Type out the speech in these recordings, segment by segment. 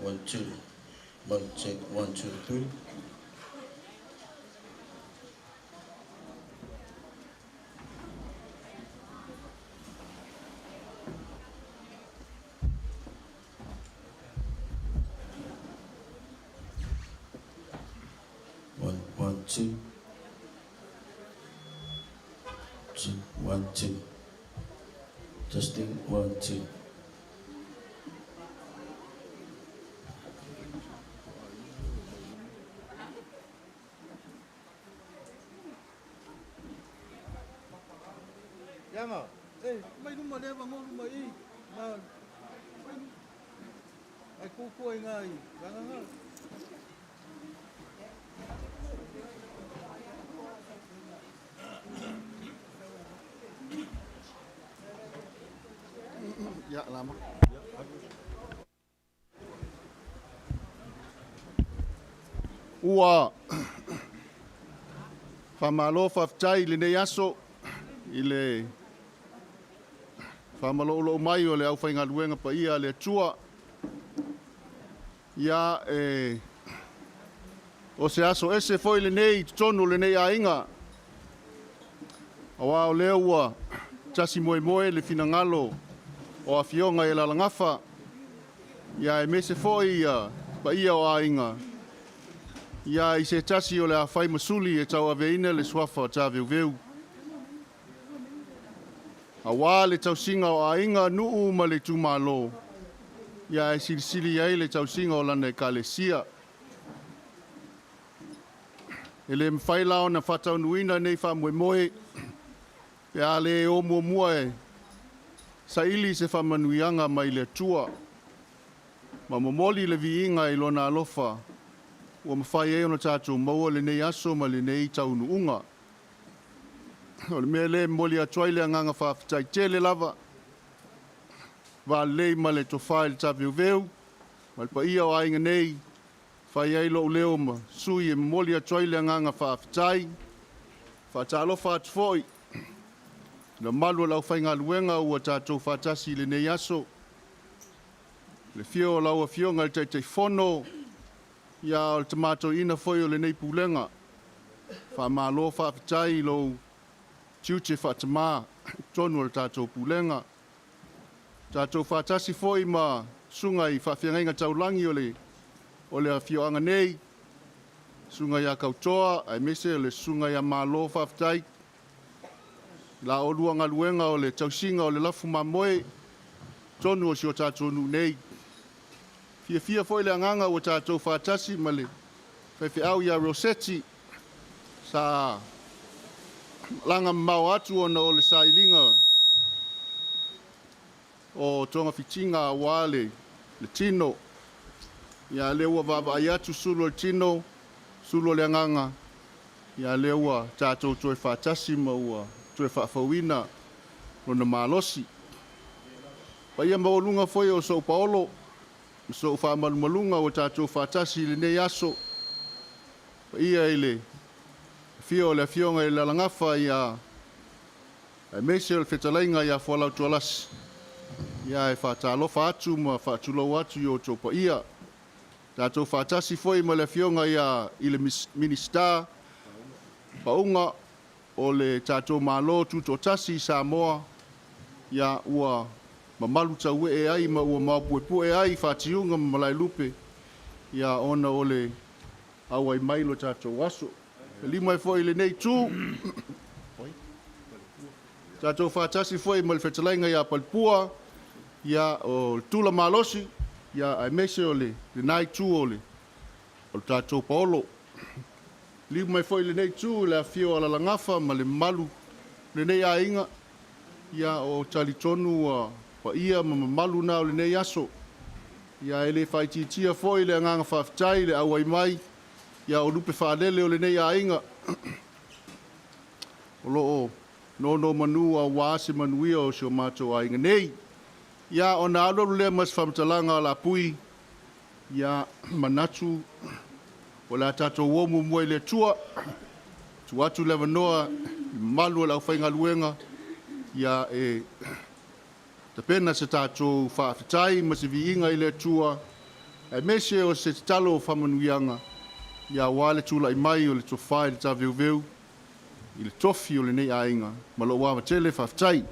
1, 2. Mic check, 1, 2, 3. 1, 1, 2. 2, 1, 2. Testing, 1, 2. Ianga, e, mai luma le avanoa luma i, na, mai luma. Ai kukua i ngā i, ngā ngā. Ia, lama. Ua faamalo faafetai i lenei aso i le faamaloulou mai o le aufaigaluega paia a le Atua. Ia, e o se aso ese foi lenei i totonu o lenei aiga, auā o lea ua tasi moemoe le finagalo o afioga i Alalagafa, ia aemaise foi ia paia o aiga, ia i se tasi o le a fai ma suli e tauaveina le suafa o Taveuveu. Auā le tausiga o aiga, nuu ma le itumalo, ia ae silisili ai le tausiga o lana ekalesia. E le mafai la ona faataunuuina nei faamoemoe pe a le o muamua e saili se faamanuiaga mai le Atua ma momoli le viiga i Lona alofa ua mafai ai ona tatou maua lenei aso ma lenei taunuuga. O le mea lea e momoli atu ai le agaga faafetai tele lava, valelei ma le tofa i le taveuveu ma le paia o aiga nei, fai ai lou leo ma sui e momoli atu ai le agaga faafetai. Faatalofa atu foi i le mamalu o le aufaigaluega ua tatou faatasi i lenei aso, le afio o lau Afioga i le Taitaifono, ia o le Tama Toeaina foi o lenei Pulega. Faamalo faafetai i lou tiute faatamā i totonu o le tatou Pulega. Tatou faatasi foi ma susuga i faafeagaiga taulagi o le afioaga nei, susuga ia Kautoa aemaise o le susuga ia Malo, faafetai. La oulua galuega o le tausiga o le lafu mamoe totonu o si o tatou nuu nei. Fiafia foi le agaga ua tatou faatasi ma le faifeau ia Roseti sa malaga mamao atu ona o le sailiga o togafitiga aua le tino. Ia lea ua vaavaai atu sulu o le tino, sulu o le agaga, ia lea ua tatou toe faatasi ma ua toe faafouina lona malosi. Paia maualuga foi o sou paolo ma sou faamalumaluga ua tatou faatasi i lenei aso. Paia i le afio o le Afioga i le Alagafa ia aemaise o le fetalaiga ia Fualautualasi. Ia e faatalofa atu ma faatulou atu i outou paia. Tatou faatasi foi ma le Afioga ia i le Minisita Pauga o le tatou Malo Tutoatasi i Samoa, ia ua mamalu tauee ai ma ua maopuepue ai fatiuga ma malaelupe, ia ona o le auai mai lo tatou aso. E lima ai foi i lenei itu, tatou faatasi foi ma le fetalaiga ia Palepua, ia o le Tula Malosi, ia aemaise o lena itu o le tatou paolo. Liu mai foi i lenei itu le afio o Alalagafa ma le mamalu lenei aiga, ia o talitonu ua paia ma mamalu na o lenei aso. Ia e le faaitiitia foi le agaga faafetai le auai mai, ia o lupe faalele o lenei aiga o lo o nonomanu aua se manuia o si o matou aiga nei. Ia ona alualu lea ma se faamatalaga a Lapui, ia manatu o le a tatou o muamua i le Atua, tuu atu le avanoa i mamalu o le aufaigaluega, ia e tapena se tatou faafetai ma se viiga i le Atua. Aemaise o se tatalo o faamanuiaga, ia aua le tulai mai o le Tofa i le Taveuveu i le tofi o lenei aiga. Ma lou ava tele, faafetai.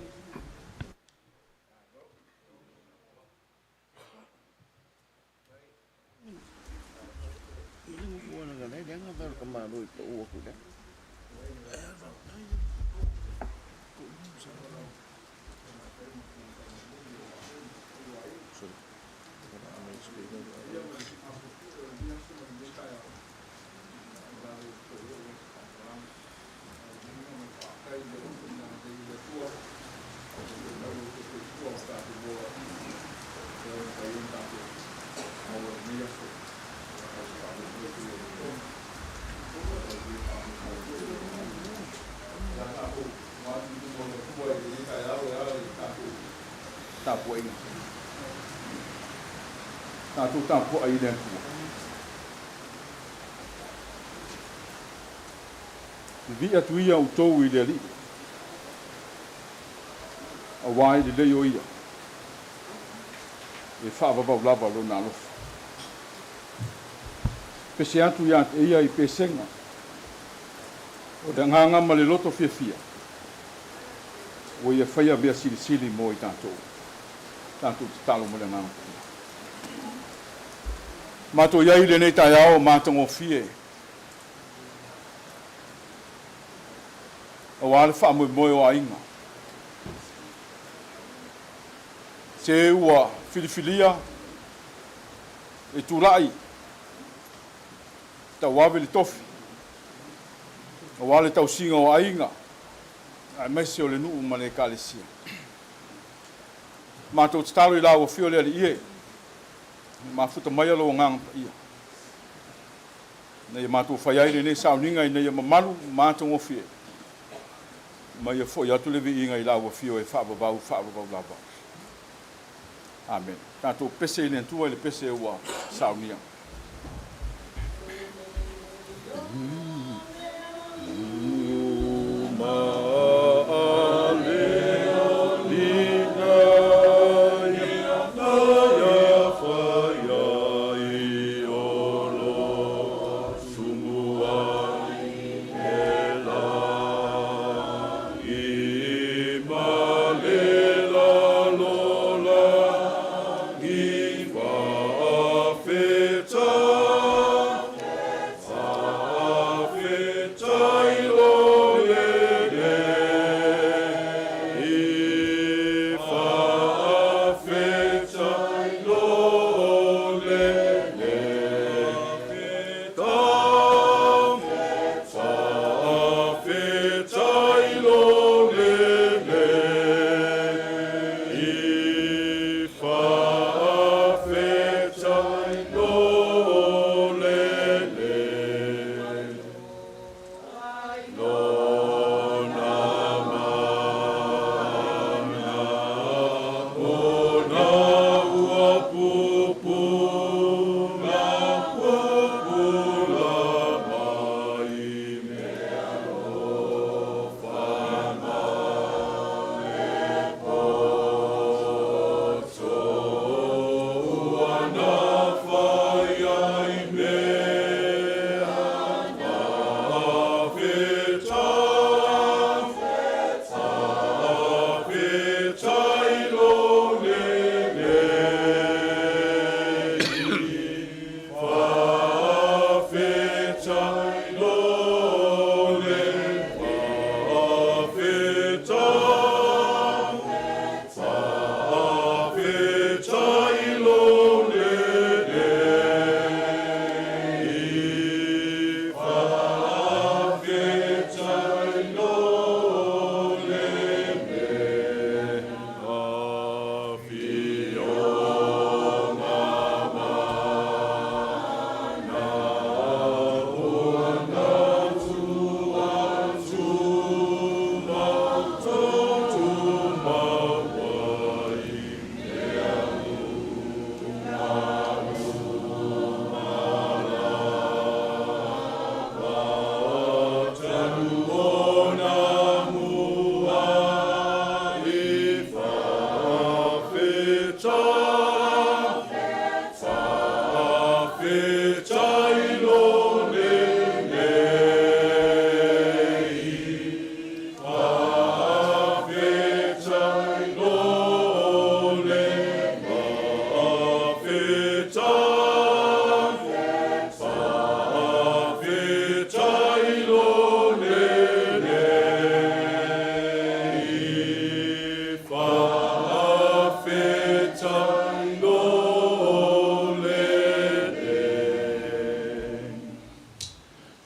Tapuaiga. Tatou tapuai i le Atua. Vivii atu ia outou i le Alii, auā e lelei o Ia, e faavavau lava Lona alofa. Pese atu ia te Ia i pesega o le agaga ma le loto fiafia, ua Ia faia mea silisili mo i tatou. Tatou tatalo ma le Agaga Paia. Matou i ai i lenei taeao matagofie, auā le faamoemoe o aiga. Se ua filifilia e tulai tauave le tofi, auā le tausiga o aiga, aemaise o le nuu ma le Ekalesia. Matou tatalo i lau Afio le Alii e, mafuta maia lou Agaga Paia, ina ia matou fai ai lenei sauniga ina ia mamalu ma matagofie, ma ia foi atu le viiga i lau Afio e faavavau, faavavau lava. Amene. Tatou pese i le Atua i le pese ua saunia.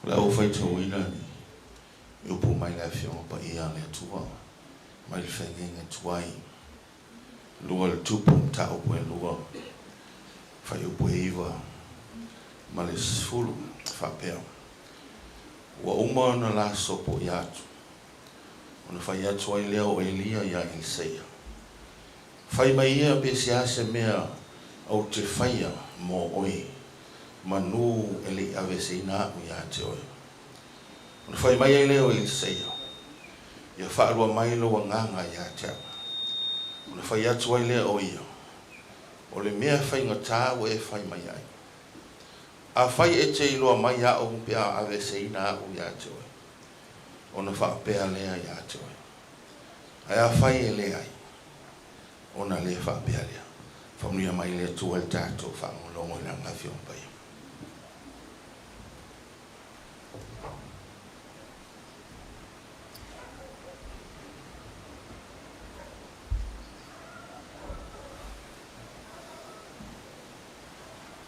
O le a ou faitauina ni upu mai le Afioga Paia a le Atua mai le Feagaiga Tuai 2 le Tupu Mataupu e 2 Fuaiupu e 9 ma le 10 e faapea, Ua uma ona la sopoia atu, ona fai atu ai lea o Elia iā Eliseia, Fai mai ia pe se a se mea ou te faia mō oe, manū e le i aveeseina aʻu iā te oe. Ona fai mai ai lea o Eliseia, Ia faalua mai lou agaga iā te aʻu. Ona fai atu ai lea o ia, O le mea faigata ua e fai mai ai. Afai e te iloa mai aʻu pe a aveeseina aʻu iā te oe, ona faapea lea iā te oe. Ae afai e leai, ona le faapea lea. Faamanuia mai le Atua i le tatou faalogologo i Lana Afioga Paia.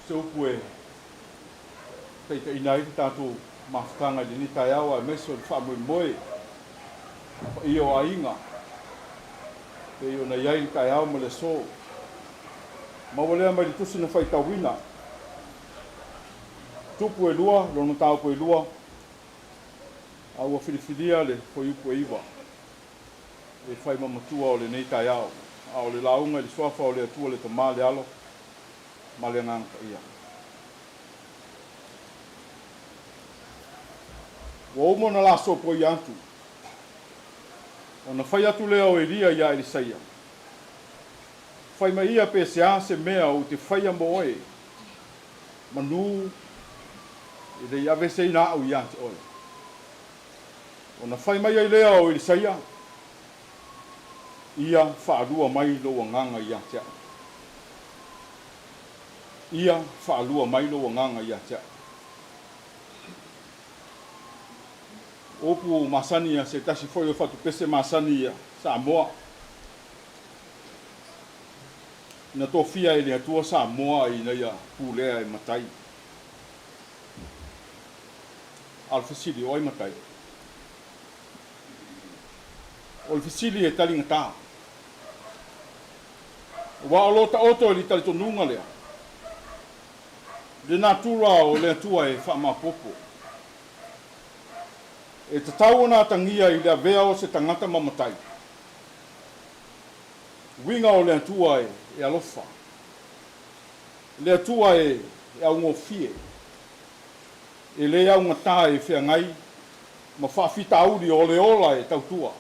Se upu e taitaiina ai le tatou mafutaga i lenei taeao aemaise o le faamoemoe paia o aiga pei ona i ai le taeao ma le aso. Maua lea mai le tusi na faitauina, Tupu e 2, lona mataupu e 2, a ua filifilia le fuaiupu e 9 e fai ma matua o lenei taeao, a o le lauga i le Suafa o le Atua le Tama, le Alo ma le Agaga Paia. Ua uma ona la sopoia atu, ona fai atu lea o Elia iā Elisaia, Fai mai ia pe se a se mea ou te faia mo oe, manū e le i aveeseina aʻu iā te oe. Ona fai mai ai lea o Elisaia, Ia faalua mai lou agaga ia te aʻu. Ia faalua mai lou agaga ia te aʻu. O upu masani ia se tasi foi o fatupese masani ia Samoa. Na tofia e le Atua Samoa ina ia pulea e matai. A o le fesili, o ai matai? O le fesili e taligata. Aua o lo taoto i le talitonuga lea, le natura o le Atua e faamaopoopo. E tatau ona atagia i le avea o se tagata ma matai. Uiga o le Atua e alofa, le Atua e augofie, e le augata e feagai ma faafitauli o le ola e tautua.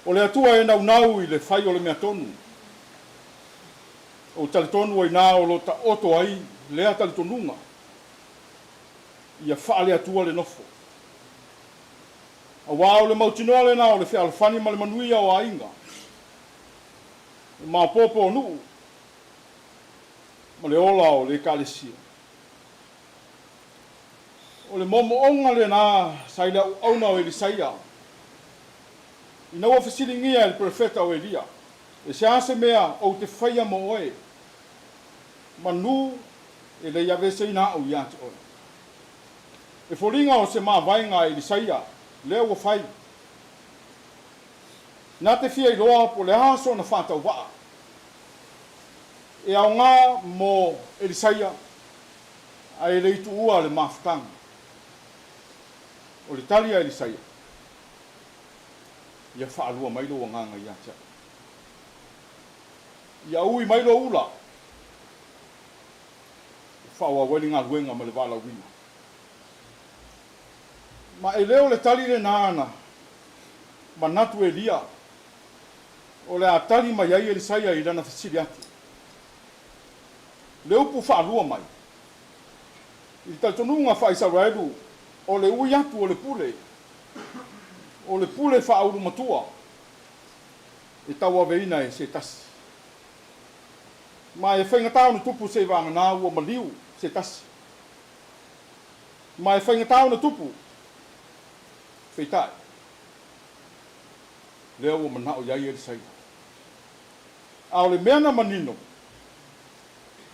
O le Atua e naunau i le fai o le mea tonu. Ou talitonu ai na o lo taoto ai lea talitonuga ia faale-Atua le nofo. Aua o le mautinoa lena o le fealofani ma le manuia o aiga, o maopoopo o nuu ma le ola o le Ekalesia. O le moomooga lena sa i le auauna o Elisaia, ina ua fesiligia e le perofeta o Elia, E se a se mea ou te faia mo oe, manu e le i aveeseina aʻu ia te oe? E foliga o se mavaega a Elisaia lea ua fai. Na te fia iloa po o le a sona faatauvaa e aoga mo Elisaia ae le i tuua le mafutaga. O le tali a Elisaia, Ia faalua mai lou agaga ia te au. Ia ui mai lou ula. E faaauau ai le galuega ma le valaauina. Ma e le o le tali lena na manatu Elia o le a tali mai ai Elisaia i lana fesili atu. Le upu faalua mai. I le talitonuga faa-Isaraelu, o le ui atu o le pule, o le pule faaulumatua e tauaveina e se tasi. Ma e faigata ona tupu seivaganā ua maliu se tasi. Ma e faigata ona tupu, peitai, lea ua manao i ai Elisaia. A o le mea na manino,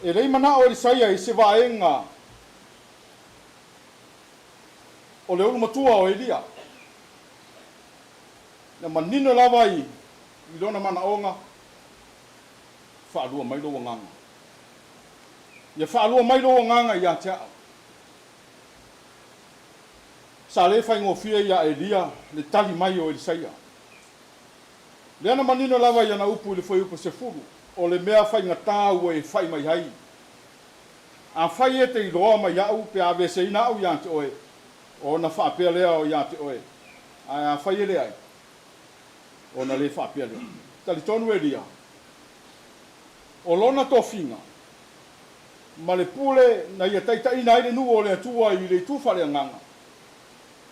e le i manao Elisaia i se vaega o le ulumatua o Elia. Na manino lava i lona manaoga, Faalua mai lou agaga. Ia faalua mai lou agaga ia te au. Sa le faigofie iā Elia le tali mai o Elisaia. Lea na manino lava i ana upu i le Fuaiupu 10, O le mea faigata ua e fai mai ai. Afai e te iloa mai au pe aveeseina au ia te oe, ona faapea lea ia te oe, ae afai e leai, ona le faapea lea. Talitonu Elia, o lona tofiga ma le pule na ia taitaiina ai le nuu o le Atua i le itu faaleagaga,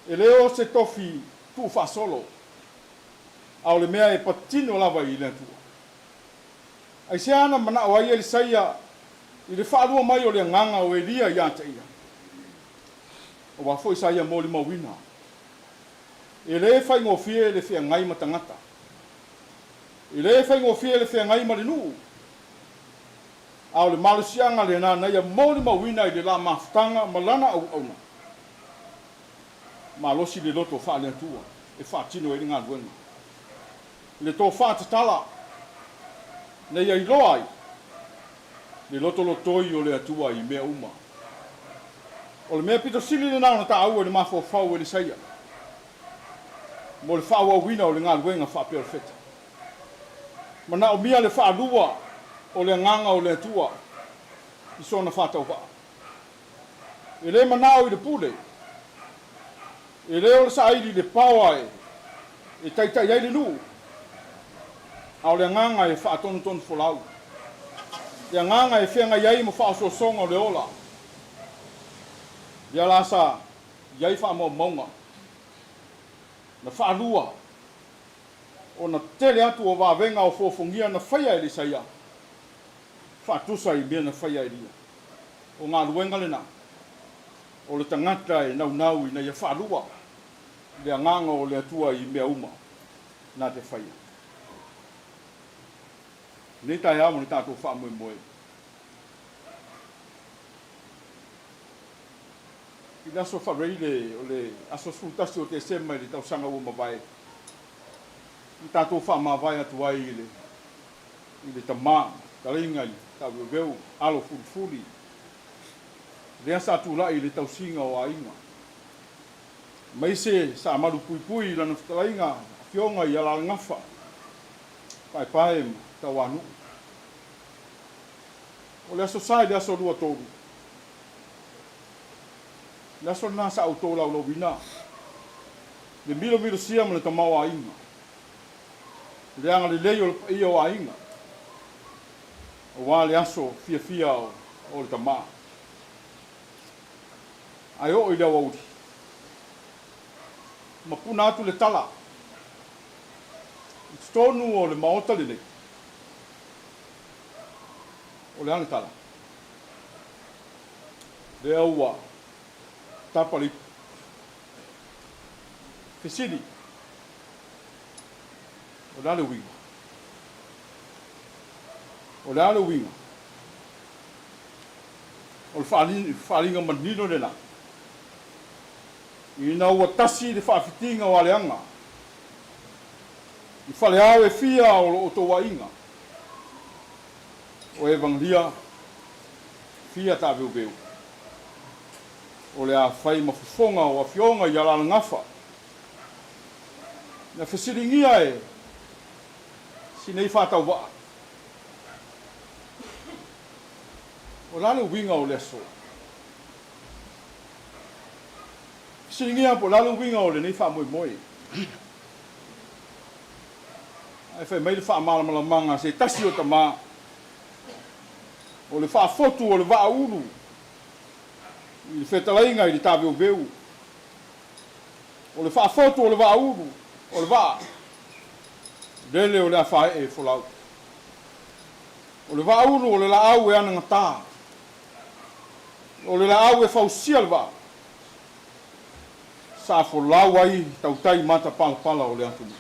e le o se tofi tuufaasolo, a o le mea e patino lava i le Atua. Aisea na manao ai Elisaia i le faalua mai o le agaga o Elia ia te ia? Aua foi sa ia molimauina, e le faigofie le feagai ma tagata. E le faigofie le feagai ma le nuu. A o le malosiaga lena na ia molimauina i le la mafutaga ma lana auauna. Malosi le loto faale-Atua e faatino ai le galuega. Le tofa tatala na ia iloa ai le lotolotoi o le Atua i mea uma. O le mea pito sili lena ona taua i le mafaufau o Elisaia mo le faaauauina o le galuega faaperofeta. Manaomia le faalua o le agaga o le Atua i sona faatauvaa. E le manao i le pule, e le o le saili i le paoa e taitai ai le nuu, a o le agaga e faatonutonu folau, le agaga e feagai ai ma faaosoosoga o le ola. Lea la sa i ai faamaumauga na faalua ona tele atu o vavega o fofogia na faia e Elisaia faatusa i mea na faia e Elia. O galuega lena o le tagata e naunau ina ia faalua le agaga o le Atua i mea uma na te faia. Lenei taeao ma le tatou faamoemoe. I le aso Faraile o le aso 11 o Tesema i le tausaga ua mavae, na tatou faamavae atu ai i le i le tama, talaiga i taaveuveu, alo fulifuli, lea sa tulai i le tausiga o aiga. Aemaise sa malupuipui i lana fetalaiga afioga i Alalagafa, Paepae ma Tauanuu. O le Aso Sa i le aso 23, le aso lena sa outou laulauina le milomilosia ma le tamaoaiga. Le agalelei o le paia o aiga, aua le aso fiafia o le tama. Ae oo i le aoauli, ma puna atu le tala i totonu o le Maota lenei. O le a le tala? Lea ua tapa le ipu. Fesili. O le a le uiga? O le a le uiga? O le faaaliga manino lena. Ina ua tasi le faafitiga o aleaga i faleao e fia o lo outou aiga, o Evangelia fia taaveuveu, o le a fai ma fofoga o afioga i Alalagafa. Na fesiligia e si nei faatauvaa, O le a le uiga o le aso? Fesiligia po o le a le uiga o lenei faamoemoe? Ae fai mai le faamalamalamaga a se tasi o tama. O le faafotu o le vaaulu i le fetalaiga i le taveuveu. O le faafotu o le vaaulu o le vaa lele o le afaee e folau. O le vaaulu o le laau e anagata. O le laau e fausia le vaa sa folau ai tautai matapalapala o le atunuu.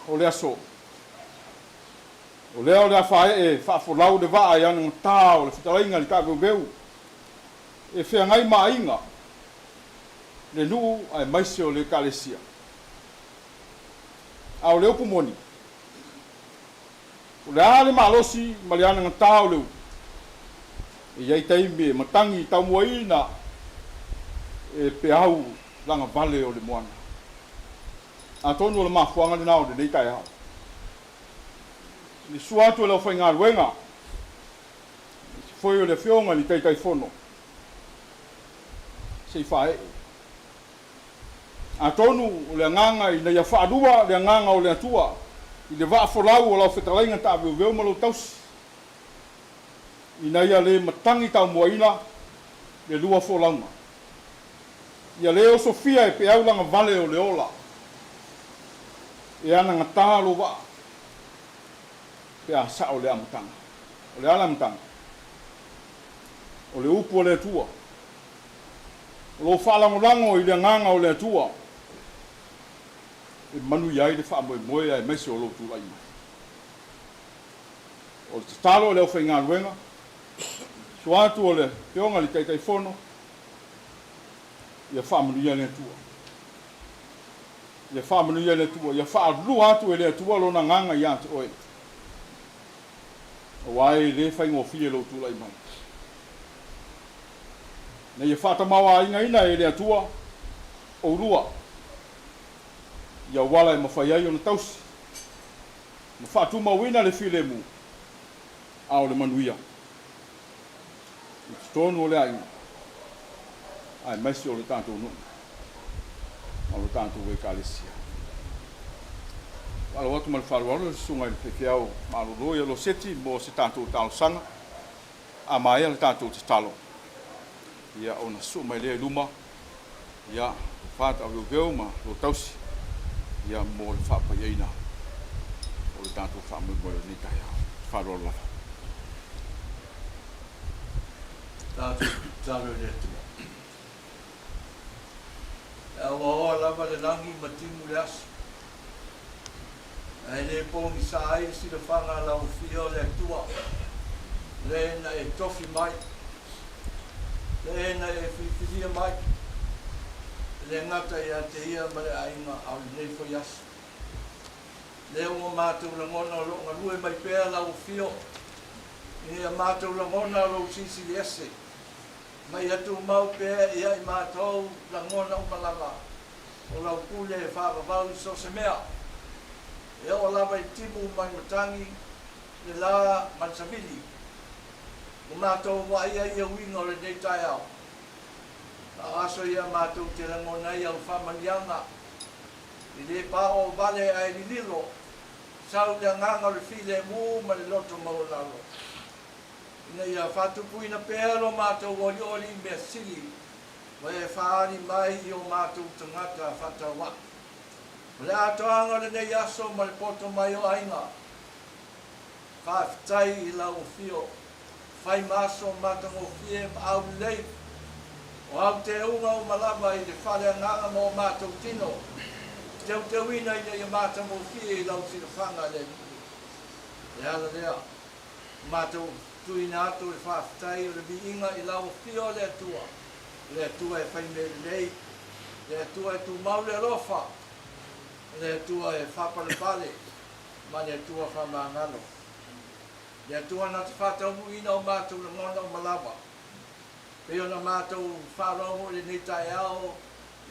O le aso, o lea o le afaee faafolau le vaa e anagata o le fetalaiga i le taaveuveu e feagai ma aiga, le nuu aemaise o le Ekalesia. A o le upu moni, o le a le malosi ma le anagata o le ulu, e i ai taimi e matagi taumuaina e peau lagavale o le moana. Atonu o le mafuaaga lena o lenei taeao. I le sua atu e le aufaigaluega, aemaise foi o le Afioga i le Taitaifono, se i faaee. Atonu o le agaga ina ia faalua le agaga o le Atua i le vaa folau o lau fetalaiga taaveuveu ma lou tausi, ina ia le matagi taumuaina le lua folauga. Ia le osofia e peau lagavale o le ola, e anagata lou vaa pe a sao le amataga. O le a le amataga? O le upu a le Atua. O lou faalagolago i le agaga o le Atua e manuia ai le faamoemoe aemaise o lou tulai mai. O le tatalo i le aufaigaluega, sua atu o le Afioga i le Taitaifono, ia faamanuia le Atua. Ia faamanuia le Atua, ia faalua atu e le Atua Lona agaga ia te oe, aua e le faigofie lou tulai mai. Ina ia faatamaoaigaina e le Atua oulua i auala e mafai ai ona tausi ma faatumauina le filemu a o le manuia i totonu o le aiga aemaise o le tatou nuu ma lo tatou Ekalesia. Faalogo atu ma le faaaloalo i le Susuga i le Faifeau Malolo ia Loseti mo se tatou talosaga. A maea le tatou tatalo, ia ona suu mai lea i luma, ia tofa taaveuveu ma lo tausi, ia mo le faapaiaina o le tatou faamoemoe o lenei taeao. Faaaloalo lava. Tatou tatalo i le Atua. E auaoa lava le lagi ma timu le aso, ae le pogisa ai le silafaga a lau Afio o le Atua, le na e tofi mai, le na e filifilia mai, e le gata ia te ia ma le aiga a o lenei foi aso. Lea ua matou lagona o lo o galue mai pea lau Afio, ina ia matou lagona lou silisili ese, Ma ia tumau pea ia i matou lagona uma lava o lau pule e faavavau i so o se mea, e oo lava i timu mai matagi, le la ma le savili. Ua matou vaaia ia uiga o lenei taeao. A o aso ia matou te lagona ai au faamanuiaga, e le paoo vale ae lililo, sau le agaga o le filemu ma le loto maualalo. Ina ia faatupuina pea lo matou olioli i mea sili ma e faaali mai i o matou tagata faatauaa. Ma le atoaga o lenei aso ma le poto mai o aiga, faafetai i lau afio, fai ma aso matagofie ma aulelei, o au teuga uma lava i le fale agaga ma o matou tino, teuteuina ina ia matagofie i lau silafaga le Alii. Le ala lea. Matou tuuina atu le faafetai o le viiga i lau Afio o le Atua, o le Atua e fai mea lelei, le Atua e tumau le alofa, o le Atua e faapalepale ma le Atua faamagalo, le Atua na te faataunuuina o matou lagona uma lava. Pei ona matou faalogo i lenei taeao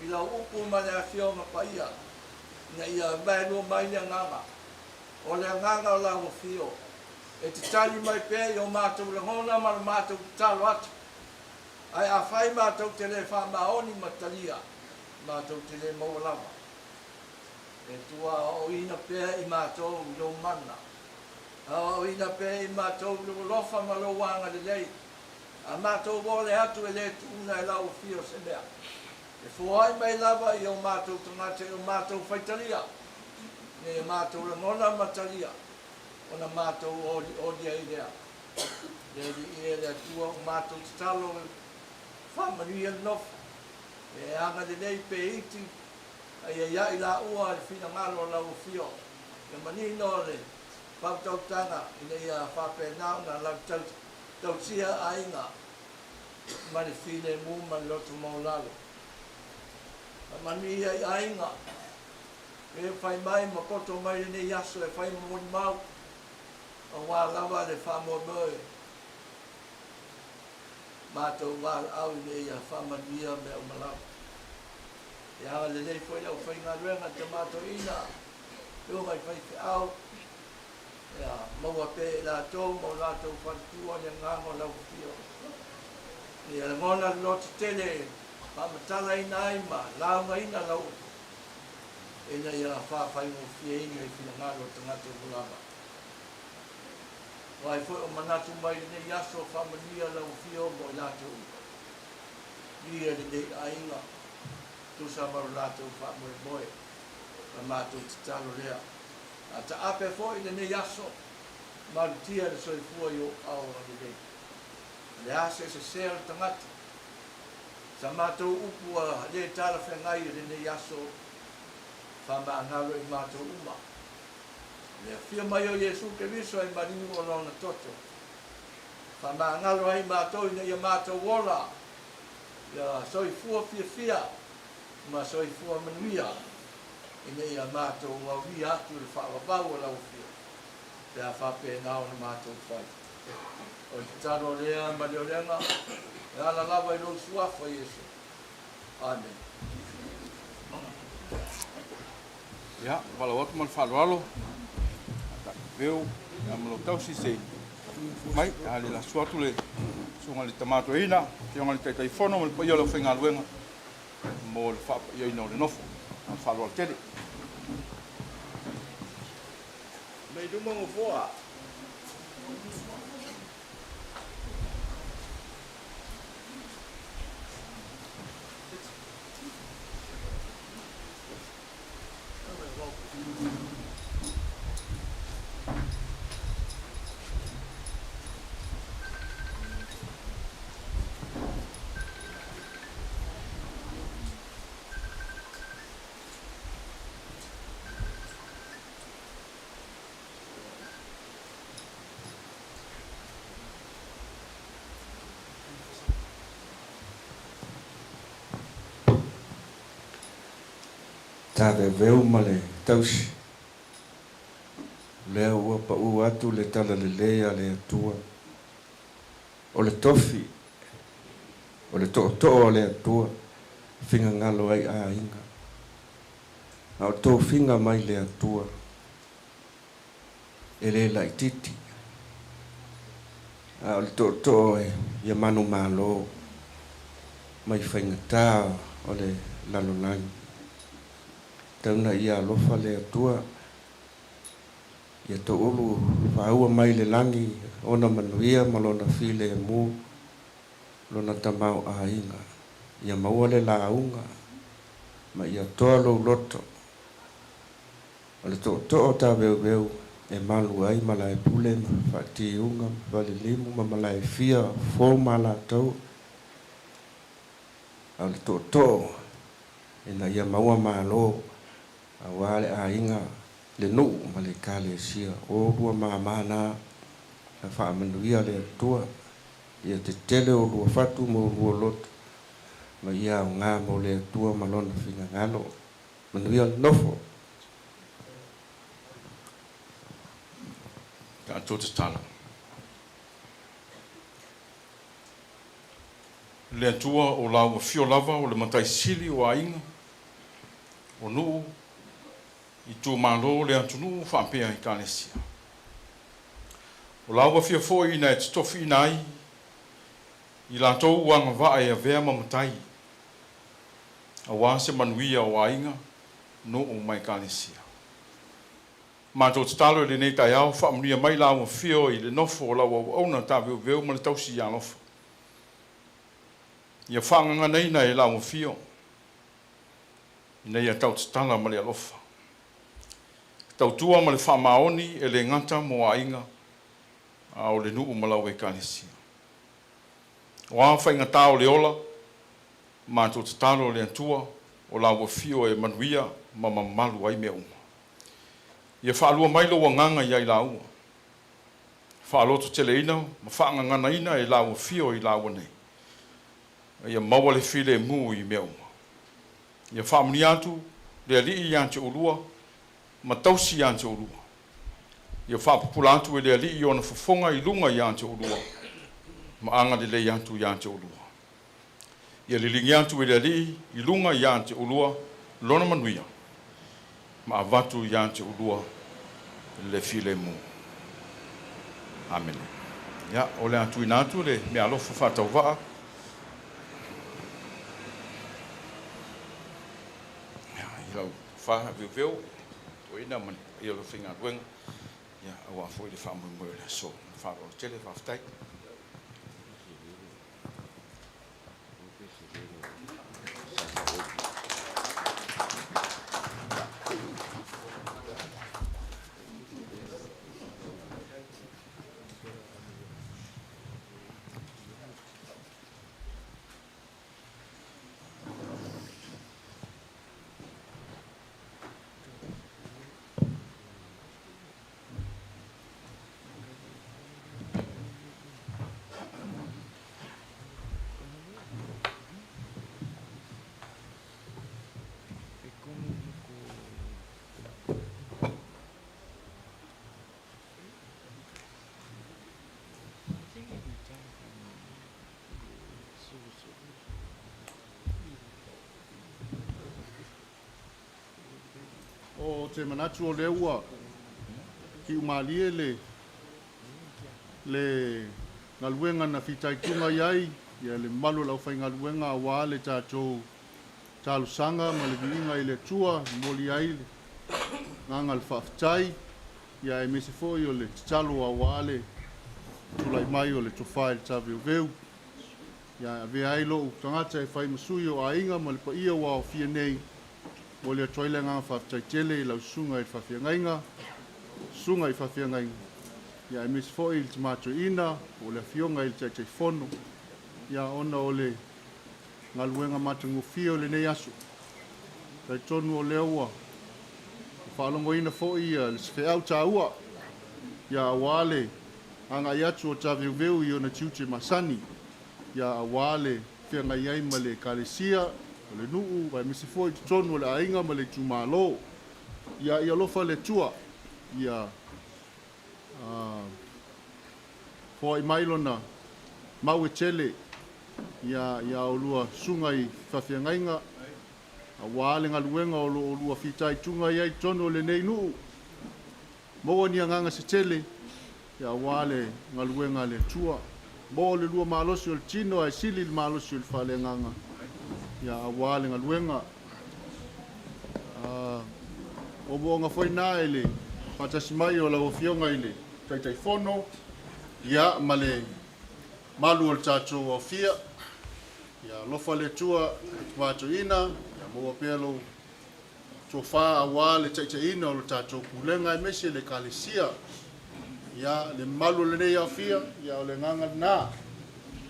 i lau upu ma le Afioga Paia, ina ia vaelua mai le agaga O le agaga o lau Afio, e te tali mai pea i o matou lagona ma le matou tatalo atu. Ae afai matou te le faamaoni ma talia, matou te le maua lava. E Atua, aoaoina pea i matou i lou mana. Aoaoina pea i matou i lou alofa ma lou agalelei, a matou ole atu e le tuuna e lau afio se mea. E foai mai lava i o matou tagata i o matou faitalia, ina ia matou lagona ma talia ona matou olioli ai lea. Le Alii e le Atua o matou tatalo e faamanuia le nofo, e agalelei pe iti a ia iai laua le finagalo o lau afio, ia manino le faautautaga ina ia faapena ona lau tausia aiga ma le filemu ma le loto maualalo. Faamanuia i aiga e fai mai ma poto mai lenei aso e fai ma molimau aua lava le faamoemoe matou valaau ina ia faamanuia mea uma lava. Ia agalelei foi le aufaigaluega i tama toeaina, afioga i faifeau, ia maua pea e latou ma o latou faletua le agaga o lau afio. Ia lagona le loto tele e faamatalaina ai ma laugaina lau ina ia faafaigofieina i finagalo o tagata ua lava. O ai foi o manatu mai lenei aso faamanuia lau afio mo i latou uma. Ia lenei aiga, tusa ma lo latou faamoemoe, ma matou tatalo lea. A taape foi lenei aso, malutia le soifua i ou aao agalelei. O le a se sese o le tagata? Sa matou upu ua le talafeagai i lenei aso, faamagalo i matou uma. Le afio mai o Iesu Keriso e maliu o lona toto. Faamagalo ai matou ina ia matou ola, ia soifua fiafia ma soifua manuia, ina ia matou aulia atu le faavavau o lau afio, pe a faapena ona matou fai. O le tatalo lea ma le olega, e ala lava i lou suafa Iesu. Amene. Ia, valaau atu ma le faaaloalo, Veu, ia ma lou tausi se i mai, a le lasu atu le susuga i le Tama Toeaina, Afioga i le Taitaifono ma le paia o le aufaigaluega mo le faapaiaina o le nofo. Ma le faaaloalo tele. Mai luma nofoa. Taveuveu ma le tausi, lea ua pau atu le talalelei a le Atua. O le tofi, o le tootoo o le Atua, finagalo ai aiga. A o tofiga mai le Atua, e le laitiiti. A o le tootoo e ia manumalo mai faigata o le lalolagi. Tau ina ia alofa le Atua ia toulu faaua mai le lagi ona manuia ma lona filemu, lona tamaoaiga. Ia maua le lauga ma ia toa lou loto. O le tootoo o Taveuveu e malu ai malaepule ma faatiuga ma falelimu ma malaefia fo ma alataua. A o le tootoo ina ia maua malo aua le aiga, le nuu ma le ekalesia. O lua mama na, ia faamanuia le Atua, ia tetele o lua fatu ma o lua loto, ma ia aoga mo le Atua ma lona finagalo. Manuia le nofo. Tatou tatalo. Le Atua o lau afio lava o le Matai Sili o aiga, o nuu, itumalo, le atunuu faapea ekalesia. O lau afio foi ina e totofiina ai i latou ua agavaa e avea ma matai, aua se manuia o aiga, nuu ma ekalesia. Matou tatalo i lenei taeao, faamanuia mai lau afio i le nofo o lau auauna taveoveo ma le tausi alofa. Ia faagaganaina e lau afio, ina ia tautatala ma le alofa. Tautua ma le faamaoni e le gata mo aiga, a o le nuu ma lau ekalesia. O a faigata o le ola, matou tatalo le Atua o lau afio e manuia ma mamalu ai mea uma. Ia faalua mai lou agaga ia i laua, faalototeleina ma faagaganaina e lau afio i laua nei, ia maua le filemu i mea uma. Ia faamanuia atu le Alii ia te oulua ma tausi ia te oulua. Ia faapupula atu e le Alii ona fofoga i luga ia te oulua ma agalelei atu ia te oulua. Ia liligi atu e le Alii i luga ia te oulua lona manuia ma avatu ia te oulua le filemu. Amene. Ia, o le a tuuina atu le meaalofa faatauvaa. Ia, i lau tofa veoveo, toeaina ma le paia o le aufaigaluega, ia, aua foi le faamoemoe o le aso. Faaaloalo tele, faafetai. O te manatu o lea ua kiumalie le le galuega na fitaituga i ai ia le mamalu o le aufaigaluega aua le tatou talosaga ma le viiga i le Atua, e momoli ai le agaga o le faafetai, ia aemaise foi o le tatalo aua le tulai mai o le tofa i le taveoveu. Ia avea ai lou tagata e fai ma sui o aiga ma le paia ua aofia nei, momoli atu ai le agaga faafetai tele i lau susuga i le faafeagaiga, susuga i faafeagaiga, ia aemaise foi le tama toeaina po o le afioga i le Taitaifono, ia ona o le galuega matagofie o lenei aso. Talitonu o lea ua faalogoina foi le sefeau taua, ia aua le agai atu o taveuveu i ona tiute masani, ia aua le feagai ai ma le ekalesia, o le nuu, aemaise foi i totonu o le aiga ma le itumalo. Ia ia alofa le Atua, ia foai mai lona mau e tele ia ia oulua susuga i faafeagaiga, aua le galuega o lo o oulua fitaituga i ai i totonu o lenei nuu. Maua ni agaga se tele, ia aua le galuega a le Atua. Maua le lua malosi o le tino ae sili le malosi o le faaleagaga, ia aua le galuega. Moomooga foi na i le faatasi mai o lau Afioga i le Taitaifono, ia ma le malu o le tatou aofia. Ia alofa le Atua i le matoina, ia maua pea lou tofa aua le taitaiina o le tatou pulega aemaise le ekalesia. Ia le mamalu o lenei aofia, ia o le agaga lena.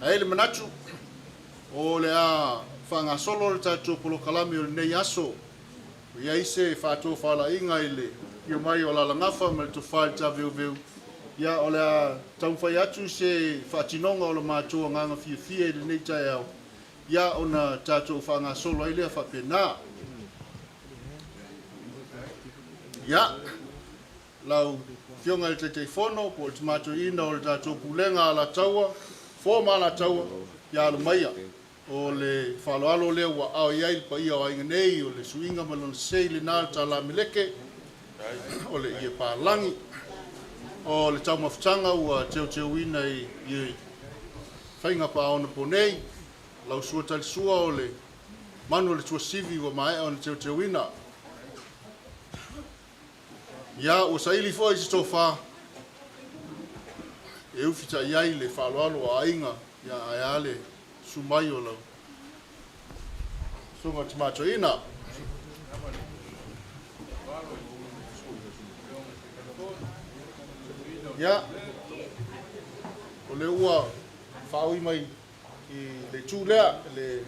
Ae i le manatu o le a faagasolo le tatou polokalame o lenei aso. Ua i ai se faatofalaiga i le afio mai o Alalagafa ma le tofa i le taveuveu, ia o le a taumafai atu se faatinoga o lo matou agaga fiafia i lenei taeao, ia ona tatou faagasolo ai lea faapena. Ia, lau Afioga i le Taitaifono po o le Tama Toeaina o le tatou Pulega Alataua, Fo ma Alataua, ia alo maia. O le faaaloalo lea ua aao i ai le paia o aiga nei, o le suiga ma lona sei lena o le talameleke, o le ie palagi, o le taumafataga ua teuteuina i faiga faaonaponei, lau sua talisua o le manu o le tuasivi ua maea ona teuteuina. Ia, ua saili foi se tofa e ufita'i ai le faaaloalo o aiga, ia ae a le susu mai o lau susuga Tama Toeaina. Ia, o lea ua faaui mai i le itu lea le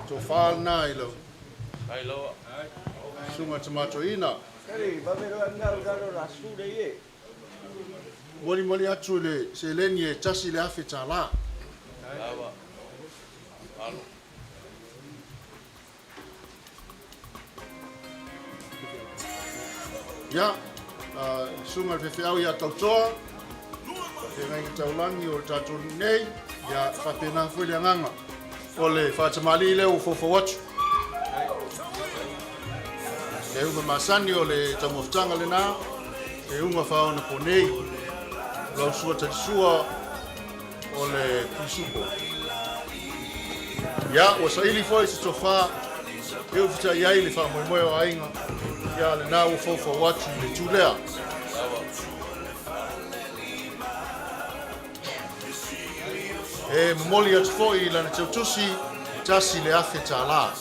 tofa lena i lau susuga Tama Toeaina. Molimoli atu i le seleni e $1,000. Ia, susuga i le faifeau ia Tautoa, faafeagaiga taulagi o le tatou nuu nei, ia faapena foi le agaga o le faatamalii lea ua foufou atu. Le uga masani o le taumafataga lena, e uga faaonaponei, lau sua talisua o le pisupo. Ia, ua saili foi se tofa e ufita'i ai le faamoemoe o aiga, ia lena ua foufou atu i le itu lea. E momoli atu foi i lana teutusi $1,000.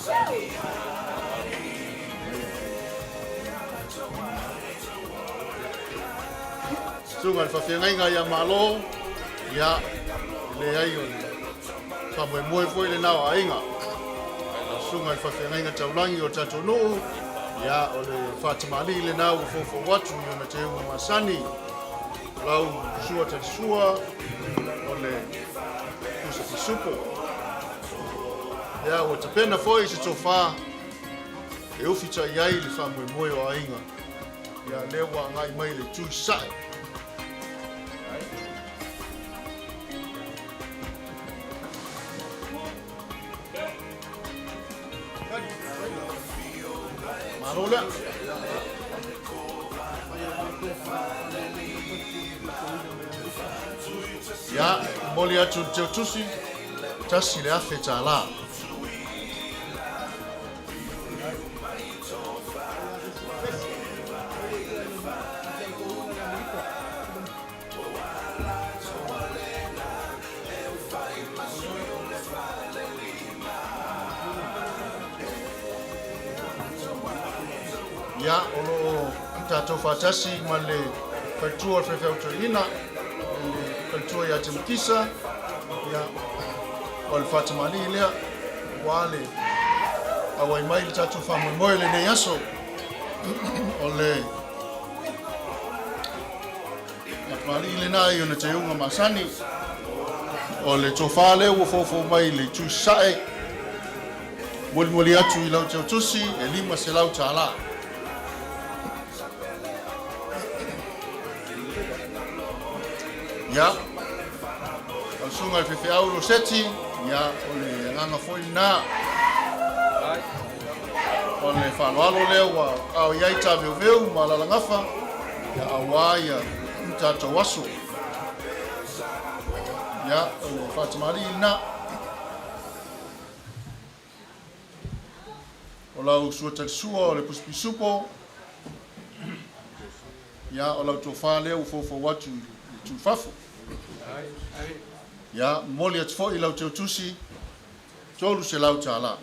Susuga i le faafeagaiga ia Malo, ia, e leai o le faamoemoe foi lena o aiga. Susuga i le faafeagaiga taulagi o le tatou nuu, ia, o le faatamalii lena ua foufou atu i ona teuga masani. Lau sua talisua o le pusa pisupo. Ia, ua tapena foi se tofa e ufita'i ai le faamoemoe o aiga. Ia, lea ua agai mai le itu i sae. Malo lea. Ia, momoli atu i le teutusi, $1,000. Ia, o lo o tatou faatasi ma le faletua o le faifeau toeaina, le faletua ia Timokisa, ia, o le faatamalii lea, ua le auai mai le tatou faamoemoe i lenei aso. O le faatamalii lena i ona teuga masani. O le tofa lea ua foufou mai i le itu i sasae, molimoli atu i lau teutusi e $500. Ia, o le susuga i le faifeau Roseti, ia, o le agaga foi lena. O le faaaloalo lea ua ao i ai taveuveu ma alalagafa, ia, aua ia tatou aso. Ia, o le faatamalii lena. O lau sua talisua o le pusipisupo, ia, o lau tofa lea ua foufou atu i le itu i fafo. Ia, momoli atu foi i lau teutusi $300.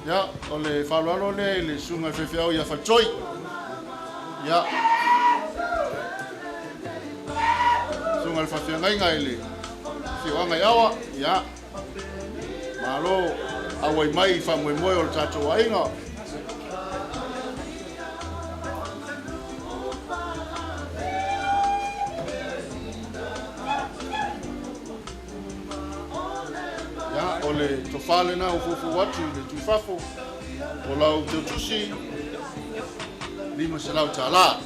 Ia, o le faaaloalo lea i le susuga i le faifeau ia Faletoi. Ia, susuga i le faafeagaiga i le afioaga i Aua. Ia, malo auai mai i faamoemoe o le tatou aiga. Ia, o le tofa lena ua foufou atu i le itu i fafo, o lau teutusi $500.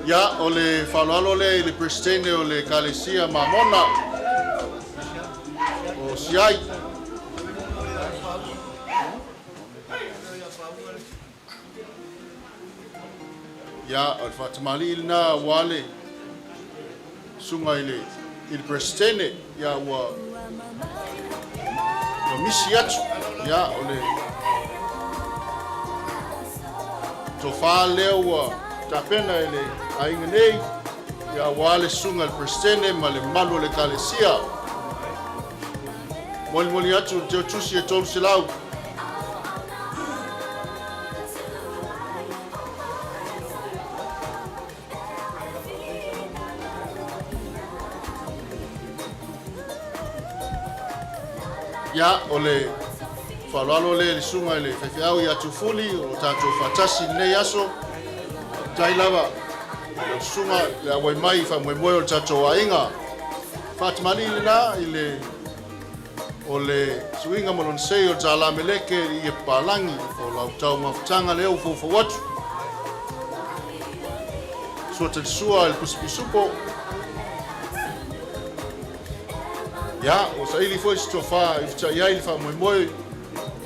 Ia, o le faaaloalo lea i le Peresetene o le Ekalesia Mamona o Siai. Ia, o le faatamalii lena aua le susuga i le i le Peresetene, ia ua ua misi atu, ia o le tofa lea ua tapena e le aiga nei, ia aua le susuga i le Peresetene ma le mamalu o le Ekalesia. Molimoli atu le teutusi e 300. Ia, o le faaaloalo lea i le susuga i le faifeau ia Tufuli, o lo o tatou faatasi i lenei aso. Faafetai lava i lau susuga i le auai mai i faamoemoe o le tatou aiga. Faatamalii lena i le o le suiga ma lona sei o le tālā meleke i ie papalagi o lau taumafataga lea ua foufou atu. Sua talisua i le pusi pisupo. Ia, ua saili foi se tofa i fetai ai le faamoemoe,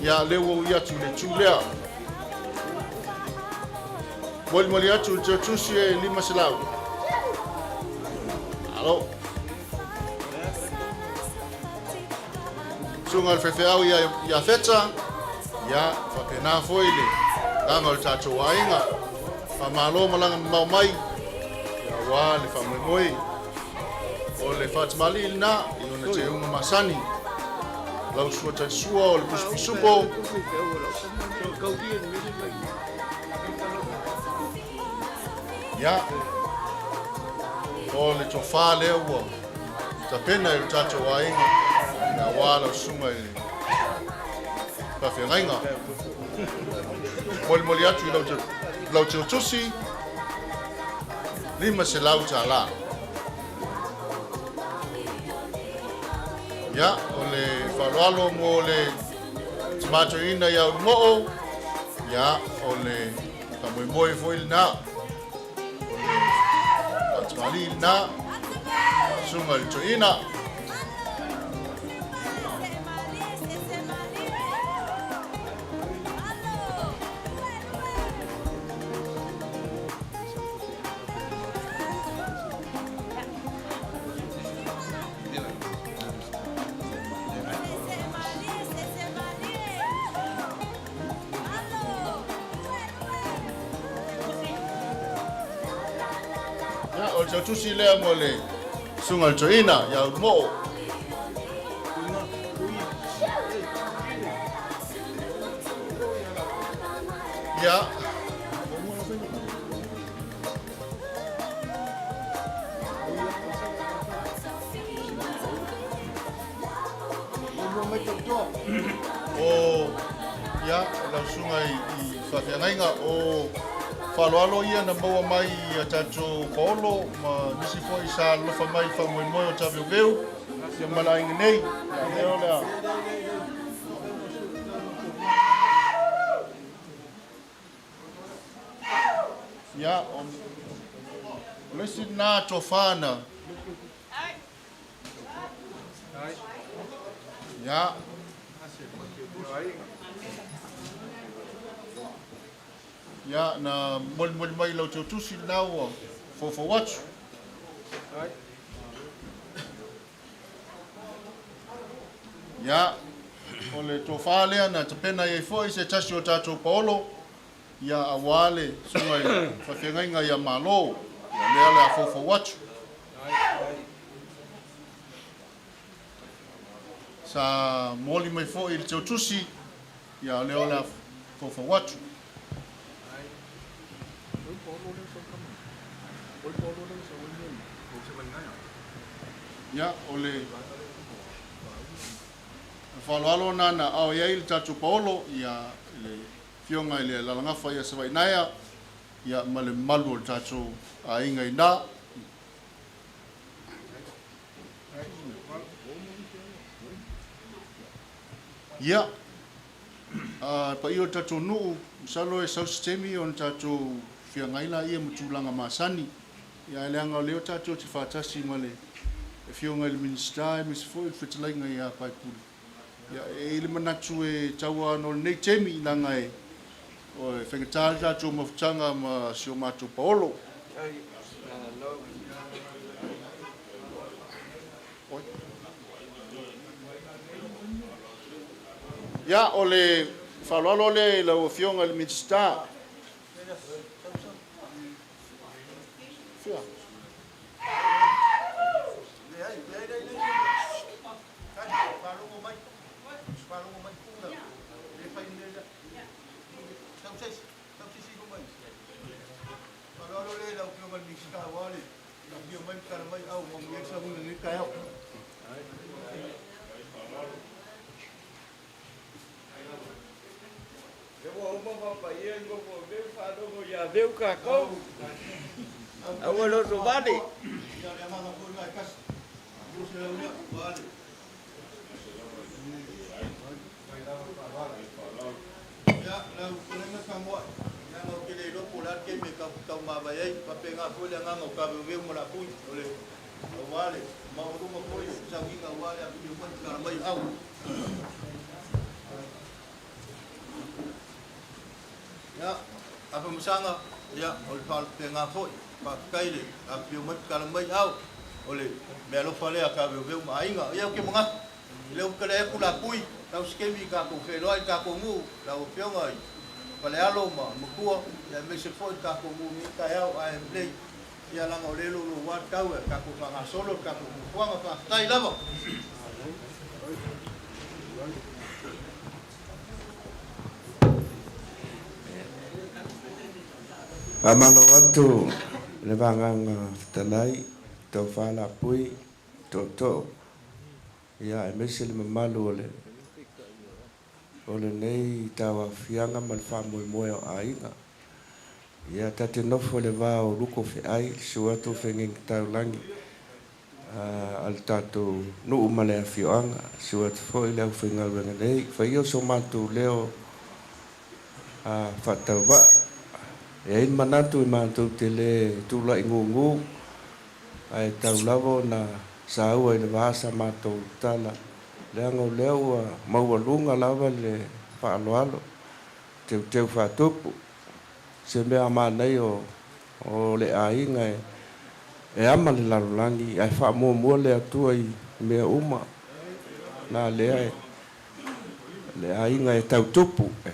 ia, lea ua ui atu i le itu lea. Molimoli atu i le teutusi e 500. Alo. Susuga i le faifeau ia Iafeta, ia, faapena foi le agaga o le tatou aiga. Faamalo malaga mamao mai, ia, aua le faamoemoe. O le faatamalii lena i ona teuga masani. Lau sua talisua o le pusupisupo. Ia, o le tofa lea ua tapena e lo tatou aiga, aua lau susuga i le faafeagaiga. Molimoli atu i lau teutusi, $500. Ia, o le faaaloalo mo le tamatoeaina ia Ulumoo, ia, o le faamoemoe foi lena, o le faatamalii lena, susuga i le toeaina. Ia, o le tautusi lea mo le susuga i le toeaina ia Ulumoo. Ia. O, ia, lau susuga i faafeagaiga, o faaaloalo ia na maua mai i a tatou paolo ma nisi foi sa alofa mai i le faamoemoe o Taveuveu ia ma le aiga nei. Ia, lea o le a. Ia, o le isi lena tofa na. Ia. Ia, na molimoli mai i lau teutusi lena ua foufou atu. Ia, o le tofa lea na tapena i ai foi se tasi o tatou paolo, ia, aua le susuga i le faafeagaiga ia Malo, ia lea o le a foufou atu. Sa moli mai foi i le teutusi, ia o lea o le a foufou atu. Ia, o le faaaloalo lena na ao i ai le tatou paolo, ia, i le Afioga i le Alalagafa ia Savainaea, ia, ma le mamalu o le tatou aiga i ina. Ia, a paia o le tatou nuu, masalo e sau se taimi ona tatou feagai laia ma tulaga masani. Ia ae leaga o lea tatou te faatasi ma le Afioga i le Minisita aemaise foi le fetalaiga ia Paipule. Ia e i ai le manatu e taua ona o lenei taimi leaga e faigata le tatou mafutaga ma si o matou paolo. Ia, o le faaaloalo lea i lau Afioga i le Minisita. Afamasaga, ia, o le faalupega foi, faafetai le afifio mai ma tala mai au, o le meaalofa lea a Taveoveo ma aiga. Ia, ou te manatu, o lea ua tali atu Lapui, tau se taimi tatou feiloai i le tatou nuu, lau Afioga i Falealo ma Matua, aemaise foi le tatou nuu i lenei taeao, ae lelei, ia leaga o lea e louloua le tau e tatou faagasolo le tatou fuafuaga. Faafetai lava. Faamalo atu le Vagaga Fetalai, Tofa Lapui, Tootoo, ia aemaise le mamalu o le o lenei tauaofiaga ma le faamoemoe o aiga. Ia ta te nofo i le va o Luko Feai, le susu atu o Feagaiga Taulagi a le tatou nuu ma le afioaga, susu atu foi le aufaigaluega nei. Fai ia o so matou leo faatauvaa. E i ai le manatu e matou te le tulai gugu, ae tau lava ona saua i le va sa matou tala, leaga o lea ua maualuga lava le faaaloalo, teuteu faatupu. Se mea manaia o le aiga e ama le lalolagi ae faamuamua le Atua i mea uma. Na lea e le aiga e tau tupu, e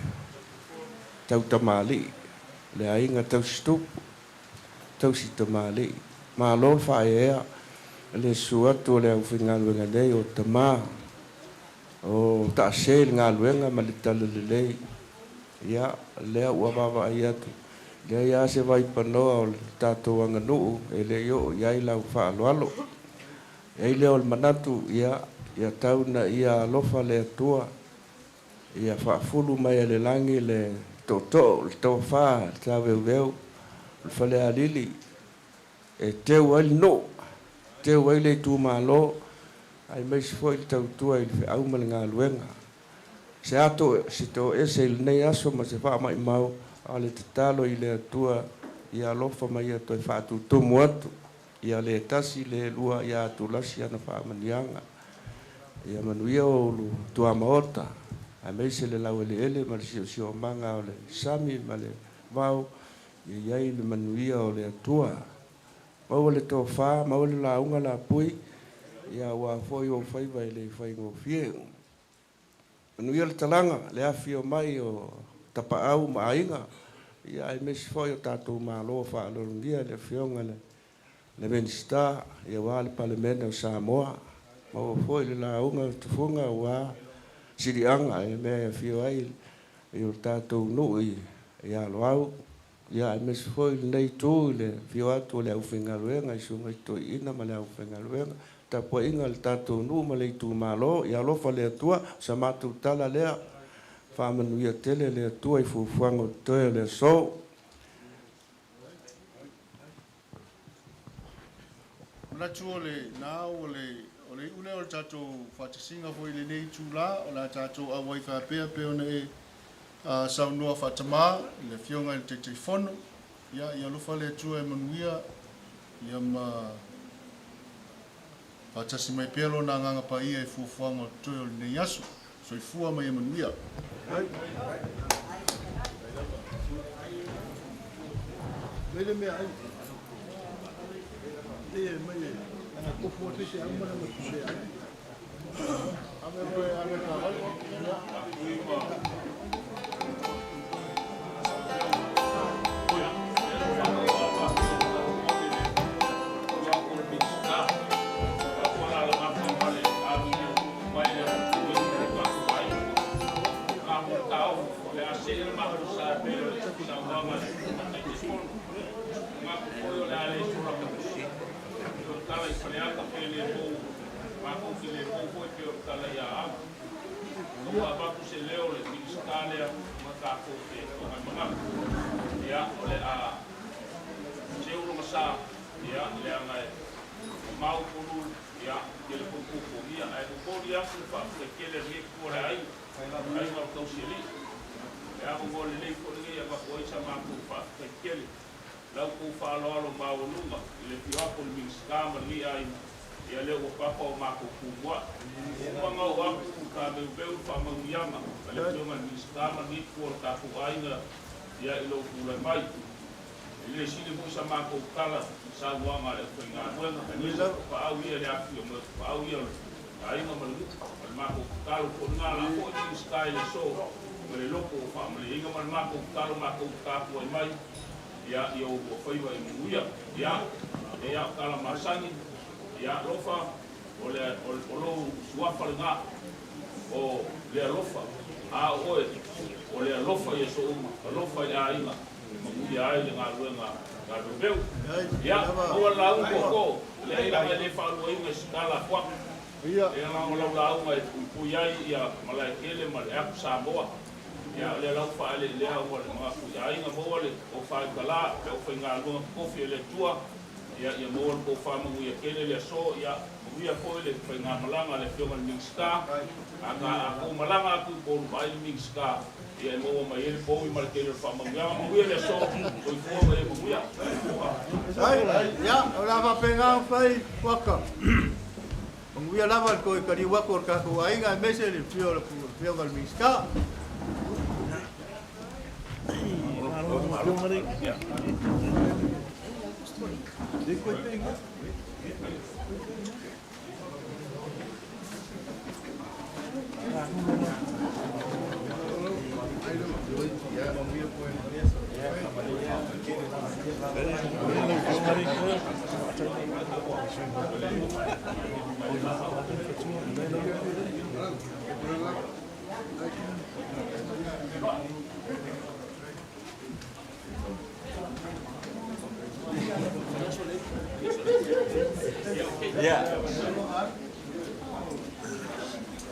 tau tamalii, le aiga tausi tupu, tausi tamalii. Malo le faaeaea le susu atu o le aufaigaluega nei o tama o taase i le galuega ma le talalelei. Ia, lea ua vaavaai atu, leai lava se vaipanoa o le tatou aganuu e le i oo i ai lau faaaloalo. E i ai lea o le manatu, ia, ia tau ina ia alofa le Atua, ia faafulu mai e le lagi le tootoo, le tofa, le taveuveu, o le falealili e teu ai le nuu, teu ai le itumalo, aemaise foi le tautua i le feau ma le galuega. Se ato se toese i lenei aso ma se faamaimau, a o le tatalo i le Atua ia alofa ma ia toe faatutumu atu, ia le tasi le lua ia atulasi ana faamanuiaga. Ia manuia o ulu tuamaota, aemaise le laueleele ma le siosiomaga o le sami ma le vao, ia i ai le manuia o le Atua. Maua le tofa, maua le lauga lapui, ia aua foi ou faiva e le faigofie. Manuia le talaga, le afifio mai o Tapaau ma Aiga, ia aemaise foi o tatou Malo faaaloalogia i le Afioga i le Minisita, ia aua le Palemene o Samoa. Maua foi le lauga o Tufuga aua siliaga e mea e afio ai i o tatou nuu i Aloau, ia aemaise foi lenei itu i le afio atu o le aufaigaluega i susuga i toeaiina ma le aufaigaluega, tapuaiga a le tatou nuu ma le itumalo. Ia alofa le Atua, o sa matou tala lea, faamanuia tele le Atua i fuafuaga o totoe o le aso. Manatu o le na o le o le iu lea o le tatou faatasiga foi i lenei itula, o le a tatou auai faapea pei ona e saunoa faatamā i le Afioga i le Taitaifono. Ia, ia alofa le Atua e manuia Ia ma faatasi mai pea Lona Agaga Paia i fuafuaga o totoe o lenei aso. Soifua ma ia manuia. Mai le mea ai. E mai e. Ana kofu atu se au mana ma se ai. Ame koe ame ka valu. Ia, o le a faapena ona fai waka. Manuia lava le toe kaliu atu o le tatou aiga aemaise le afio o le Afioga i le Minisita.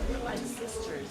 We're like sisters.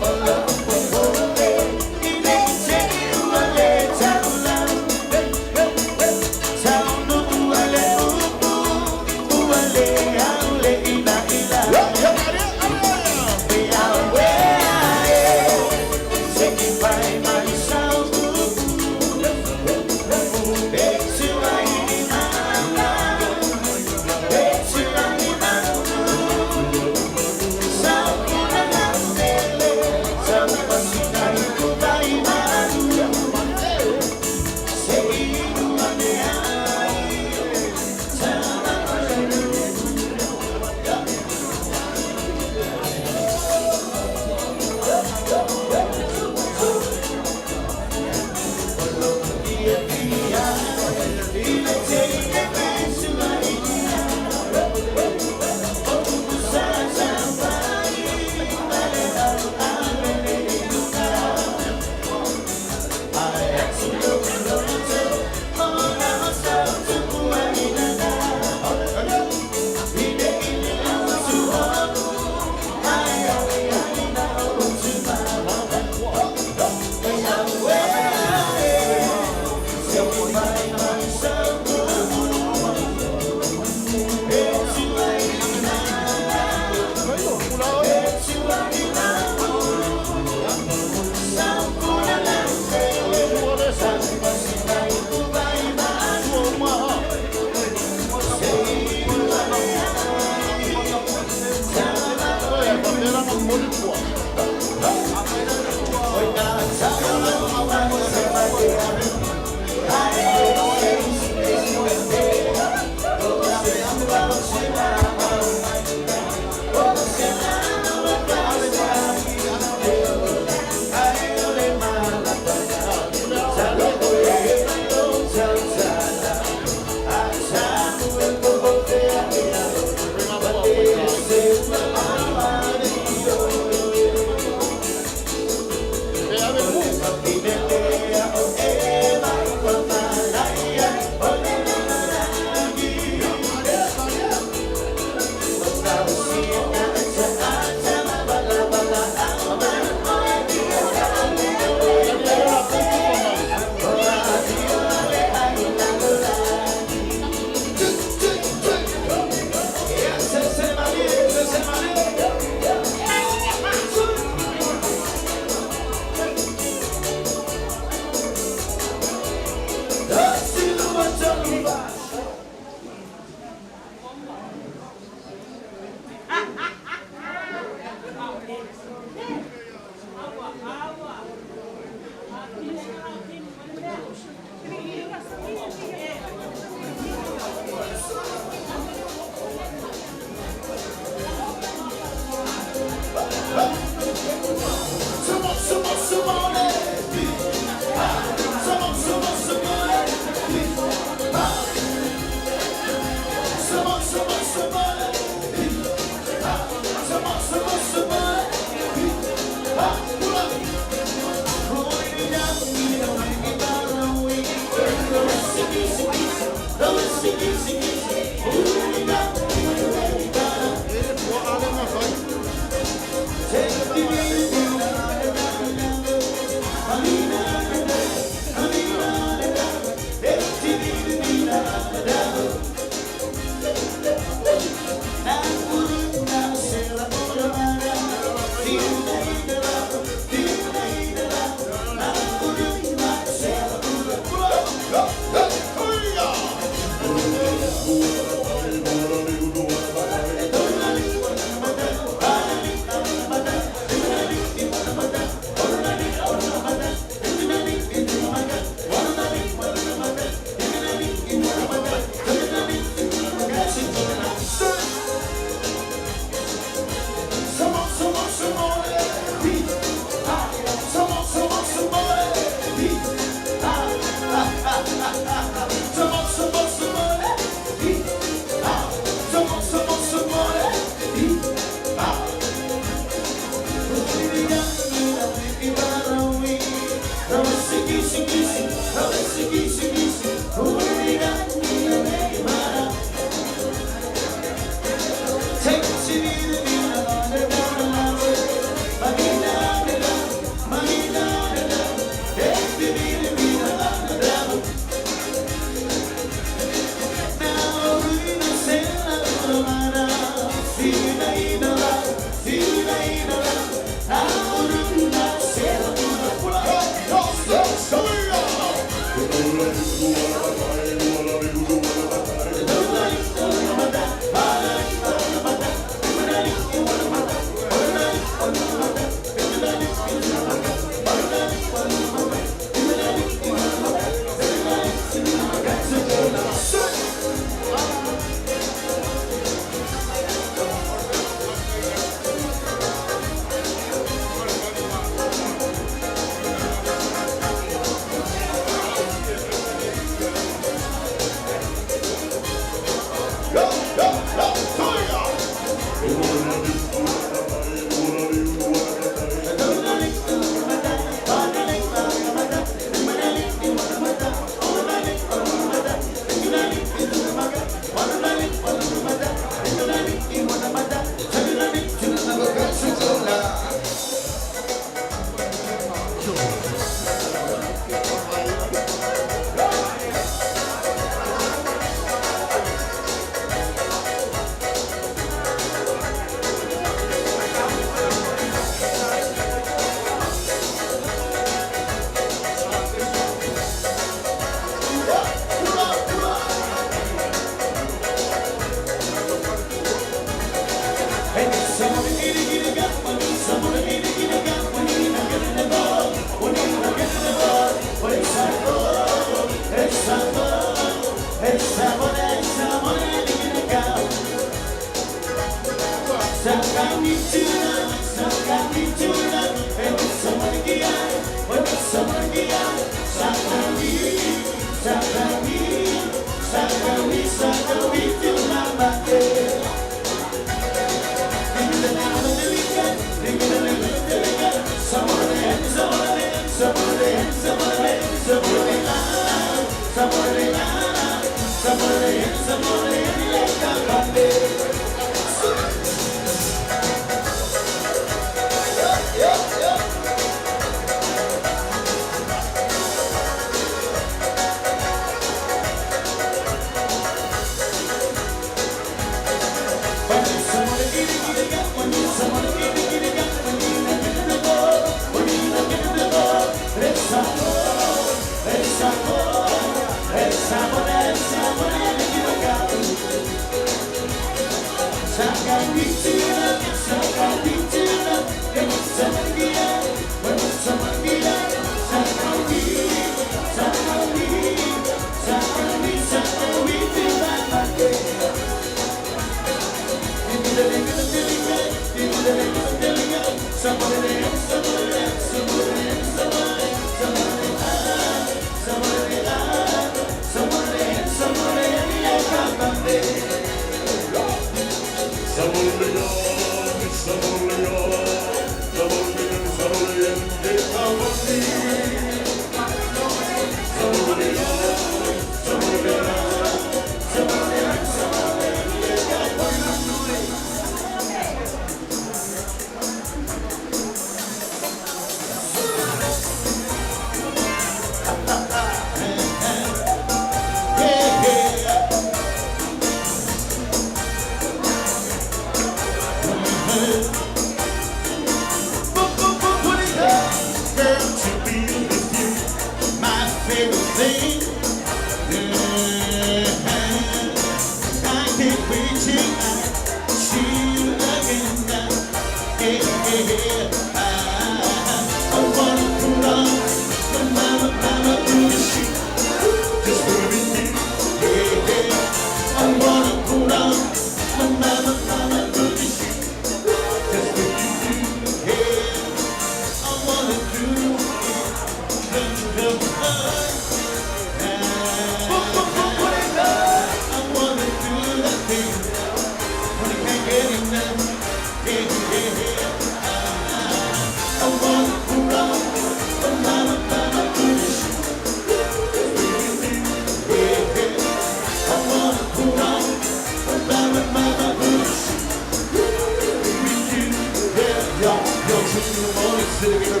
Yes,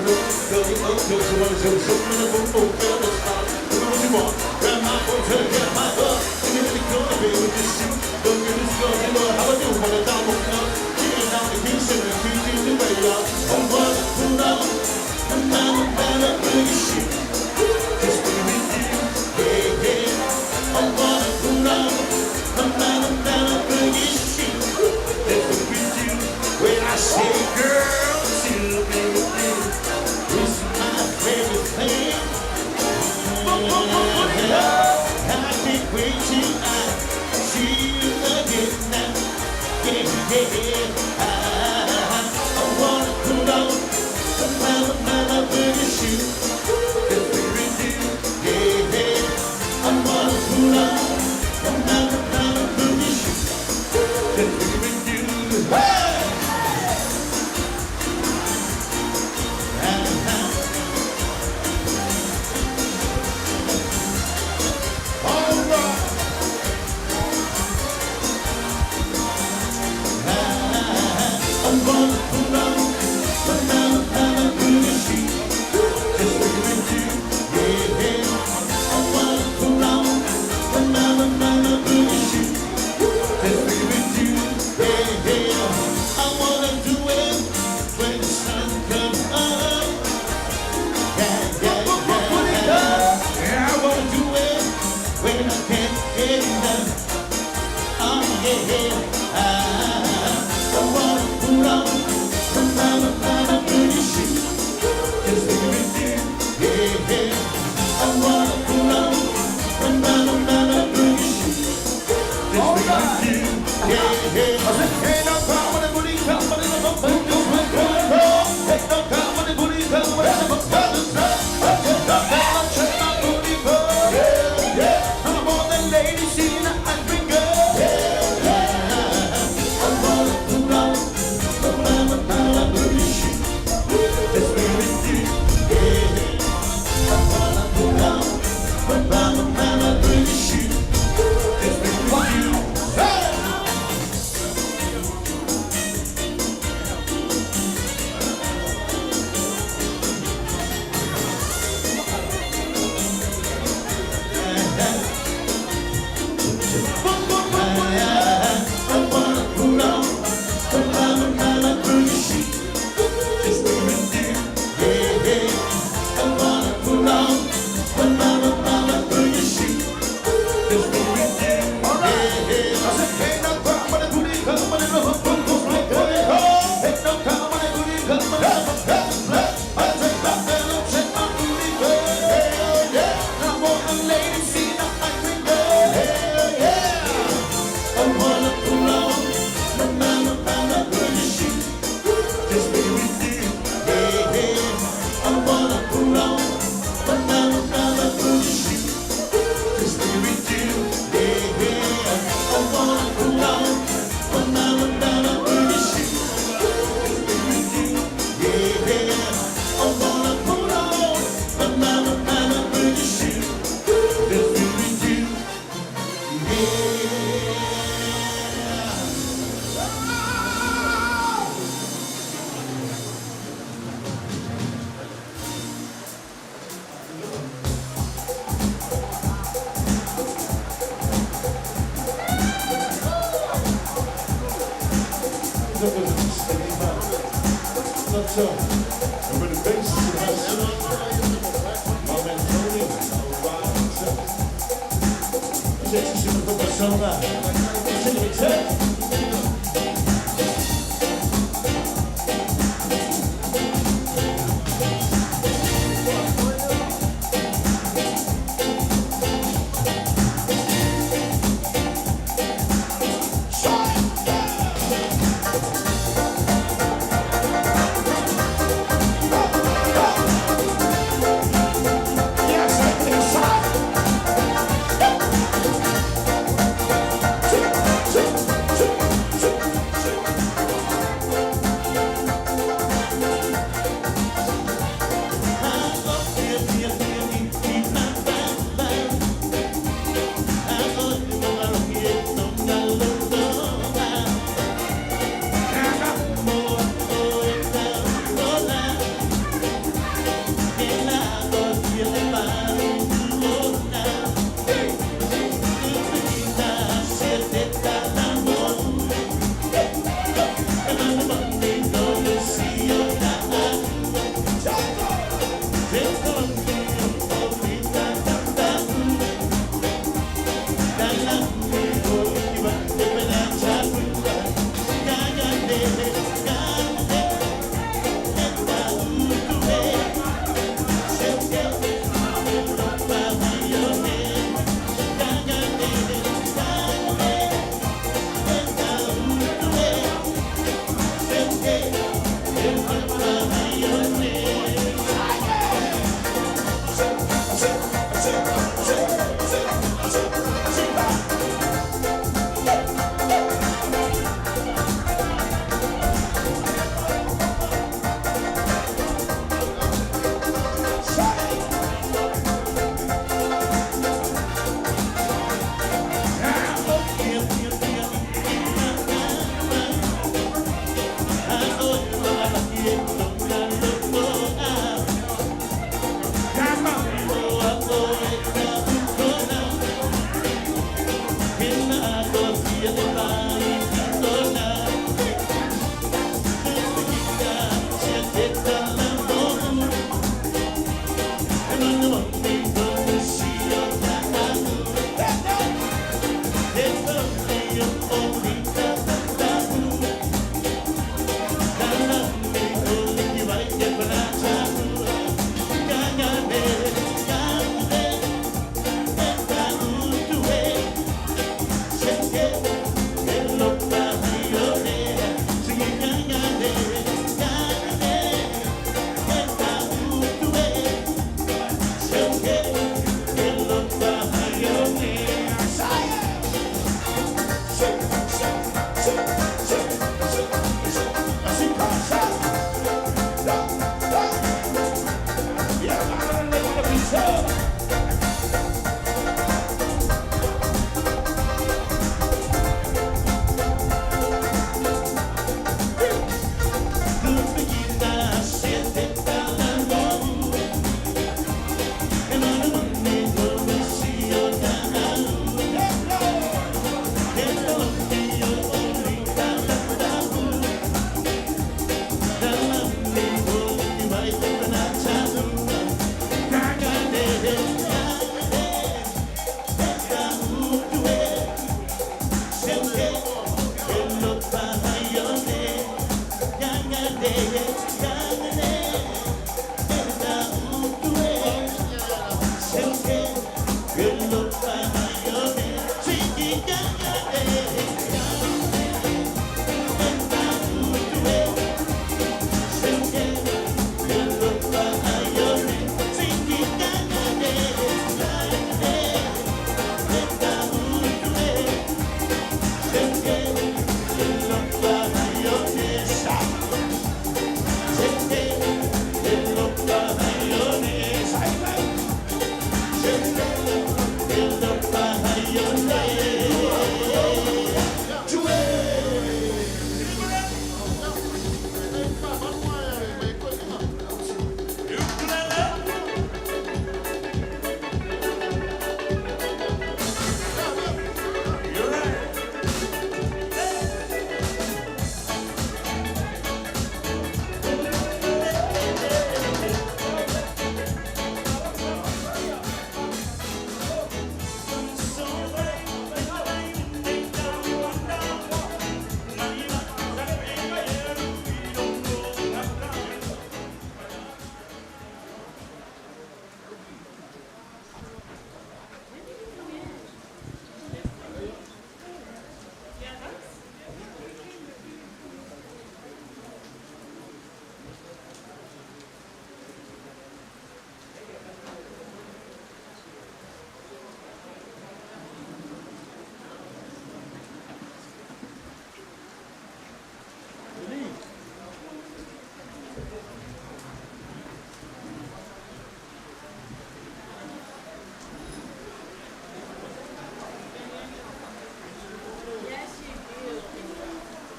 Yes, you do.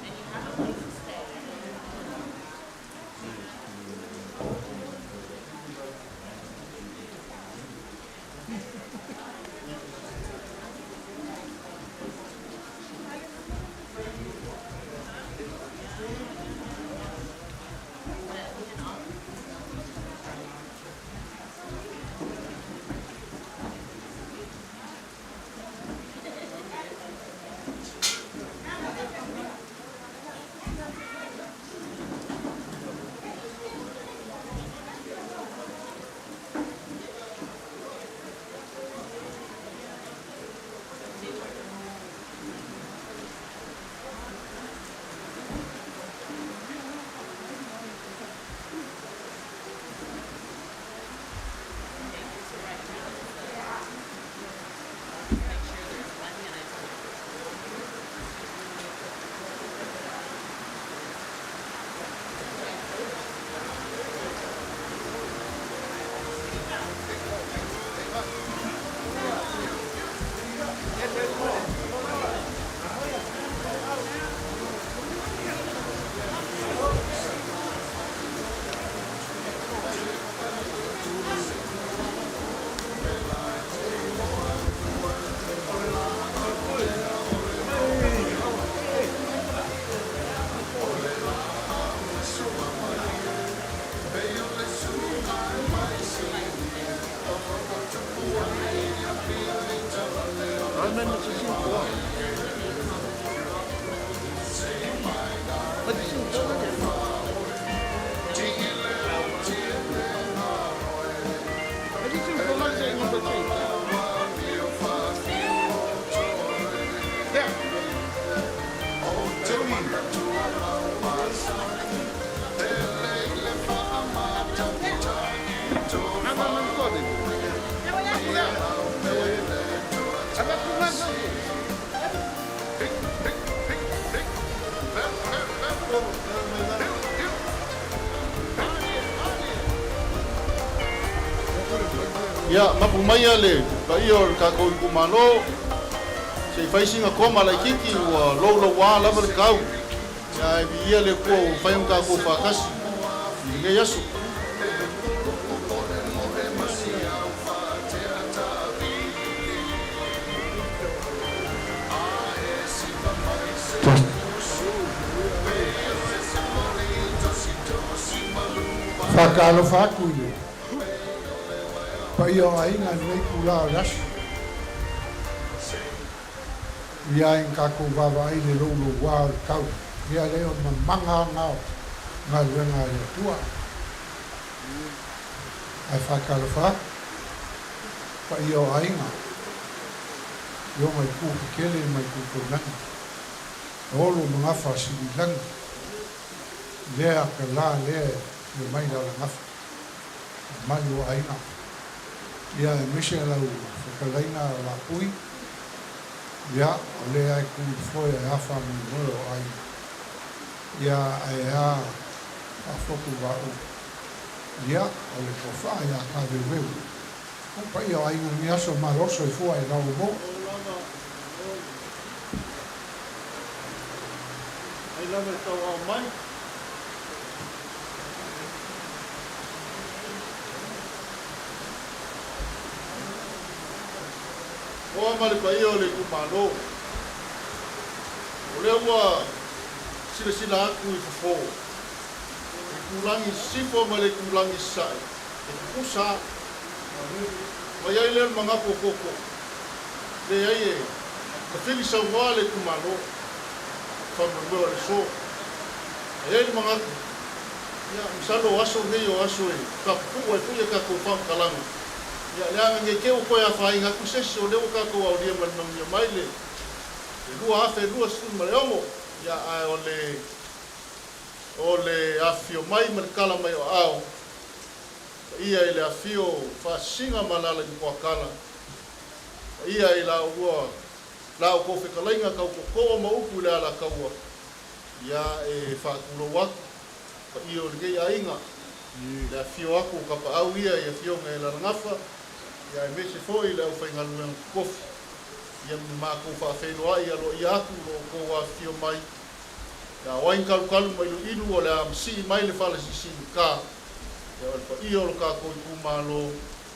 And you have a place to stay. So right now it's make sure there's plenty and I Ia, mapu maia le paia o le tatou itumalo, se i fai sina koma laitiiti ua loulouā lava le kau, ae viia le Atua ua mafai ona tatou faatasi i lenei aso. Faatalofa atu i le paia o aiga i lenei itula o le aso. Ia ina tatou vaavaai i le louloua o le tau, ia lea o le mamaga lena o galuega a le Atua. Ae faatalofa atu, paia o aiga. Afioga i itu tetele ma itu taulagi, e olo ma gafa a Sililagi, lea atalā lea e afio mai le alagafa, mamalu o aiga, ia aemaise lau fetalaiga Lapui, ia o lea e tu i le foe ae a faamoemoe o aiga, ia ae a faafotu vaaulu, ia o le toafaa ia Taveuveu. O paia o aiga i lenei aso, malo le soifua e lau ua maua. Oi. Ai lava e tauao mai. Oa ma le paia o le itumalo. O lea ua silasila atu i fofo, le itulagi i sisifo ma le itulagi i sasae, e tutusa a. Mai ai lea o le manatu o tootoo. Leai e tafili saunoa le itumalo, faamoemoe o le aso. Ae i ai le manatu, ia, masalo o aso nei o aso e faapupuu ai foi a tatou faamatalaga. Ia, leaga ne i te i ua toe afaina atu se isi, o lea ua tatou aulia ma le manuia mai le 2026, ia, ae o le, o le afifio mai ma le tala mai o aao, paia i le afifio o Faasisiga ma Alaala i Makoakala, Paia i la oulua la outou fetalaiga tau tootoo ma upu i le Alataua, ia e faatulou atu paia o lenei aiga, le afifio atu o tapaau ia i afioga i Alalagafa, ia aemaise foi le aufaigaluega totofi, ia ma matou faafeiloai aloaia atu lo outou afifio mai. Ia o ai ni kalukalu ma iluilu o le a masii mai le fala siisii uta, ia o le paia o lo tatou itumalo,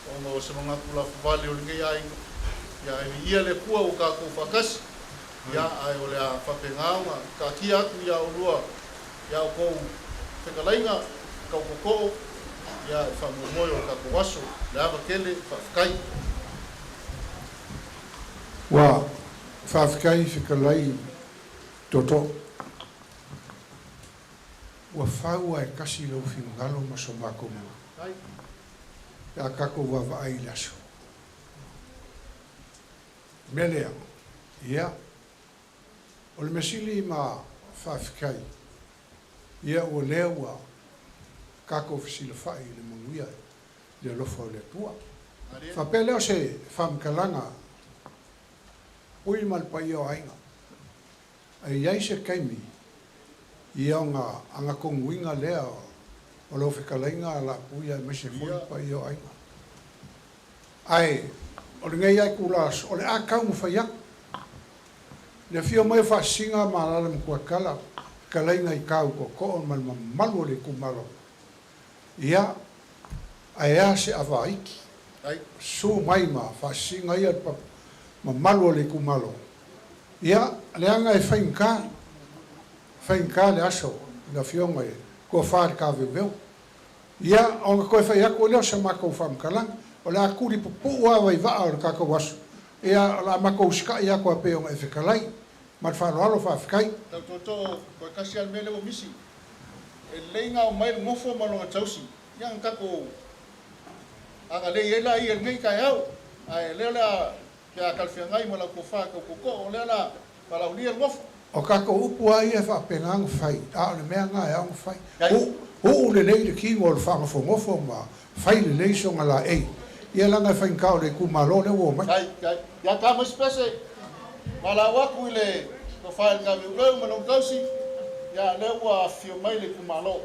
Ona o se manatu lafuvale o lenei aiga, ia ae viia le Atua ua tatou faatasi, ia ae o le a faapena ona taatia atu ia oulua ia outou fetalaiga tau tootoo, ia i faamoemoe o le tatou aso. Le ava tele, faafetai. Ua faafetai fetalai tootoo. Ua fau a e tasi lou finagalo ma so matou manatu. Pe a tatou vaavaai i le aso. O le mea lea, ia, o le mea sili ma faafetai, ia ua lea ua tatou fesilafai i le manuia i le alofa o le Atua. Faapea lea o se faamatalaga ui ma le paia o aiga. E i ai se taimi ia ona agatonuina lea o lau fetalaiga a Laapui aemaise foi le paia o aiga. Ae o lenei lava itula aso, o le a taumafai atu. Le afio mai o Faasisiga ma Alaala Matuatala, fetalaiga i tau tootoo ma le mamalu o le itumalo, ia, ae a se avaiki, susu mai ma Faasisiga ia le mamalu o le itumalo. Ia, leaga e faigata, faigata le aso i le Afioga i le Tofa i le Taveuveu. Ia, ona toe fai atu ai lea o sa matou faamatalaga, o le a tuli pupuu lava vaivaa o le tatou aso, ia, o le a matou usitai atu a pei ona e fetalai. Ma le faaaloalo, faafetai. Tau tootoo, toe tasi lava le mea lea ua misi. E lelei ona aumai le nofo ma lona tausi, ia ona tatou agalei ai laia i lenei taeao. Ae o lea o le a Pe a talafeagai ma lau tofa tau tootoo, o lea la valaaulia le nofo. O tatou upu lava ia e faapena ona fai, a o le mea lena e ao ona fai. Uu lelei le tino o le faanofonofo ma fai lelei sona laei, ia leaga e faigata o le itumalo lea ua omai. Kai, kai, ia ta mai se pese, valaau atu i le tofa i le Taveuveu ma lona tausi, ia lea ua afifio mai le itumalo. Malo.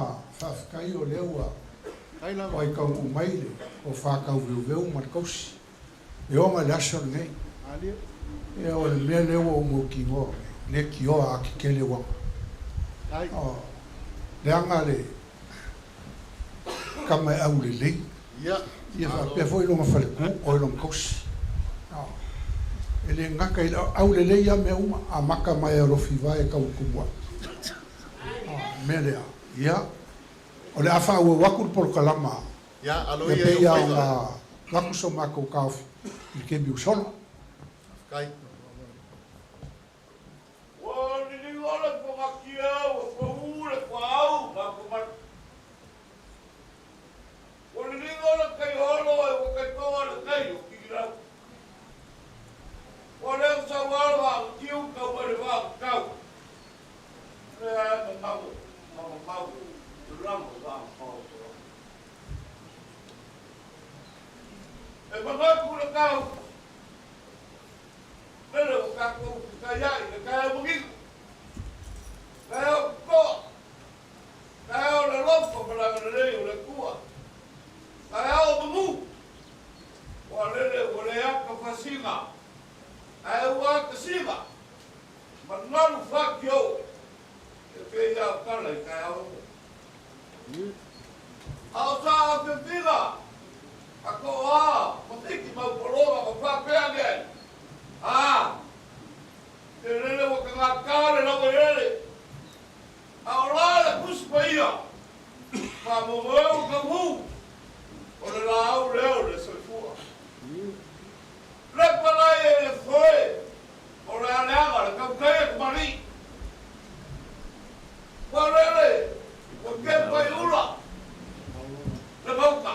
ma faafetai o lea ua toai taunuu mai le tofa tauveuveu ma le tausi e oga i le aso lenei. Ia o le mea lea ua ou mautinoa leitioa a tetele uaga. O leaga le tama e aulelei. Ia faapea foi lona faletu oi lona tausi. E le gata i le aulelei lava mea uma, amata mai lava i Alofivae e tau i Tumuai. O le mea lea, ia, o le a faaauau atu le polokalama e pei lava ona avatu so matou taofi i le taimi ua sola. Ua liliu le fogatia ua pau le tuaau ma fomanu. Ua liligo le taiholo e ua taitoa le tai o Tigilau. Ua leo saualo a o tiu tau mai le vaa o tau. Lea e mamau ma mamau tulaga o vaa o tau. E manatu le tau. Lele ua tatou fetaiai le taeao manino. Taeao totoa. Taeao le alofa ma le agalelei o le Atua. Taeao o manu. Ua lele ua le ata fasina. Ae ua ata siga. Manalu fatio. E pei a o tala i taeao e. A o sa afefina. A ko a, ma tiki mau pologa ma whapea ni ai. A, te rere wa ka ngā kāre lawa i rere. A o la le kusi pa ia. Pa mo moe ka hu. O le la au leo le soifua. Le palai e le foe. O le aleaga le kautai e kumari. Ua rere, ua kepa i ula. Le mauka.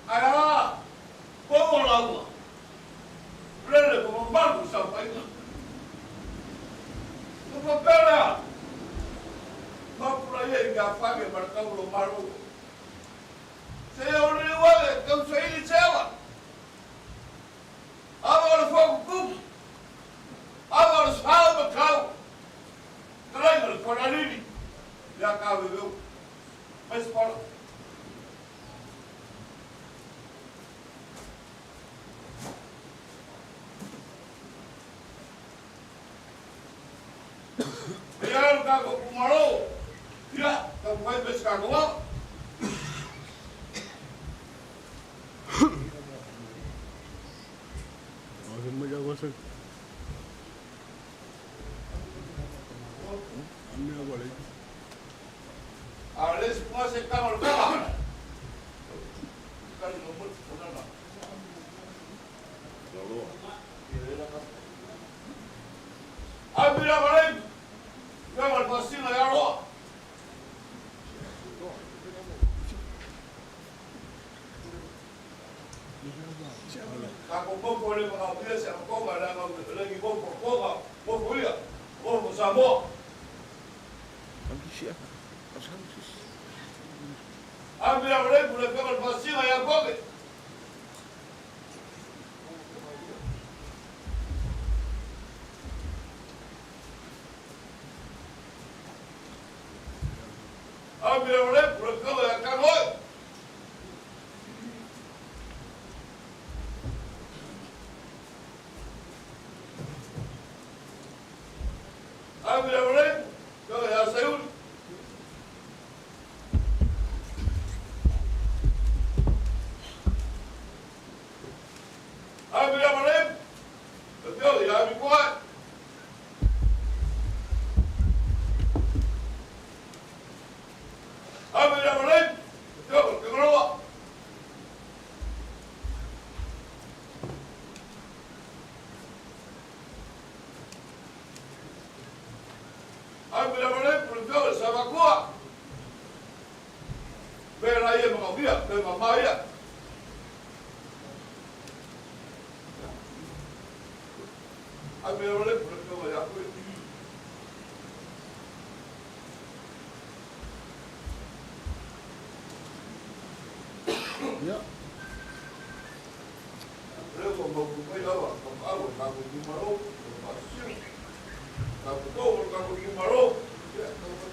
Ai a, koua laua. Lele ma mamalu sa faiga. Ua papelea. Mapula ia i mea whange ma le taulo malu. Se o le uale, tau saili sewa. Ava o le whakukupu. Ava o le sao ma kau. Kalainga le whanalili. Ia ka weweu. Mai spala. Ia alu ka ko kumaro. Ia, ka whai me ska ko wao. A le se kuma se kama le kama. Kali no mo nana. Ai mira malai. Ia mal pasina ya roa. Ka ko ko le ma pia se ko ma la ma le ki ko ko ko ko ko ia. Ko ko sa mo. Ai mira malai le kama le pasina ya ko. Ai mira malai le kama ya ka ngoi. Ai mira malai kama ya sayul. Ai mira malai le ya mi ko. Ai mira malai le ke ngoloa. Ai mira malai le ke sa va koa. Pe la ia ma via, pe ma ma ia. Ai mira malai le ke ya ko. Le ko mo ku mai lawa, ka au ka ku ku maro, ka siu. Ka ku ko ka ku ku maro. Ya ka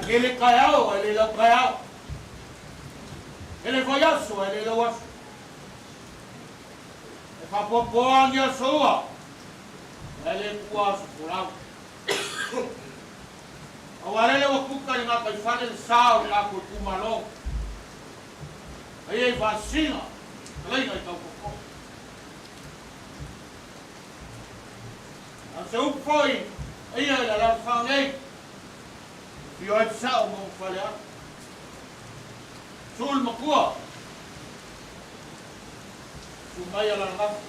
Kele kaiao, e le lau kaiao. Kele foi aso, e le lau aso. E whapoapoa ni asoa, e le kua aso fulau. Au arele wa kuka i ngā kaiwhane le sao i ngā koe kumalo. Ai e whasinga, kaleinga i tau koko. A se upoi, eia i la lau whangei, Fio ai sao mo whale atu. Sul makua. Su mai ala ngafu.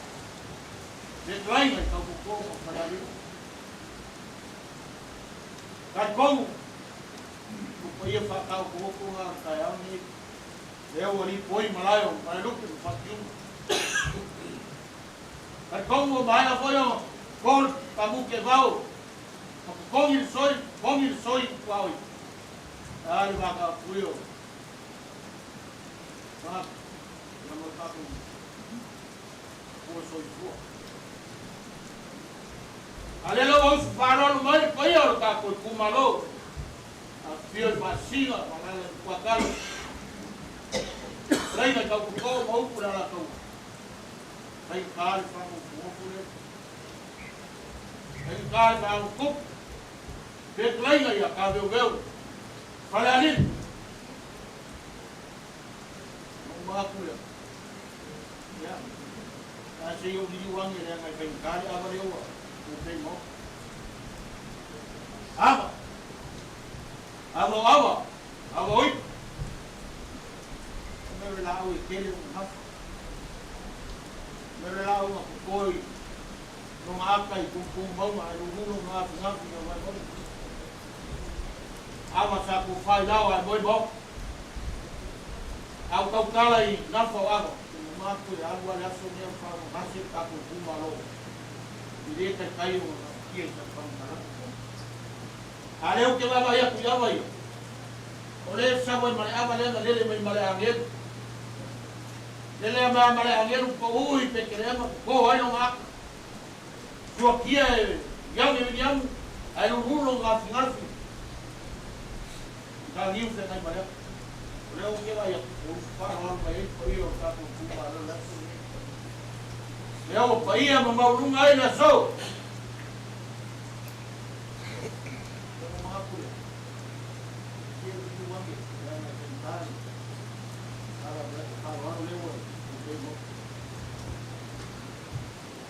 Le trainga i tau koko mo whale aliu. Kai kou. Ku paia whakau koko ngā kai au ni. Leo ali poi malaio, mai lupi mo whatiunga. Kai kou mo mai a foi o kol pamuke vau. Kongi le soi, kongi le soi kua oi. Ali waka puio. Waka, na mo taku. Kua soi kua. Alelo au su whanau mai paia o tākou kumalo. A fio i whasinga, whanau kua kalo. Reina tau koko maupu la la tau. Hei kāri whanau kuoku le. Hei kāri whanau kupu. Pe kleinga ia ka veu veu. Whale alin. No māku ia. Ia. A se iu ni uangi rea ngai whain kāri awa reua. O te mo. Awa. Awa awa. Awa oi. Mere la au e kele o ngafa. Mere la au nga kukoi. No ngā aka i kumpung maunga. Ai ruruno ngā ngafi nga wai mori. Awa sa ku whai lau ai moi mo. Au kau kala i ngafa o awa. Te māku e alu ale aso mea whanau hase kako kumalo. I le kai kai o ngā kia i sa whanau. A leo ke wawa ia kui awa ia. O le sawa i mare awa lea lele mai mare angelu. Lele a mea mare angelu ko ui pe kere ama ko ai no ngā. Sua kia e iau e winiamu. Ai ruruno ngā fingafi. Ka niu te ngai marea. O leo ke vai o whāhau mai e pa ia o tātou kūmā rau lato nei. Leo o pa ia ma maurunga ai na sou. Tō mahaku rea. Kia utu wange, rea ngai whentāni. Ara whāro leo ai, o te mo.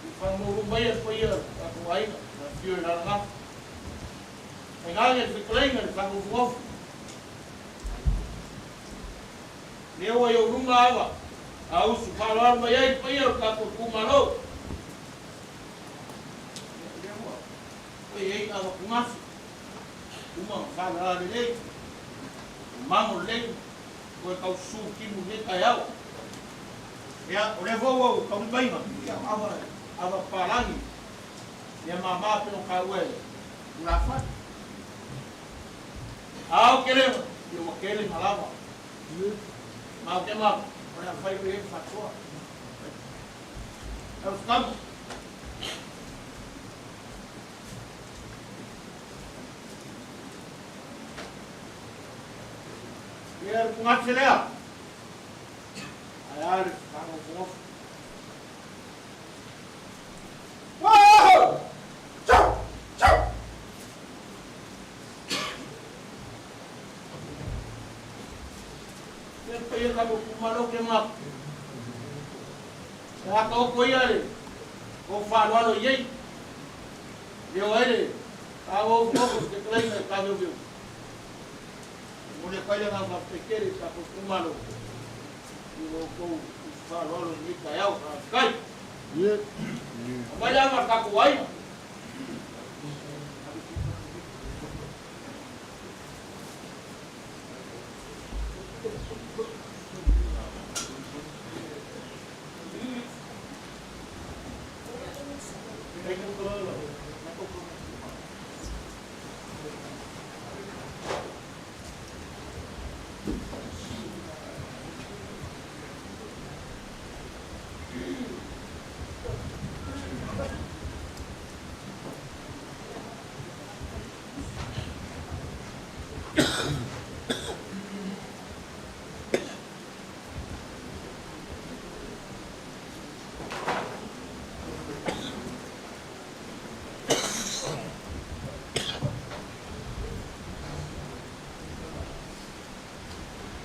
I whāmauru mai e pa ia tātou aina, na whio i rara ngawha. Hei ngā te whikaleinga, te whangofuofu. Leo ai o runga awa, a usu whāroaro mai ai paia o tātou kūmalo. Leo oi ei awa kungasi. Uma whāroaro lei, mango lei, koe kau sū kimu ne kai awa. Ea, o le vau au, kau mainga, ia awa, awa pālangi. Ia mā mā peno ka ue, ura whai. Au kele, ia ua kele ma lava. Ma au ke ma, o le a fai ue e fatoa. Au whakamu. Ia le pugati lea. Ae a le whakangofongofo. Wow! Chau! Chau! Ia le paia ka mo kumalo ke ma. E aka oko ia le o whaaloalo i ei. Leo ai le ka o fofo te kalaina i ka veu. Mo le paia ngā whakapekere ka ko kumalo. I o kou whaaloalo i ka eau ka kai. Mai lava ka ko ai.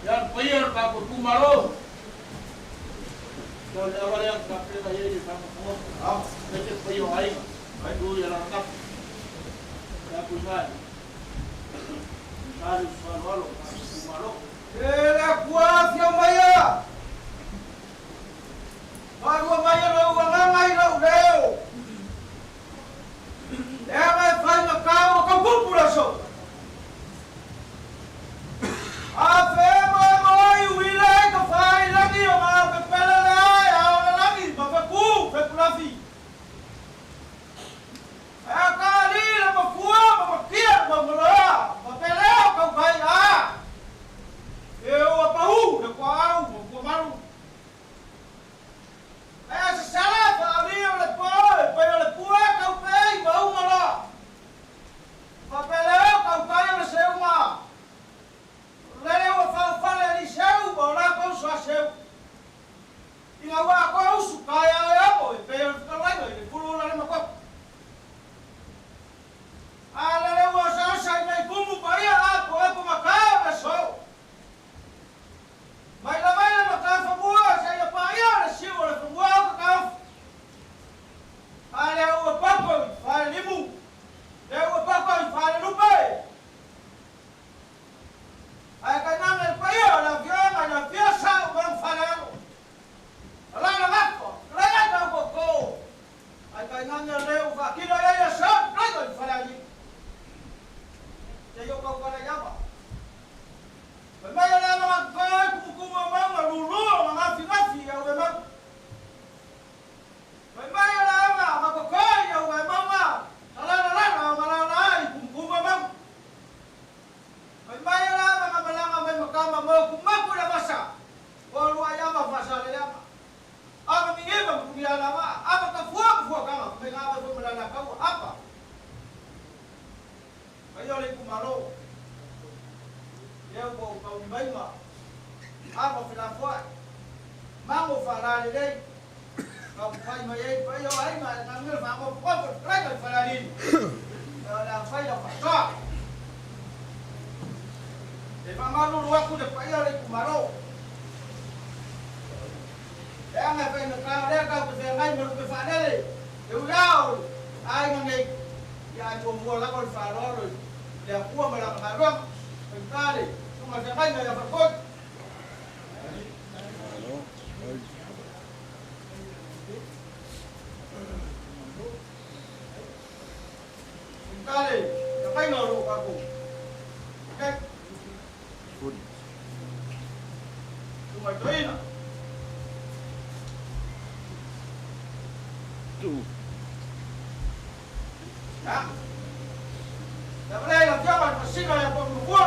Ia paia ka ko kumalo. Ko le awale ka pena ye le ka ko. Ah, me te paia ai. Ai du ia la ka. Ya ku sai. Sali falalo ka kumalo. E le kua fia maia. Malua mai lau anganga i lau leo. Le anga e whai ngā o kaupupu la so. A whe mo mo i uila e ka whai langi o ngā pepele le ai a o le langi ma whaku whepulafi. A ka li le mafua ma makia ma maloa ma pele o kaukai a. E o a pahu le kua au ma kua maru. E sa sala fa ali o le po e pai o le pua kau pei ma umala. Fa pele o kaukai o le seuma. Lele ua whaufale li seu ma o la kau soa seu. Inga wā koa usu kai au e amo e pei o le whakalainga i le pulu la le makoko. A lele ua sa osa i nei kumu pa ia a po e po makao le so. Mai la mai le maka whamua sa ia pa ia le siu o le whamua o kakao. A le ua pako i whale limu. Le ua pako i whale lupe. Ai ka nana le paia o la fioga la fia sa o mang whale alo. La la ngako, la la tau ko ko. Ai ka nana le u whakino ia ia sa, lai i whale ali. Te yo kau kala yama. Mai mai le ama kai kumu maunga lulu o ngafi ngafi au e mau. Mai mai le ama ma ko kai au e maunga. La la la la ma la la i kumu mau. Mai mai le ama ma malanga mai makama mo kumaku la masa. O lua yama fasa le ama. Ama mingiva mkumila lama, ama kafua kafua kama, menga ama fua malala kau apa. Kayo le kumalo. Leo ko kau maima. Ama fila fua. Mango fala le lei. Kau fai mai ei, pai o ai ma na ngel fa mo ko ko kai ko fala ni. La fai la fa. E fa malu lu aku le pai le kumalo. E anga fai na ka le ka ko fe ngai mo pe fa le. E u yao. Ai ngai ya mo mo la ko fa lo lo. Le akua ma la ka ro. Pe kale. Tunga fe ngai na fa ko. Kale, ka pai no ro ka ko. Kai. Tunga toina. Tu. Ya. Ya boleh la fiama ma sina ya ko mfua.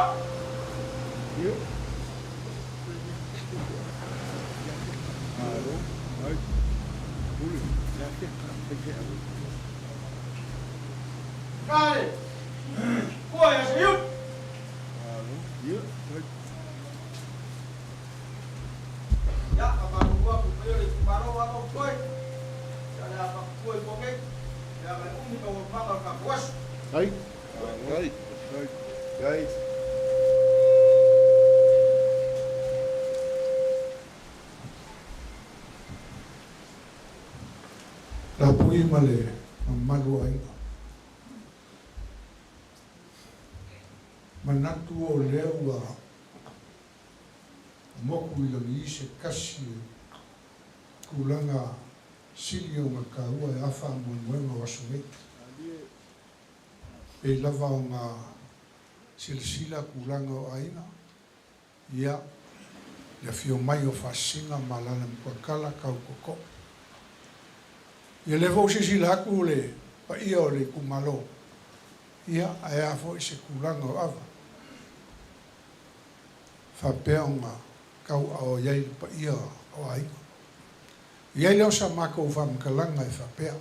Kale! Kua ia se iu! Ia, faamalulu atu i paia o le itumalo a o toe, ia o le a faaputua i tua nei, leaga e umi taualumaga o le tatou aso. Ai. Ai. Ai. Lapui ma le mamalu o aiga. Manatu o lea ua moku i lagi se kasi e tulaga sili ona taua e a faamoemoega o aso nei. Pei lava ona silasila tulaga o aiga, ia, le afio mai o Faasisina ma alala Matuatala tau tootoo. Ia lea foi ua silasila atu le paia o le itumalo, ia, ae a foi se tulaga o ava faapea ona tauaao i ai le paia o aiga. I ai lea o sa matou faamatalaga e faapea,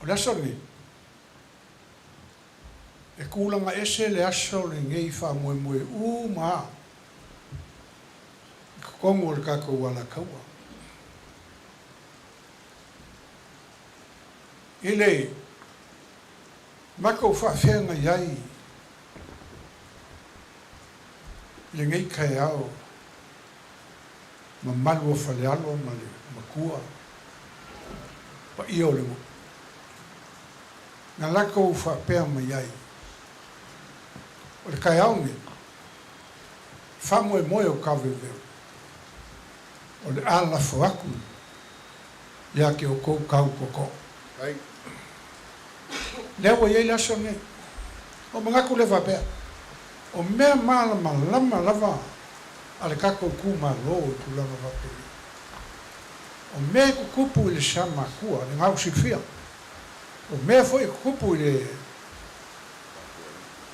O le aso lenei, e tulaga ese le aso lenei faamoemoe uma lava i totonu o le tatou alataua. I le matou faafeagai ai i lenei taeao mamalu o Falealo ma le Matua paia o le nuu, na latou faapea mai ai, O le taeao lenei, faamoemoe o Taveuveu, o le a lafo atu ia te outou tau tootoo. Lea ua i ai le aso lenei. Ua manatu lea faapea, o mea malamalama lava a le tatou itumalo i tulaga faapenei. O mea e tutupu i le sa matua, le gausilfia, o mea foi e tutupu i le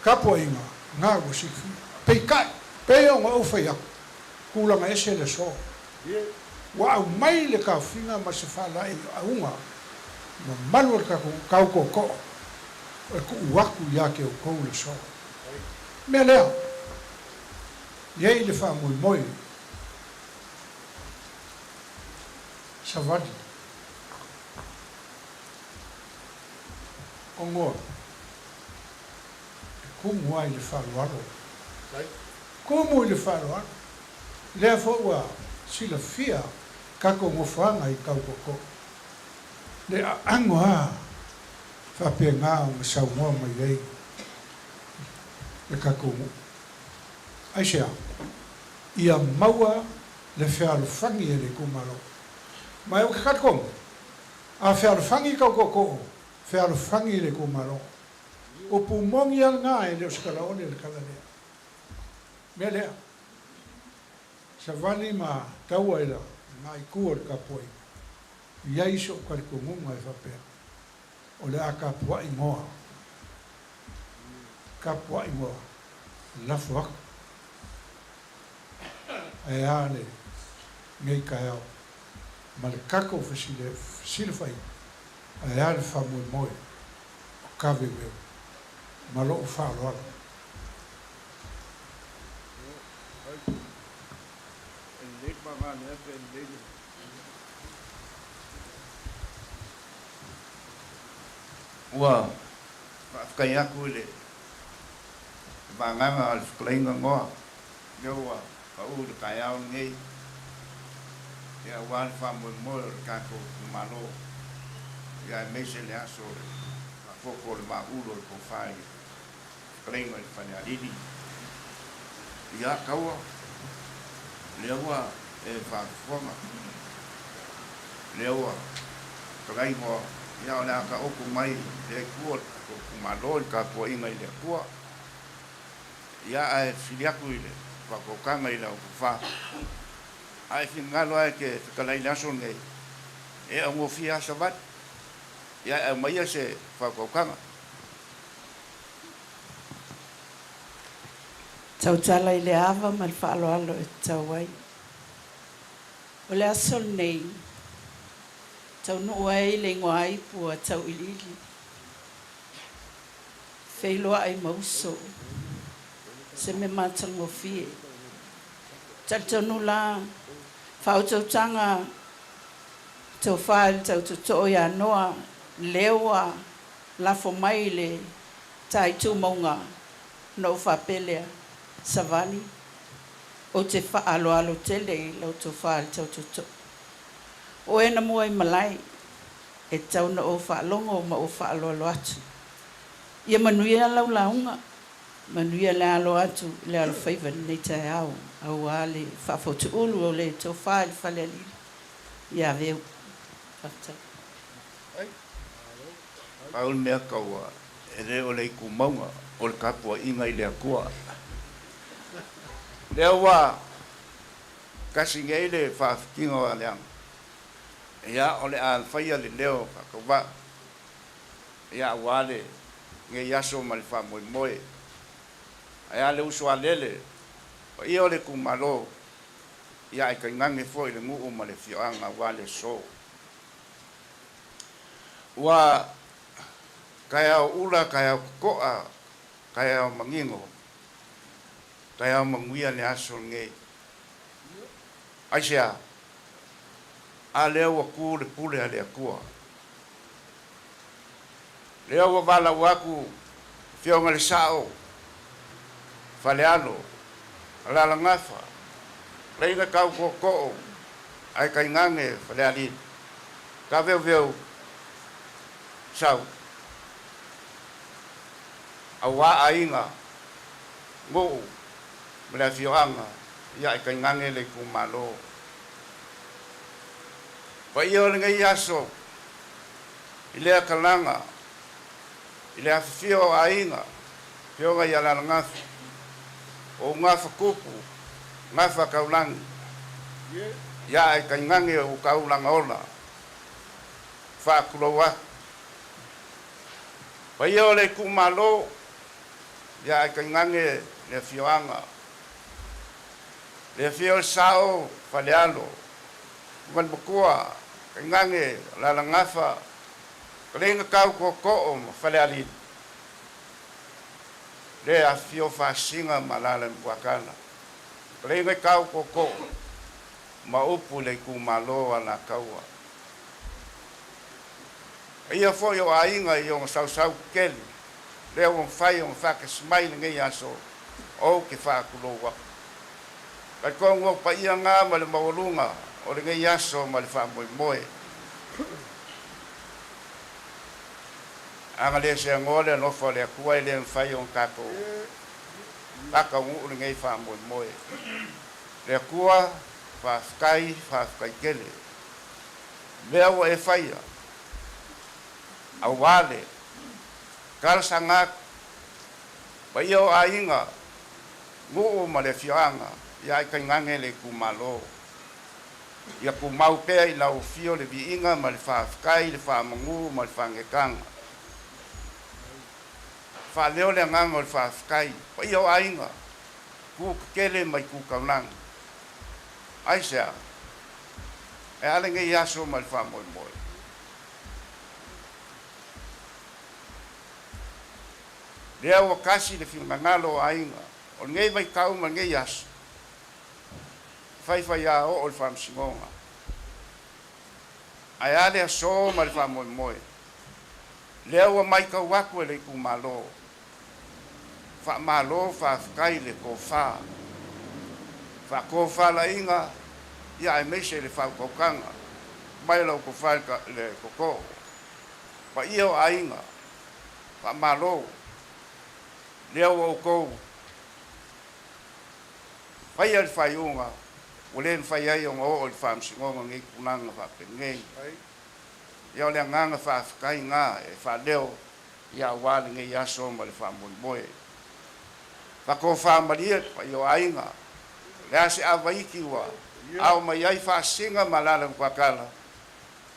tapuaiga, na ua silafia. Peitai, pei ona ou fai atu, tulaga ese le aso. Ua aumai le taofiga ma se faalaeiauga mamalu o le tatou tau tootoo e tuu atu ia te outou le aso. Mea lea, i ai le faamoemoe savali ogoa e kumu ai le faaaloalo. Kumu i le faaaloalo. Lea foi ua silafia tatou nofoaga i Taupoko. Le aano a faapena ona saunoa mai ai le tatou nuu. Aisea? Ia maua le fealofani e le itumalo. Ma ou te talitonu, a fealofani Taupoko, fealofani le itumalo. Upu moni a lena e le o se kalaole le kala lea. Mea lea, savali ma taua i lena itu o le tapuaiga, i ai so'u talitonuga e faapea, o le a tapuai moa, tapuai moa, lafo atu. Ae a lenei taeao ma le tatou fesilafaiga, ae a le faamoemoe o Taveuveu ma lo'u faaaloalo. Ua faafetai atu i le vagaga a le fetalaiga Noa, lea ua pau i le taeao lenei, ia aua le faamoemoe o le tatou itumalo, ia aemaise le aso o le faafoto o le Vaa-ulu o le Tofa i le Fetalaiga i le Falealili. Ia, taua, lea ua e faafofoga, lea ua fetalai Noa, ia o le a taoto mai le Atua o le tatou itumalo i le tapuaiga i le Atua. Ia, ae fesili atu i le faatautaga i lau tofa, a e finagalo lava e te fetalai i le aso lenei, e augofie lava savali, ia ae aumaia se faatautaga. Tautala i le ava ma le faaaloalo e tatau ai. O le aso lenei, taunuu ai le igoaipu a Tauiliili, feiloai ma uso, se mea matagofie. Talitonu la, faautautaga tofa i le tautootoo ia Noa, lea ua lafo mai le ta itumauga, ona ou faapea lea, Savali, ou te faaaloalo tele i lau tofa i le tautootoo. O oe na mua i malae, e tatau ona ou faalogo ma ou faaaloalo atu. Ia manuia lau lauga, manuia le alo atu i le alofaiva i lenei taeao, aua le faafotuulu o le tofa i le Falealili ia Veu. Faafetai. Pau le mea kaua, e le o le itumauga, o le tapuaiga i le Atua. Lea ua tasi nei le faafitiga o Aleaga, ia o le a faia le leo faatauvaa, ia aua lenei aso ma le faamoemoe. Ae a le uso a lele, paia o le itumalo, ia ae tainane foi le nuu ma le afioaga aua le aso. Ua taeao ula, taeao totoa, taeao manino, taeao manuia le aso lenei. Aisea? A lea ua tu le pule a le Atua. Lea ua valaau atu Afioga i le Sao, Falealo, Alalagafa, Laina tau tootoo, ae tainane Falealili, Taveoveo, Sau, aua aiga, nuu ma le afioaga, ia ae tainane le itumalo. Paia o lenei aso i lea talaga, i le afifio o aiga, Afioga i Alalagafa, o Ugafa Tupu, Gafa Taulagi, ia ae tainane o Utaulaga Ola, faatulou atu. Paia o le itumalo, ia ae tainane le afioaga, le afio o le Sao Falealo, Ugalematua, tainane Alalagafa, Kaleiga Tau Tootoo ma Falealili. Le afifio Faasiga ma Alala i Mapuakala, Kaleiga i Tau Tootoo ma upu i le itumalo o Alataua. Paia foi o aiga i ona sausau tetele, lea ua mafai ona faatasi mai i lenei aso, ou te faatulou atu. Talitonu o paia na ma le maualuga o lenei aso ma le faamoemoe. Ana le seanoa le alofa o le Atua e le mafai ona tatou faataunuu lenei faamoemoe. Le Atua, faafetai, faafetai tele. Mea ua e faia, aua le talosaga atu, paia o aiga, nuu ma le afioaga, ia ae tainane le itumalo. Ia tumau pea i lau afio le viiga ma le faafetai, le faamanu ma le faagetaga. Faaleo le agaga o le faafetai, paia o aiga, tu tetele ma itu taulagi. Aisea? E a lenei aso ma le faamoemoe? Lea ua tasi le finagalo o aiga o lenei vaitau ma lenei aso, faifai a oo le faamasinoga. Ae a le aso ma le faamoemoe? Lea ua maitau atu e le itumalo, faamalo faafetai i le tofa, faatofalaiga ia aemaise le faautautaga mai lau tofa i le tootoo. Paia o aiga, faamalo, lea ua outou faia le faaiuga ua le mafai ai ona oo i le faamasinoga nei tulaga faapenei. Ia o le agaga faafetai na e faaleo ia aua lenei aso ma le faamoemoe. Faatofamalie le paia o aiga, o le a se ava iki ua ao mai ai faasisiga ma alaala matuakala,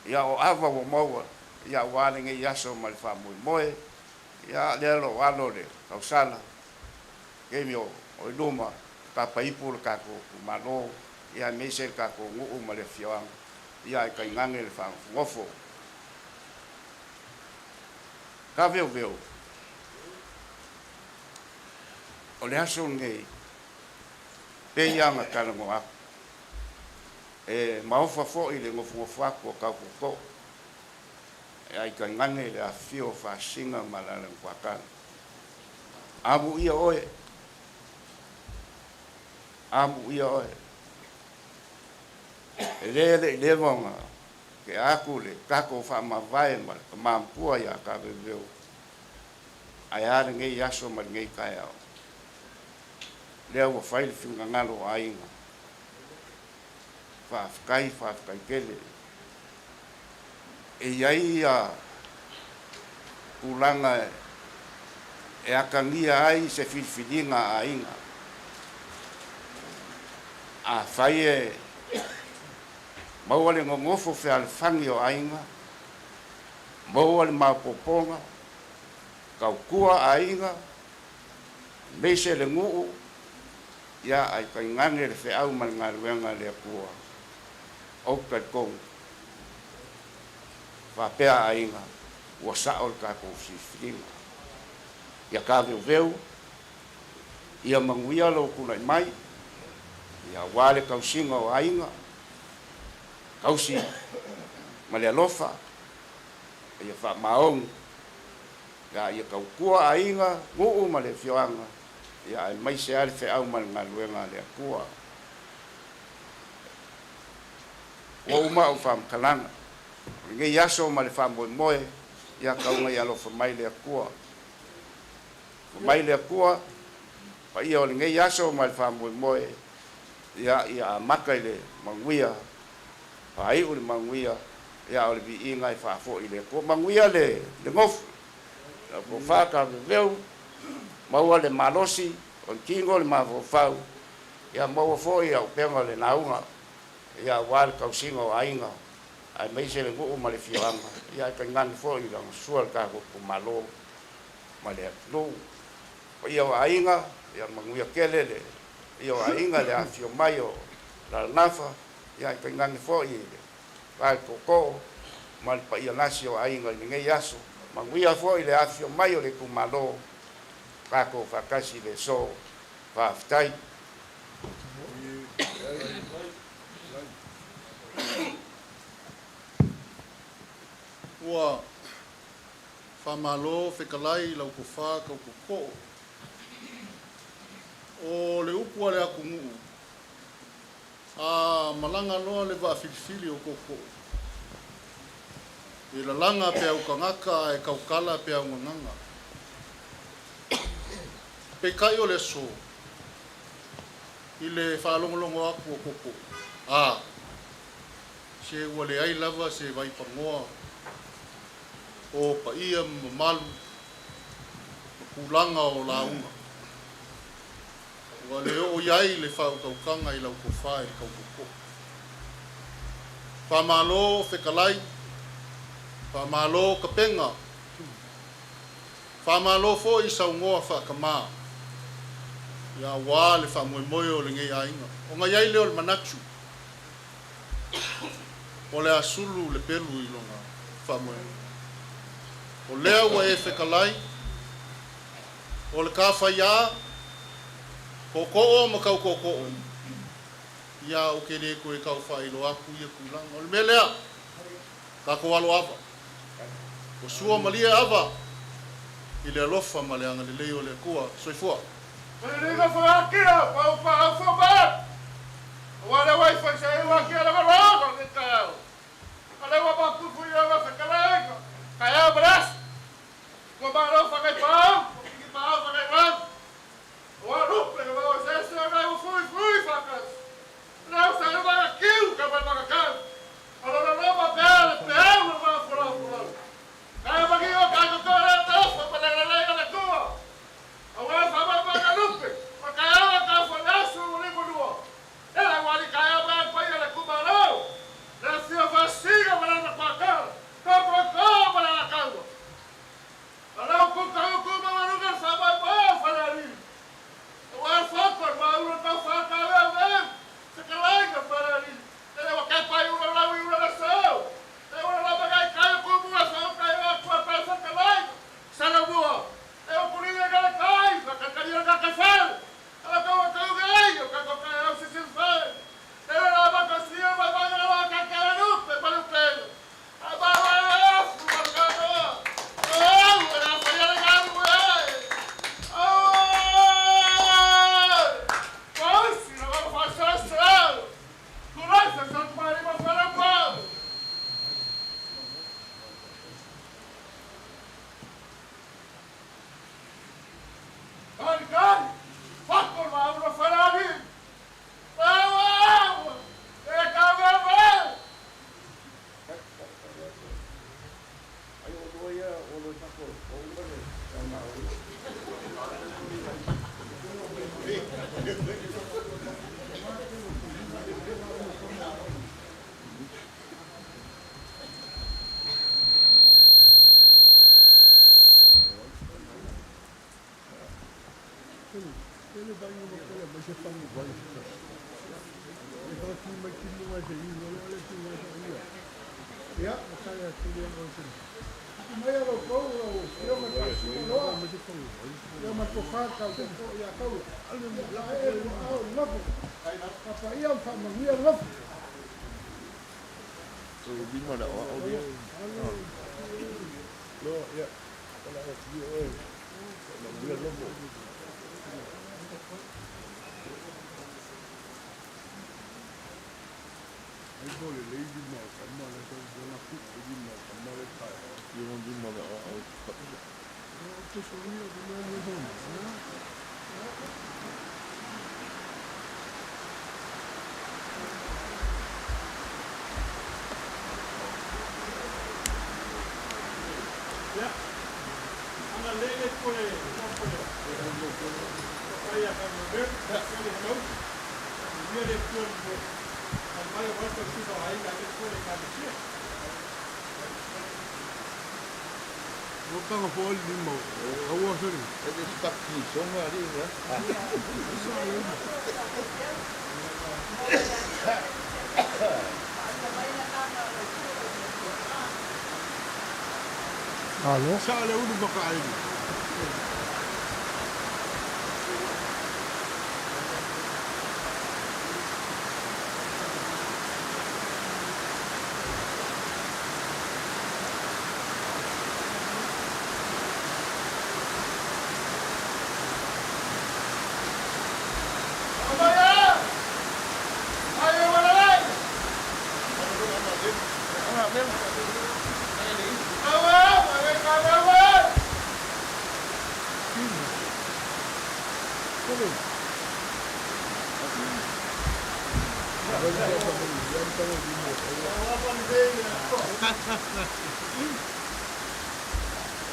ia o ava ua maua ia aua lenei aso ma le faamoemoe. Ia lea lo o alo le tausala. Taimi o i luma, tapaipu le tatou itumalo, ia aemaise le tatou nuu ma le afioaga, ia ae tainane le faagofogofo'o. Taveoveo, o le aso lenei, pei lava ona talanoa atu, e maofa foi le nofonofo atu o tau tootoo, ae tainane le afifio o Faasisina ma Alaalanukuatali. Amuia oe, amuia oe. E lē le'i leva ona tea atu le tatou faamavae ma le tamā matua iā Taveoveo, ae a lenei aso ma lenei taeao? Lea ua fai le finagalo o aiga. Faafetai, faafetai tele. E i ai ia tulaga e atagia ai se filifiliga a aiga. Afai e maua le nonofo fealofani o aiga, maua le maopoopoga, tautua aiga, aemaise le nuu, ia ae tainane le feau ma le galuega a le Atua. Ou te talitonu, faapea aiga, ua sa'o le tatou filifiliga. Ia taveoveu, ia manuia lou tulai mai, ia aua le tausiga o aiga, tausi ma le alofa, ia faamaoni, ia ia tautua aiga, nuu ma le afioaga, ia aemaise lava le feau ma le galuega a le Atua. Ua uma a'u faamatalaga o lenei aso ma le faamoemoe, ia tauga ia alofa mai le Atua. Alofa mai le Atua, paia o lenei aso ma le faamoemoe, ia ia amata i le manuia, faai'u le manuia, ia o le viiga e faafo'i i le Atua. Manuia le le gofu, lau tofa Taveoveu, maua le malosi o le tino le mafaufau, ia maua foi auupega o le lauga, ia aua le tausiga o aiga, aemaise le nuu ma le afioaga, ia ae tainane foi lagosua le tatou itumalo ma le atunuu. Paia o aiga, ia manuia tele le paia o aiga, le afifio mai o Alalagafa, ia ae tainane foi le va i tootoo ma le paia lasi o aiga i lenei aso. Manuia foi le afifio mai o le itumalo, tatou faatasi i le aso. Faafetai. Ua faamalo fetalai i lau tofa tau tootoo. O le upu a le atunuu, a malaga loa le vaafilifili o tootoo, e lalaga peau tagata ae tautala peau gagana. Peitai o le aso, i le faalogologo atu o tootoo, a, se ua leai lava se vaipanoa o paia ma mamalu ma tulaga o lauga. Ua le oo i ai le faautautaga i lau tofa i le tau tootoo. Faamalo fetalai, faamalo tapena, faamalo foi saunoa faatamā, ia aua le faamoemoe o lenei aiga. Ona i ai lea o le manatu, o le a sulu le pelu i lona faamoemoe. O lea ua e fetalai, o le tafaiā, tootoo ma tau tootoo, ia ou te le toe tau faailoa atu ia tulaga. O le mea lea, tatou alo ava, ua sua malie ava i le alofa ma le agalelei o le Atua. Soifua. Filifiliga faakia pau faaufo ma aua le uai faisai ua kia le valoga le taeao. A le ua mapuipui ua fetalaiga taeao ma le aso. Ua malo fagai paau, ua pigi paau fagai lau. Ua lupe le vao se se nai ua fui fui faatasi. Le u sa le vaga kiu ka mai vaga kau. O lo lo ma pea le peau le vao folau folau. Kai magi o kai ko le tofo pa le le le tua. Aua fa ma ma lupe. Ma kai awa ka fo le aso o le monua. E la wali kai awa pa ia le kumalo. Le fio fa siga ma la kwa ka. Ka pro ka ma la kaua. Ala ku ka ku ma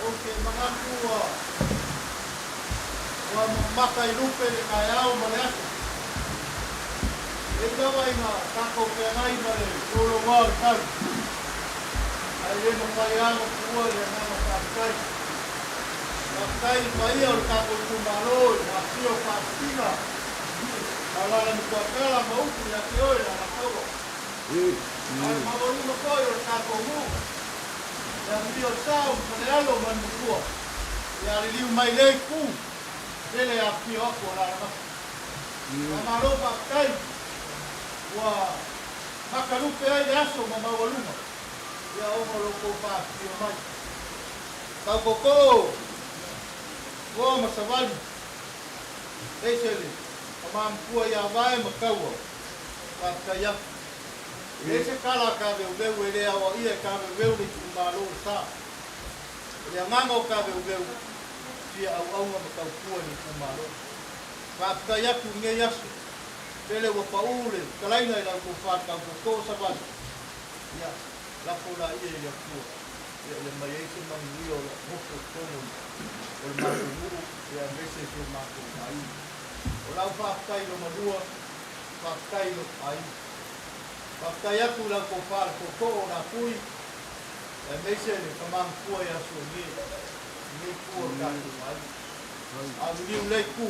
Ou te manatu ua mamaka i lupe le taeao ma le aso. E ui lava ina tatou feagai ma le louloua o le tau, ae le mafai lava ona tuua le agaga faafetai. Faafetai i le paia o le tatou itumalo i le afifio o Faasisina, Alaala Mapuapela ma upu ia te oe le Alataua. A o le maualuga foi o le tatou nuu, le afifio o Sao ma Falealo ma le Matua, ia liliu mai lea itu, lele afifio atu o Alaalamata. Faamalo faafetai ua makalupe ai le aso ma maualuga, ia ona o lo outou faafifio mai. Tautotoo, Toa ma Savali, ese le tama matua ia Vae ma Taua, faafetai atu. E leai se tala a Taveuveu e le aoaia e Taveuveu le itumalo o Sa. O le agaga o Taveuveu, fia auauna ma tautua i le itumalo. Faafetai atu i lenei aso, lele ua pau le talaina i la outou faatautotoo Savali, ia, lafo laia i le Atua, ia, ia mai ai se manuia o lau nofo i totonu o le matou nuu, ia, aemaise si o matou aiga. O lau faafetai loma lua, faafetai i lou aiga. Faafetai atu i la outou faaletootoo o Lapui, aemaise le tama matua ia Suanie, lenei itu o le tatou aiga. A o liliu lea itu,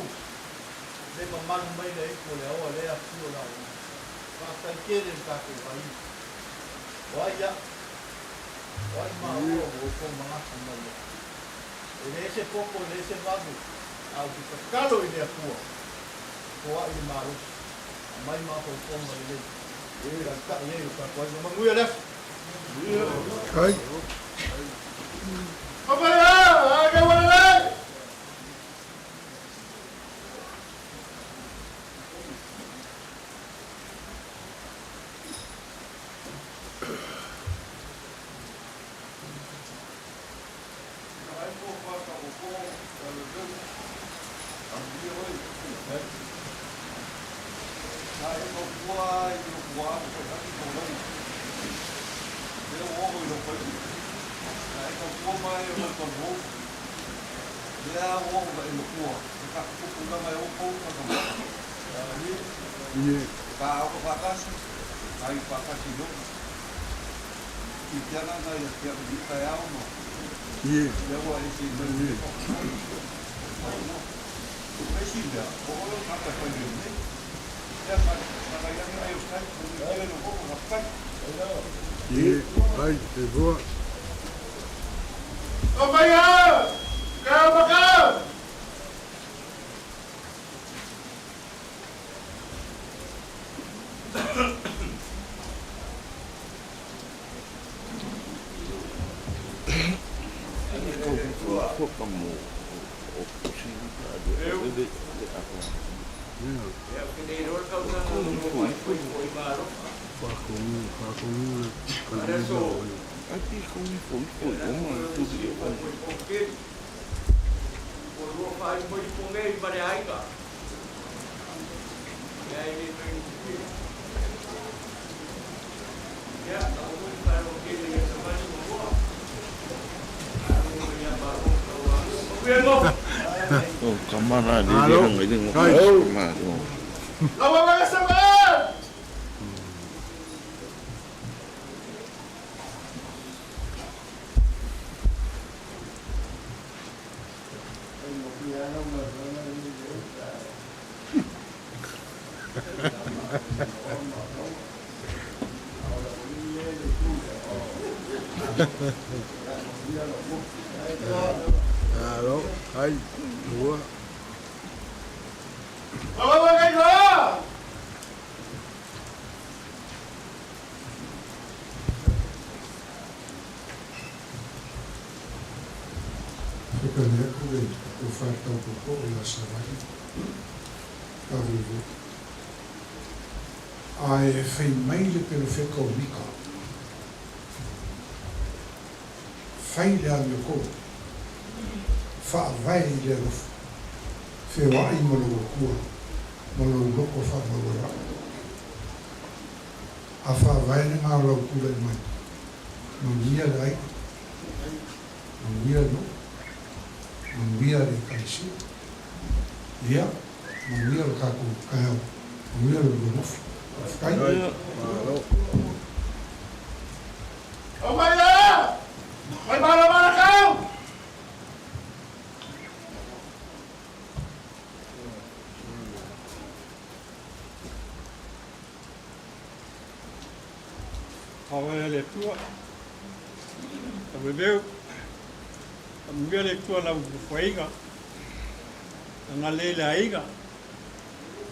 le mamalu mai le aitu o le aoa lea afio la o Faafetai tele i le tatou aiga. O ai au? O ai maua ua outou manatu mai ai? E leai se poto, e leai se vave, a ou te tatalo i le Atua, foai le malosi, aumai mafaufauga lelei, e taitai ai lo tatou aiga. Manuia le aso! isi mea, o oe o le tagata e fai mea lelei. Ia, sagai ane ai o se taimi, manuia tele lou nofo, faafetai. Ie, ai, e voa. Aumai! Kau makau! Malo, ai. Malo, ai, ua. Fekalai atu le tofa i le tautootoo ia Savali Taveuveu. Ae fai mai le pelofeta o Mika, Fai le amiotonu, faavae i le alofa, feoai ma lou Atua ma lou loto faamaualalo. A faavae lena o lau tulai mai, manuia le aiga, manuia le nuu, manuia le Ekalesia, ia, manuia le tatou taeao, manuia le lua nofo. Faafetai. Malo. Aumai e! Mai malamala kau! Faavae le Atua, Tauveveu, faamanuia le Atua lau nofoaiga, agalelei le aiga,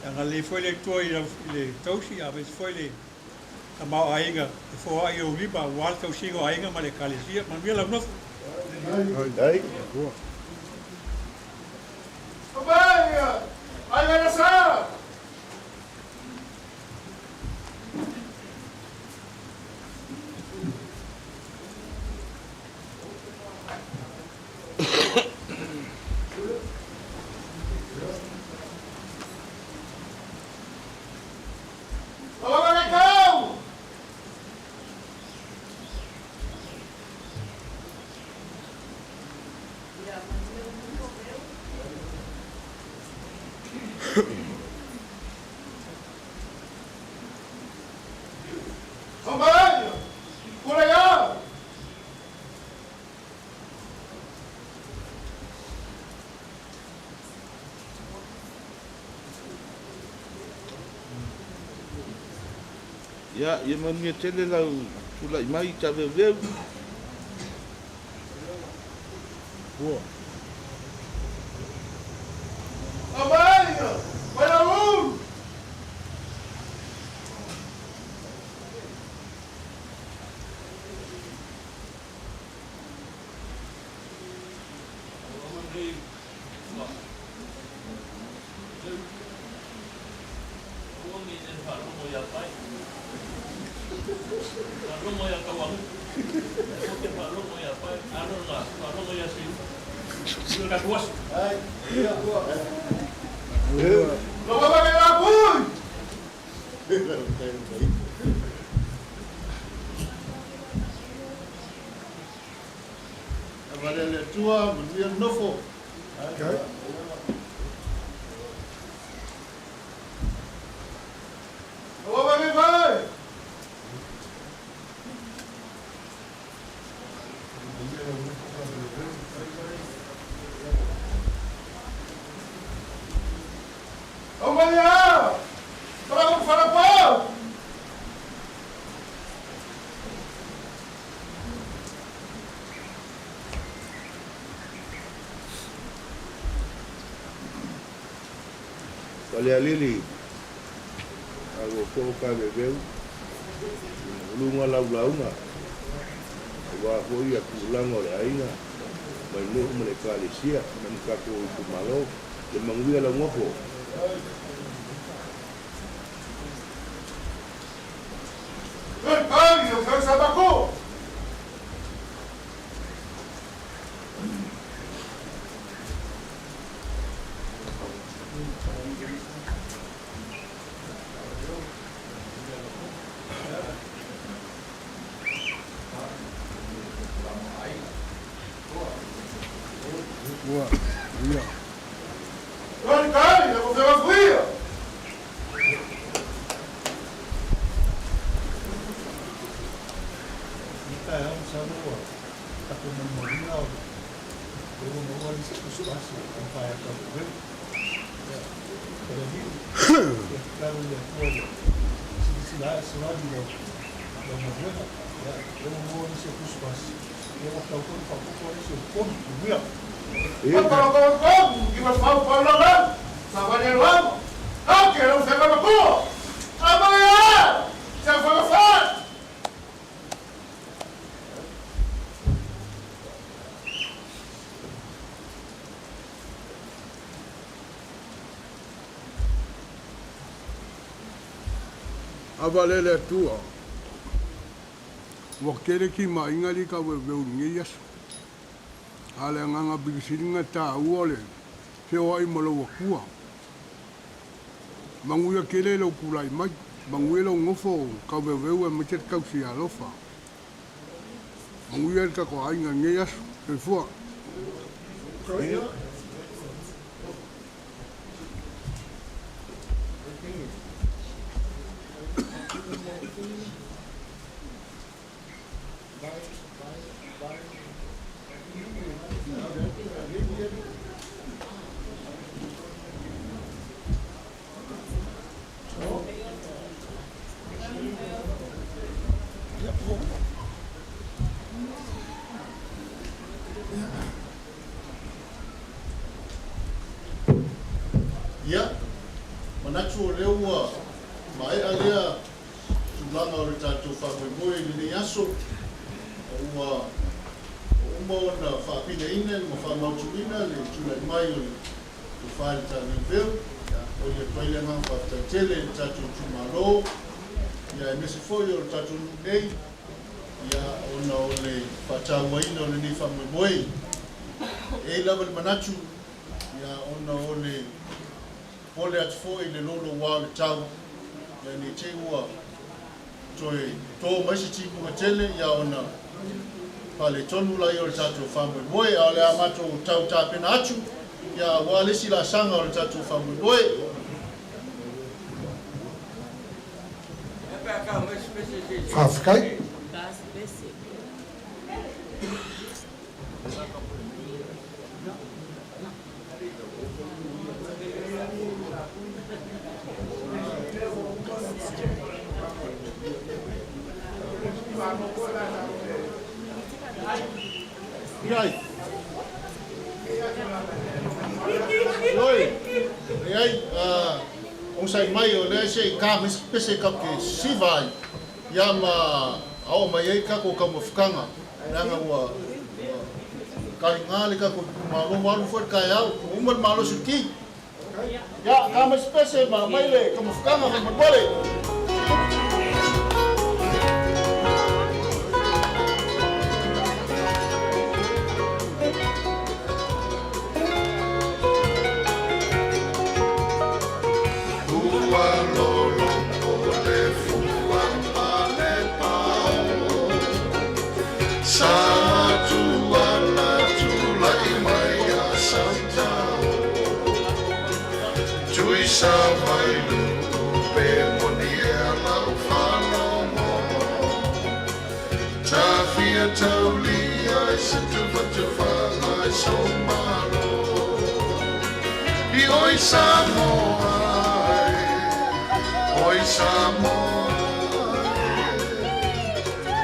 agalelei foi le Atua i le tausi, aemaise foi le tamaoaiga e foai i ou lima aua le tausiga o aiga ma le Ekalesia. Manuia lau nofo. Ai, ua. Aumai! Aiga na sa! Aumai kau! Ia manuia le nofo veu. Aumai! Kulaya! Ia, ia manuia tele lau tulai mai Taveuveu. Ua. Aumai! Vai na luz! Aumai na pui! Faavae le Atua, manuia le nofo. Okay. Aumai vai! Manuia lau nofo Taveuveu. Aumaia! Fala fala pa! Falealili, a ua fo'u kaveveu uluga laulauga auā fo'i ia tulaga o le aiga ma le nu'u ma le ekalesia ma le tatou itumalo. Le manuia lau nofo. Ava le le Atua. Ua tele timaiga li tauveuveu i lenei aso. A o le agaga pilisili na taua o le feoai ma lou Atua. Manuia tele lou tulai mai, manuia lou nofo tauveuveu aemaise le tausi alofa. Manuia le tatou aiga i lenei aso. Soifua. Ia, manatu o lea ua maea lea tulaga o le tatou faamoemoe i lenei aso, ua uma ona faapileina ma faamautuina le tulai mai o le tofa i le Taveuveu. Momoli atu ai le agaga faafetai tele i le tatou itumalo, ia aemaise foi o le tatou nuu nei, ia ona o le faatauaina o lenei faamoemoe. E i ai lava le manatu, ia ona o le pole atu foi i le louloua o le tau, ia ne i te i ua toe to mai se timuga tele, ia ona faaletonu laia o le tatou faamoemoe. A o le a matou tau tapena atu, ia aua le isi laasaga o le tatou faamoemoe. Faafetai. Iai. Oi, leai, onosai mai o lea se i ka mai se pese ka ke siva ai, ia ma ao mai ai kako kaumafikaga, leaga ua kaliga le kako itumalo, ua alu foi le taeao, ua uma le malosi o le ki. Ia, ka mai se pese ma aumai le kaumafikaga faamolemole. Ua loloto le fua ma le pao, Sa tuala tulai mai a Sautao, Tui sa vai lupe moni e lau falogo, Tafia taulia i se tufatufaga i so malo, I oi Samoa. Oi Samoa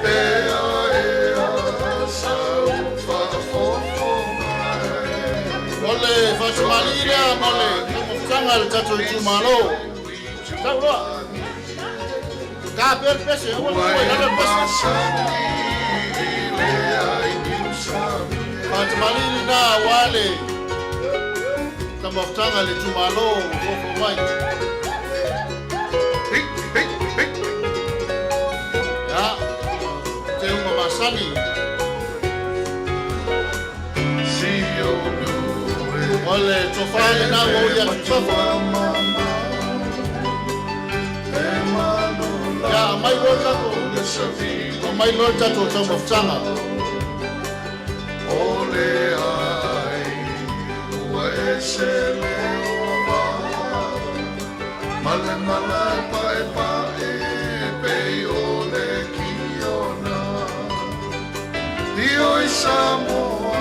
e, ea ea sau faafofoga e. O le faasamalii lea mo le taumafataga a le tatou itumalo. Sau loa. Ta pea le pese, aua le tua i lalo le pese. Faatamalii lena aua le taumafataga a le itumalo o fofo mai. Ia, teuga masani. O le tofa lena ua uli atu i fafo. Ia, aumai loa le tatou, aumai loa le tatou taumafataga. O le ai ua ese le ova ma le malae paepae pei o le kiona. Oi Samoa,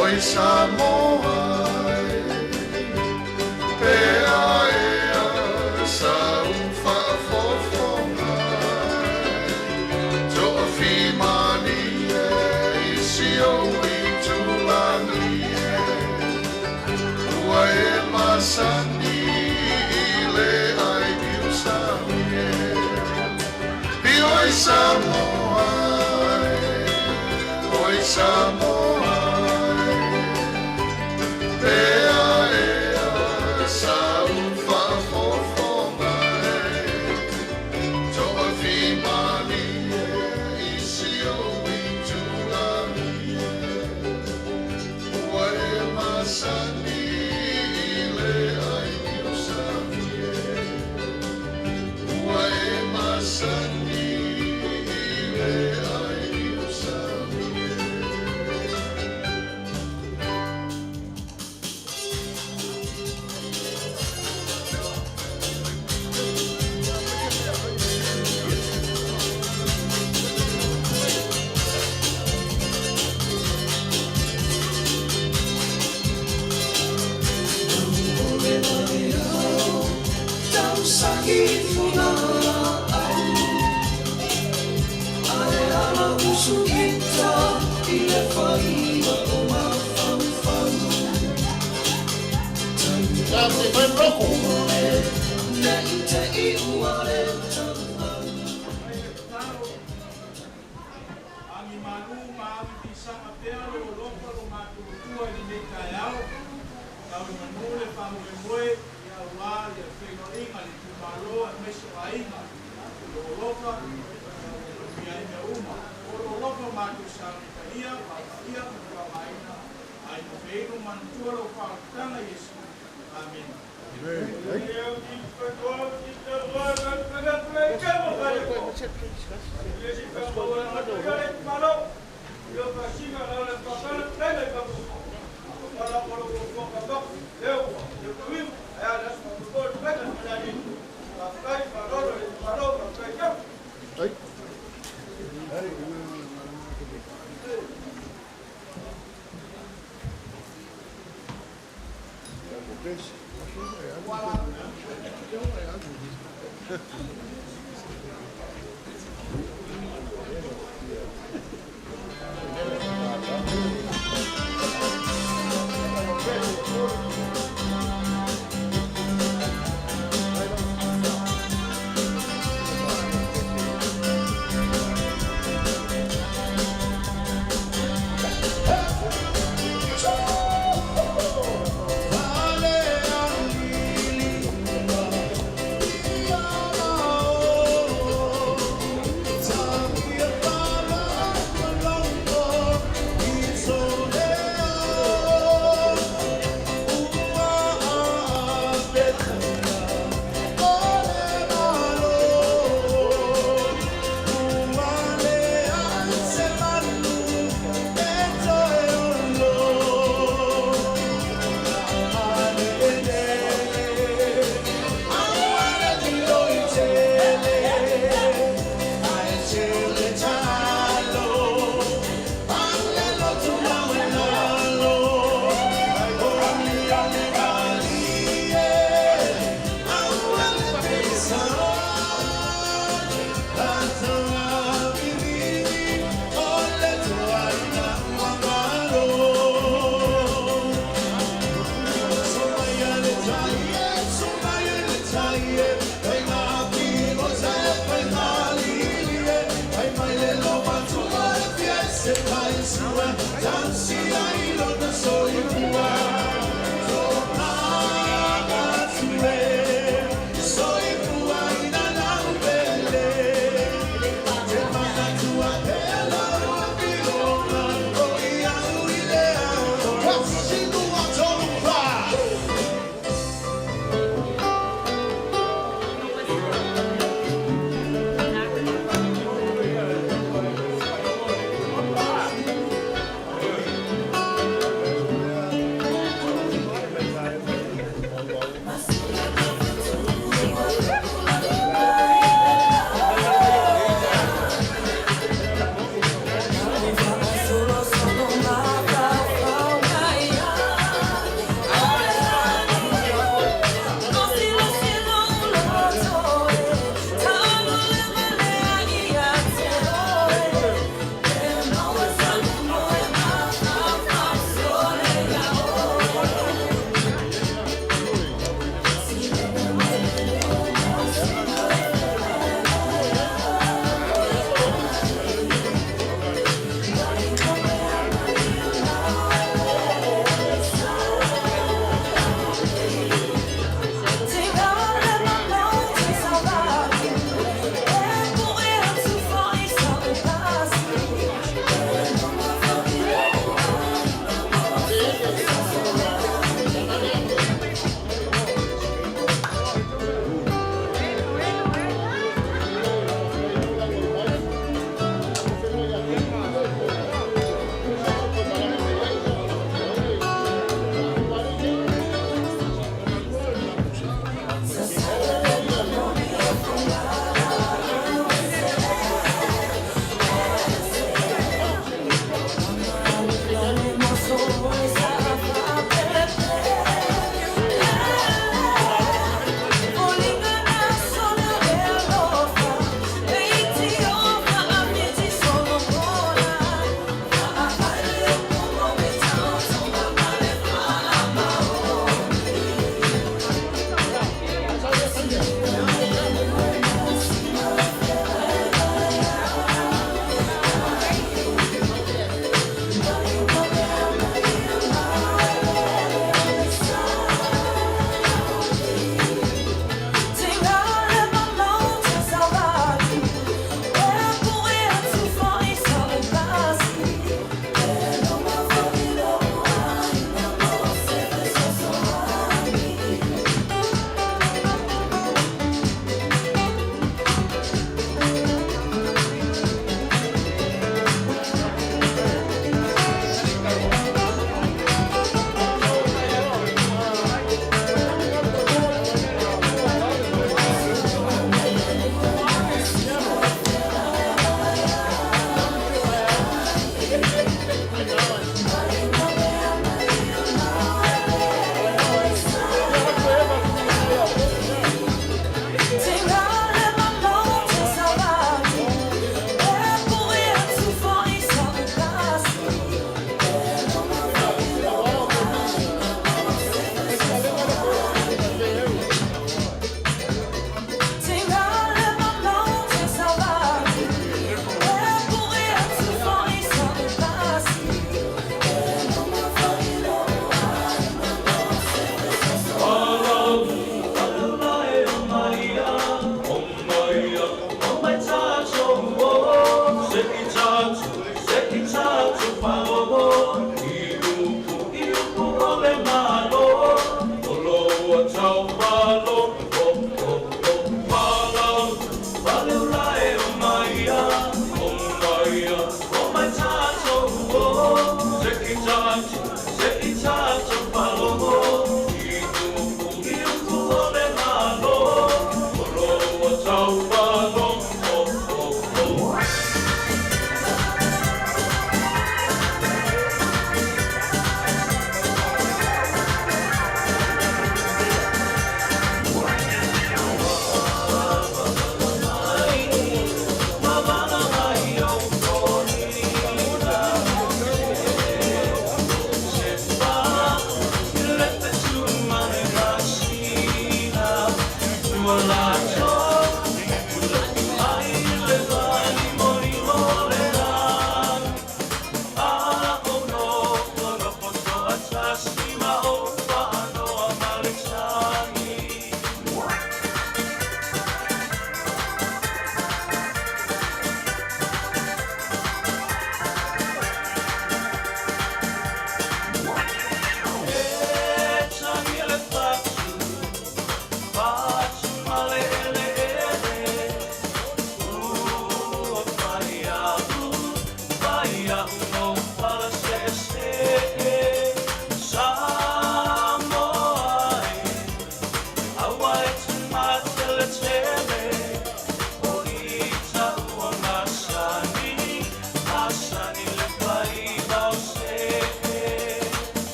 oi Samoa, ea ea sau faafofoga. Toafimali e i si ou itulagi e, ua e masani i le ai niusami e. Oi Samoa e, oi Samoa e, ea ea sau faafofoga e. Toafimali e i si ou itulagi e, ua e masani i le ai niusami e. Ua e masani i le ai niusami e. Ia, se i fai le loko. Agi malu ma agi pisaga pea lo alofa lo matuatua i lenei taeao. Tau i manu le faamoemoe ia auā le feiloaiga le itumalo aemaise o aiga. Lo alofa ia manuia ai mea uma. O lo alofa matou sauni paia, vaavaia ma faaaogaina ai ma feinu manatua lau faaolataga Iesu. Amene.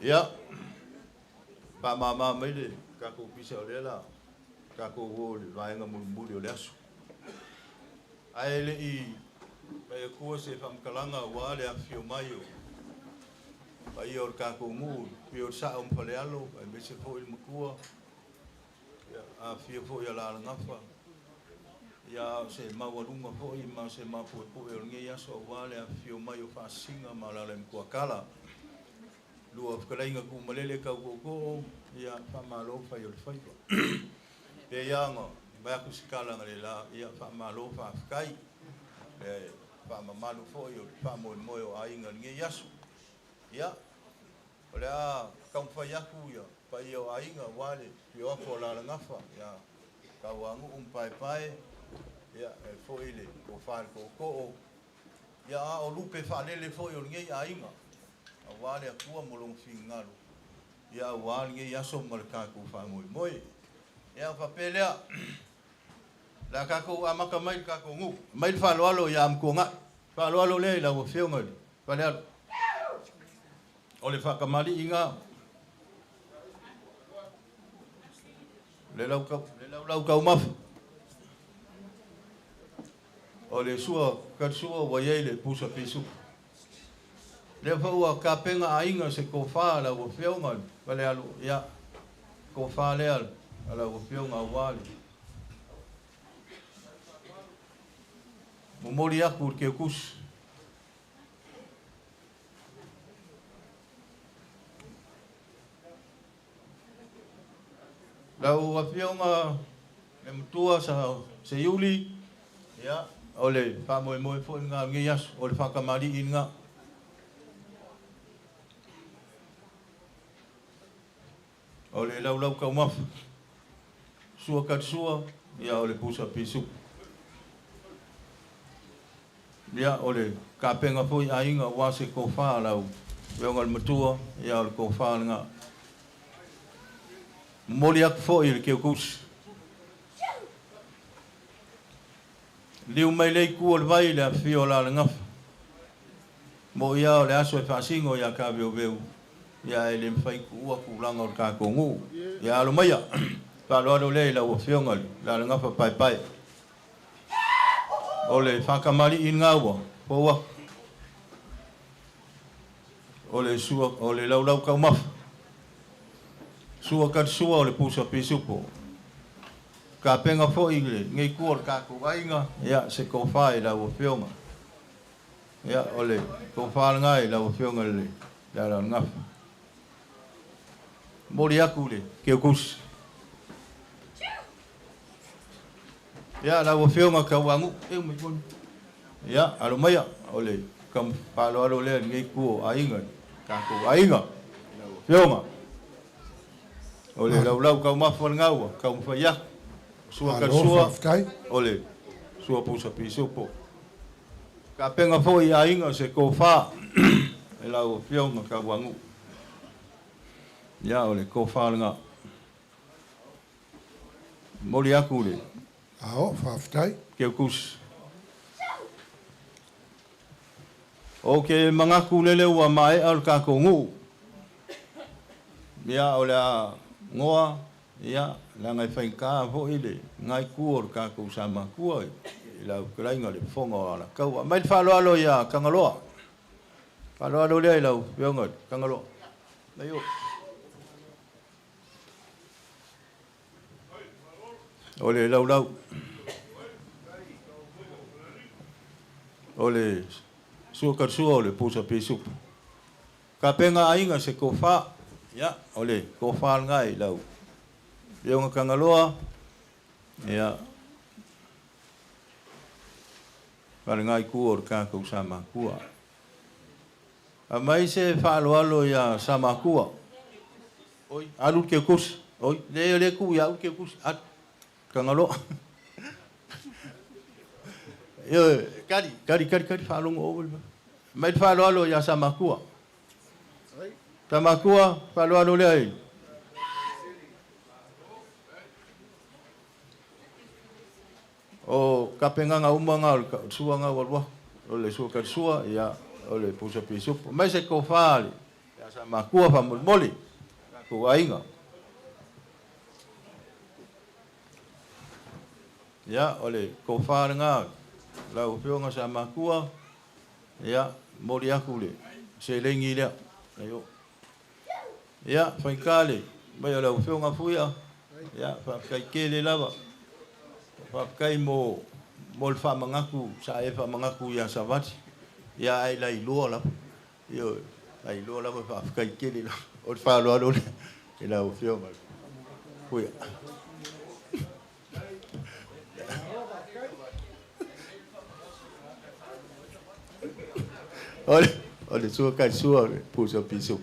Ia, faamama mai le tatou pisa o lea la tatou o le vaega mulimuli o le aso. Ae le i fai atua se faamatalaga aua le afifio mai o paia o le tatou nuu, pei o le Sao ma Falealo, aemaise foi le Matua, ia, afifio foi Alalagafa, ia a o se maualuga foi ma o se mapuepue o lenei aso aua le afifio mai o Faasisiga ma Alaalaimatuakala. Lua fetalaiga tuumalele tau tootoo, ia faamalo fai o le faiva. Pei lava ona fai atu se tala analeila, ia faamalo faafetai le faamamalu foi o le faamoemoe o aiga i lenei aso. Ia, o le a taumafai atu ia paia o aiga aua le afio atu o Alalagafa, ia Tauanuu ma Paepae, ia e foi le tofa i le tootoo, ia a o lupe faalele foi o lenei aiga, aua le Atua mo lona finagalo, ia aua lenei aso ma le tatou faamoemoe. Ia ona faapea lea, o le a tatou amata mai le tatou nuu, mai le faaaloalo ia Amituanai. Faaaloalo lea i lau Afioga i le Falealo. O le faatamalii le laulau taumafa. O le sua talisua ua i ai le pusa pisuka. Lea foi ua tapena aiga se tofa a lau Afioga i le Falealo, ia, tofa lea a lau Afioga aua le momoli atu i le teutusi. Lau Afioga le Matua sa Seiuli, ia, o le faamoemoe foi lena o lenei aso, o le faatamalii lena. O le laulau taumafa, sua talisua, ia o le pusa pisupo. Ia, o le tapena foi aiga aua se tofa a lau Afioga i le Matua, ia o le tofa lena. Momoli atu foi i le Teutusi. Liu mai lea itu o le vai i le afifio o Alalagafa. Mo'i lava o le aso e faasino ia Taveoveu, ia ae le mafai tuua tulaga o le tatou nuu. Ia alo maia, faaaloalo lea i lau Afioga i le Alalagafa Paepae. O le faatamalii lena ua fou atu. O le sua, o le laulau taumafa. Sua talisua o le pusa pisupo. Tapena foi lenei itu o le tatou aiga, ia se tofa i lau Afioga. Ia o le tofa lena i lau Afioga i le Alalagafa. Momoli atu le teutusi. Ia lau Afioga Tauanu'u, ia alo maia o le faaaloalo lea i lenei itu o aiga, le tatou aiga i lau Afioga. O le laulau taumafa o lena ua taumafai atu. Sua talisua, o le sua pusa pisupo. Tapena foi i aiga se tofa i lau Afioga Tauanu'u. Ia o le tofa lena. Momoli atu le. Ao, faafetai. Teutusi. Ou te manatu lele ua maea le tatou nuu. Ia, o le a goa, ia, leaga e faigata foi lena itu o le tatou Sa Matua i lau fetalaiga le Fofoga o Alataua. Aumai le faaaloalo ia Tagaloa. Faaaloalo lea i lau Afioga i Tagaloa. Mai o. O le laulau. O le sua talisua o le pusa pisupo. Tapena aiga se tofa. Ia, o le tofa lena i lau Afioga Tagaloa. Ia, ma lena itu o le tatou Sa Matua. Aumai se faaaloalo ia Samatua. Oi, alu le teutusi. Oi, leai o lea e tuu ia au le teutusi. Alu, Tagaloa. Ioe, kali, kali, kali, kali, faalogo ou. Aumai le faaaloalo ia Samatua. Samatua, faaaloalo lea i. O tapenaga uma na o le sua na ua alu atu, o le sua talisua, ia, o le pusa pisupo. Aumai se tofa ia Samatua faamolemole, tatou aiga. Ia, o le tofa lena lau Afioga Samatua, ia, momoli atu le seleni lea. Ia, faigata le mai o lau Afioga Fuia, ia, faafetai tele lava. Faafetai mo le faamanatu sa e faamanatu ia Savali, ia ae lailoa lava. Ioe, lailoa lava, faafetai tele lava. O le faaaloalo lea i lau Afioga Fuia. O le sua kai sua o le pusa pisu.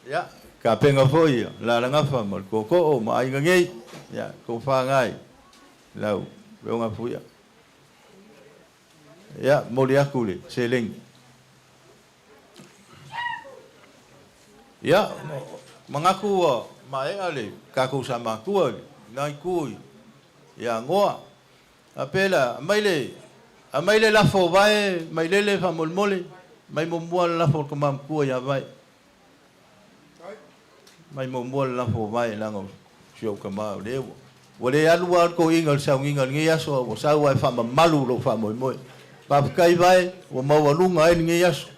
Ia, tapena foi ia Lalagafa ma le Tootoo ma aiga nei. Ia, tofa lena i lau Afioga Fuia. Ia, momoli atu le seleni. Ia, manatu ua maea le tatou Sa Matua i lena itu ia Noa. A pela, aumai le, aumai le lafo o Vae mai lele faamolemole, mai muamua le lafo o le tama matua ia Vae. Mai muamua le lafo o Vae leaga o si ou tama o lea ua, ua le alu lava le toeaina i le sauniga i lenei aso a ua sau lava e faamamalu lou faamoemoe. Faafetai Vae, ua maualuga ai lenei aso.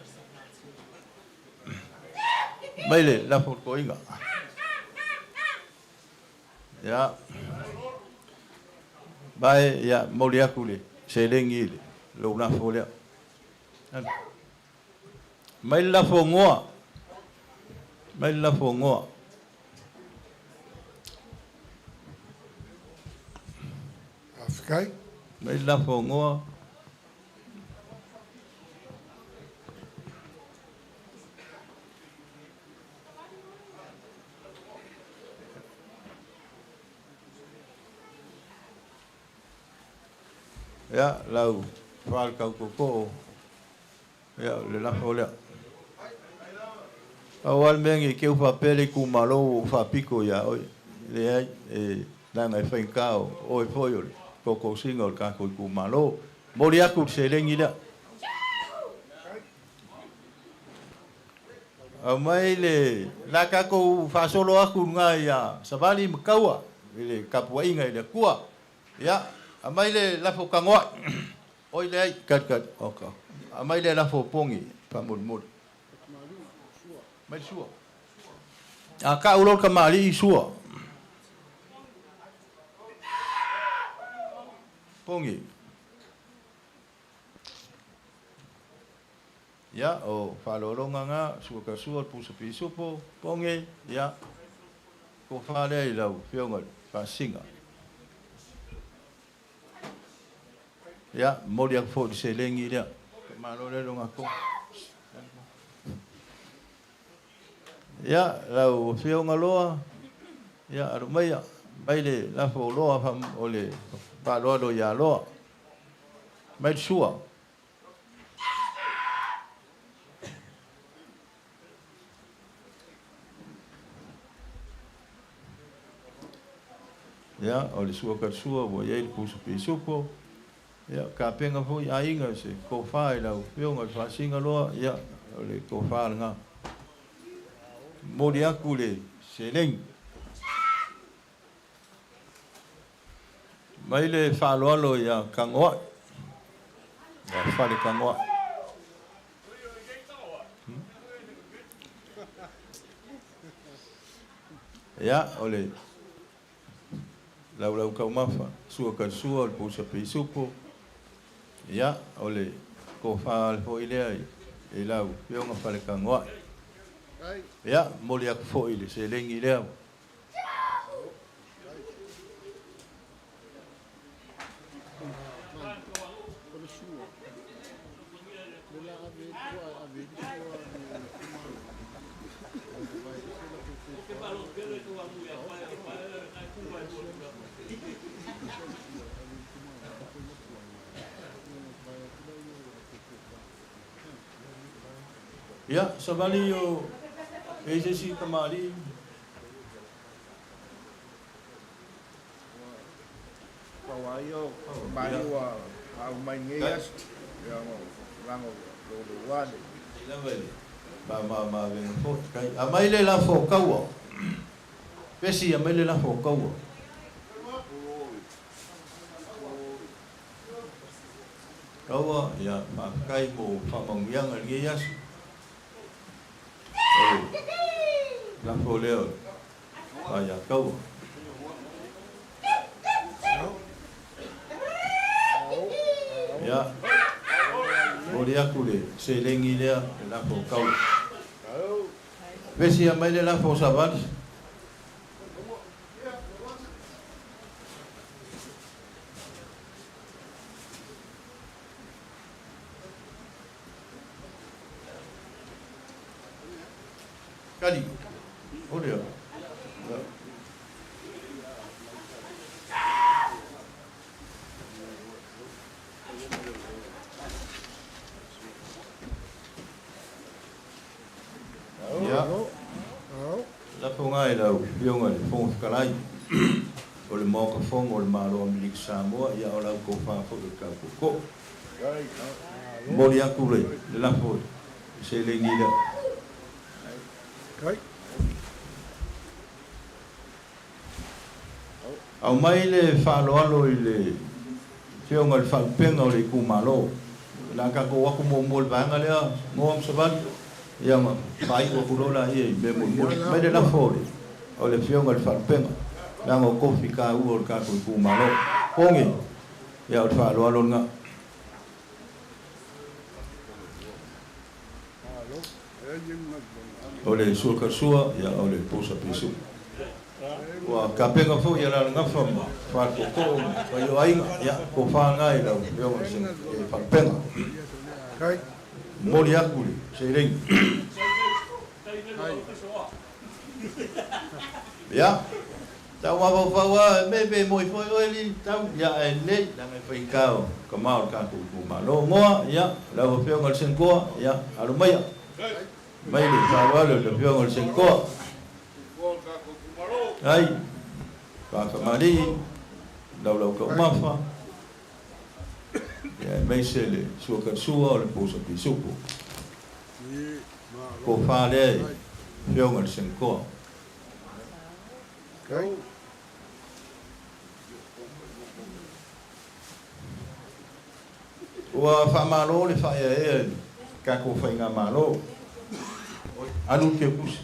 Mai le lafo o le toeaina. Ia. Vae, ia, momoli atu le seleni i lou lafo lea. Mai le lafo o Noa. Mai le lafo o Noa. Kai. Mai le lafo o Goa. Ia, lau faalekaukoko ia, o le lafo lea. Pau lava le mea ne i te i ua faapea le itumalo ua ou faapito ia oe. Leai, e leaga e faigata o oe foi o le tootoo sina o le tatou itumalo. Momoli atu le seleni lea. Aumai le la tatou faasolo atu i luga ia Savali ma Taua i le tapuaiga i le Atua. Ia, aumai le lafo Tagoai. Oi leai, kali kali. Oka. Aumai le lafo Pogi faamolemole. Mai le sua. A ta'u loa le tamalii sua. Pogi. Ia, o faaaloaloga na, sua ka sua le pusa pisupo, Pogi, ia, tofa lea i lau Afioga i le Faasisiga. Ia, momoli atu foi le seleni lea. Faamalo lea logatonu. Ia, lau Afioga Loa, ia, alu maia, mai le lafo o Loa o le faaaloalo ia Loa. Mai le sua. Ia, o le sua ka sua ua i ai le pusa pisupo. Ia, tapena foi aiga se tofa i lau Afioga i le Faasisiga Loa, ia, o le tofa lena. Momoli atu le seleni. Mai le faaaloalo ia Tagoai, ia Fale Tagoai. Ia, o le laulau taumafa, sua ka sua o le pusa pisupo. Ia, o le tofa foi lea i lau Afioga Fale Tagoai. Ia, momoli atu foi le seleni lea. Ia, Savali o e i se isi tamalii. Pau lava ia o tamalii ua faauma mai lenei aso, ia ona o tulaga o louloua le. Lava i le faamamaavega foi. Kai. Aumai le lafo o Taua. Pesi, aumai le lafo o Taua. Taua, ia, faafetai mo faamanuiaga i lenei aso. O le lafo lea o le ia Taua. Ia, momoli atu le seleni lea, le lafo o Taua. Pesi, aumai le lafo o Savali. Kali. O lea. Ia. Lafoga i lau Afioga i le Fofoga Fetalai o le Maota Fono o le Malo o Amerika Samoa, ia o lau tofa foi o le taukoko. Momoli atu le lafo i seleni lea. Aumai le faaaloalo i le Afioga i le Faalupega o le itumalo. O le a tatou o atu muamua i le vaega lea, Goa ma Savali, ia ona faaiu atu loa laia i mea mulimuli. Aumai le lafo o le Afioga i le Faalupega, leaga o tofi taua o le tatou itumalo. Pogi, ia o le faaaloalo lena. O le sua ka sua, ia o le pusa pisu. Ua tapena foi e Alalagafa ma Faletootoo ma paia o aiga, ia, tofa lena i lau Afioga i le Faalupega. Momoli atu le seleni. Ia, tau mafaufau lava, me pe moi foi oe alii tau, ia ae lelei, leaga e faigata o tama o le tatou itumalo. Goa, ia, lau Afioga i le Senatoa, ia, alo maia. Mai le faaaloalo i le Afioga i le Senatoa. Ai, Faatamalii, Laulautaumafa, ia aemaise le Suakasua o le Posa Pisupo. Tofa lea i le Afioga i le Senatoa. Ua faamalo le faaeaea i le tatou faigamalo. Alu le Kepusi.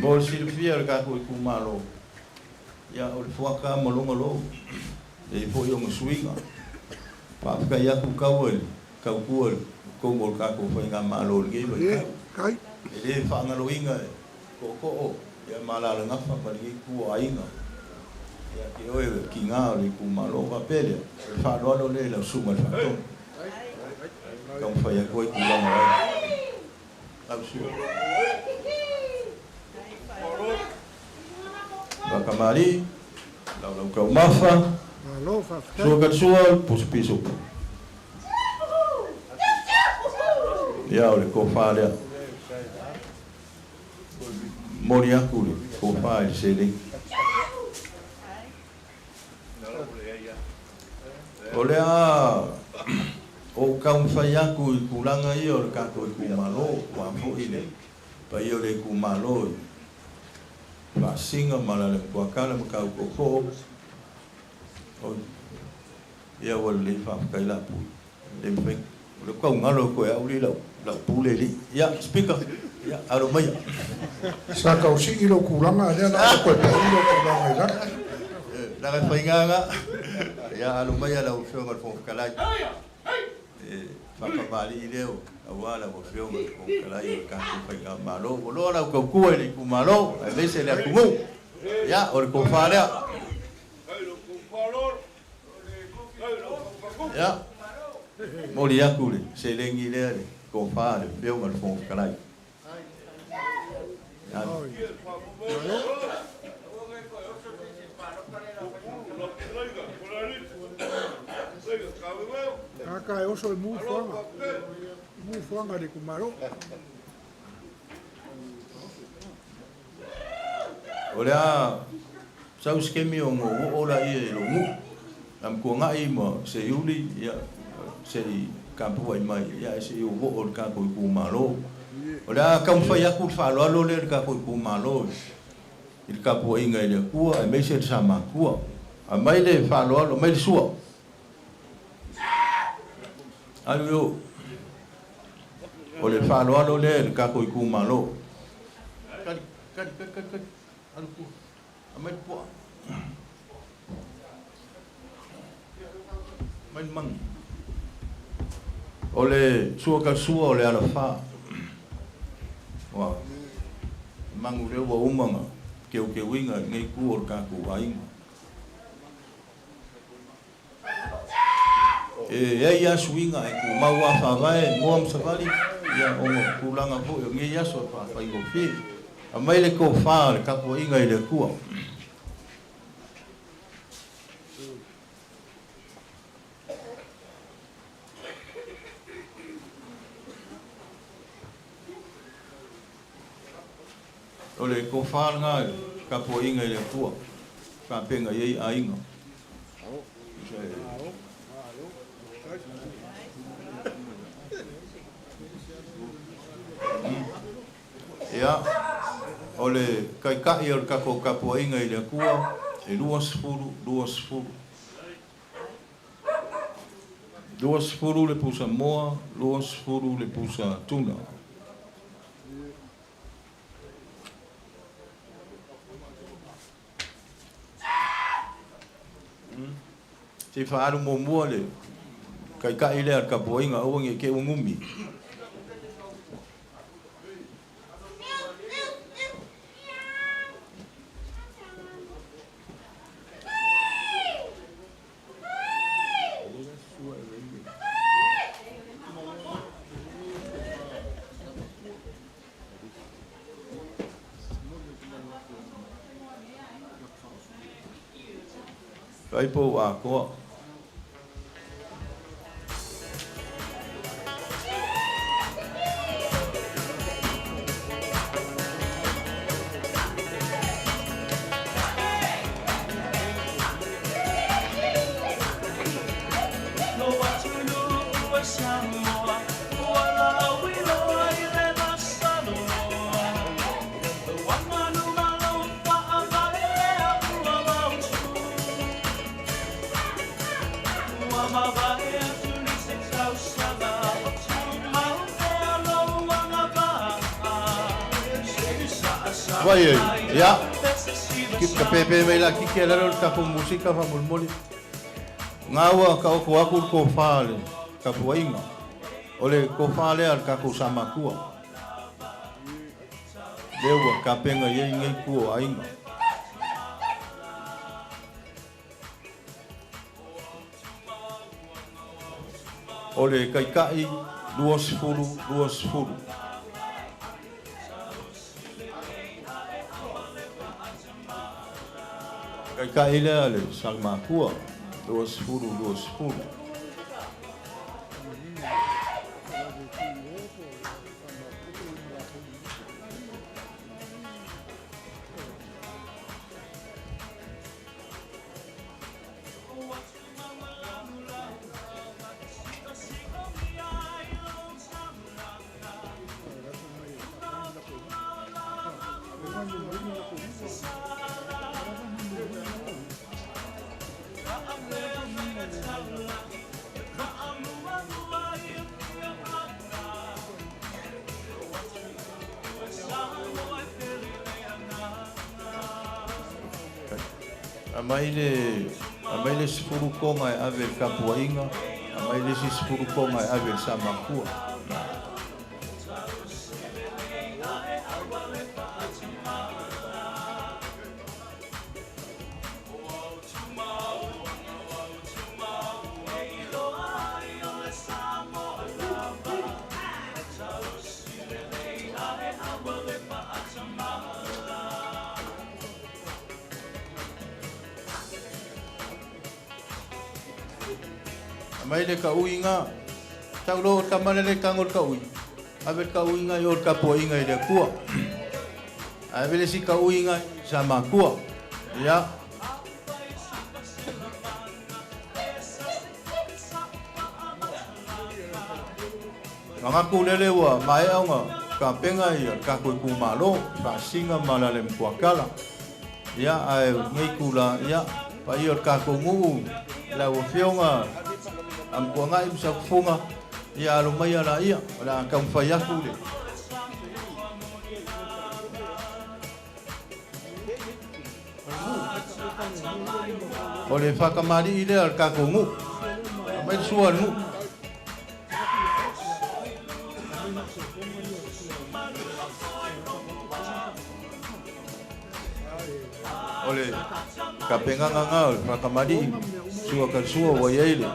Mo le silafia e le tatou itumalo, ia o le fuata ma lona lou, e i ai foi ona suiga. Faafetai atu taua i le tautua i totonu o le tatou faigamalo i lenei vaitau. E le faagaloina e Tootoo ia ma Alalagafa ma lenei itu o aiga ia te oe o tiga o le itumalo faapea lea o le faaaloalo lea i lau susuga i le Faatonu taumafai atu ai tulaga o ai lau susuga Faatamalii Laulau Taumafa Sua Katisua Pusi Pisupu ia o le tofa lea. Momoli atu le tofa i le seleni. O le a ou taumafai atu i tulaga ia o le tatou itumalo, aua foi le paia o le itumalo i Faasisiga ma Alaalamatuatala ma Tautootoo. Oi, ia ua lelei faafetai Laapui. Le mafai, o lea ou taugalo atu e au alii lau pule alii. Ia, Speaker, ia, alo maia. Sa tau sii lou tulaga, a o lea o le a toe pau lou tulaga i lalo. Leaga e faiga lena. Ia, alo maia lau Afioga i le Fofoga Fetalai. E faafamalii lea aua lau Afioga i le Fofoga Fetalai o le tatou faigamalo. Ua loa lau tautua i le itumalo aemaise le atunuu. Ia, o le tofa lea. Ia, momoli atu le seleni lea i le tofa a le Afioga i le Fofoga Fetalai. Kaka e oso i mu fuaga, mu fuaga le itumalo. O le a sau se taimi ona ou oo laia i lou nuu. A matuanai ma Seiuli, ia, se i tapuai mai, ia ae se i ou oo i le tatou itumalo. O le a taumafai atu le faaaloalo lea i le tatou itumalo i le tapuaiga i le Atua aemaise le sa matua. Aumai le faaaloalo, aumai le sua. Alu i o. O le faaaloalo lea i le tatou itumalo. Kali, kali, kali, kali, kali. Alu tua. Aumai le puaa. Aumai le manu. O le sua talasua o le alafa. Ua manu lea ua uma ona teuteuina i lenei itu o le tatou aiga. E i ai lava suiga e tumau lava faavae moa ma savali, ia ona o tulaga foi o lenei aso e faafaigofie. Aumai le tofa o le tapuaiga i le Atua. O le tofa lena i le tapuaiga i le Atua, tapena i ai aiga. Ia, o le Taitai o le tatou tapuaiga i le Atua, e 20, 20. 20 le pusa moa, 20 le pusa tuna. Se i faaalu muamua le Taitai lea a le tapuaiga, aua ne i te i ua numi. Vaai po o ua atoa. Vai ai, ia. Ka pēpē mai la kiki a lalo le tatou musika faamolemole. Ngā ua taoto atu le tofa a le tapuaiga. O le tofa lea a le tatou Samatua. Lea ua tapena i ai lenei itu o aiga. O le Taitai 20 20. Taitai lea le Salamatua 20 20. Aumai le, aumai le 10 toga e ave i le tapuaiga, aumai le isi 10 toga e ave i le Samakua. Aumai le tauiga, tau loa o tama lea le tago i le tauiga, ave le tauiga i o i le tapuaiga i le Atua. Ae ave le isi tauiga i sa matua. Ia. Manatu lele ua maea ona tapena ia le tatou itumalo i Faasisiga ma Alaalamaituatala. Ia, ae o lenei itula, ia, paia o le tatou nuu i lau Afioga Amituanai ma Satufuga, ia alo maia laia, o le a taumafai atu le O le faatamalii lea a le tatou nuu. Aumai le sua a le nuu. O le tapenaga lena o le faatamalii, sua ka le sua ua i ai le.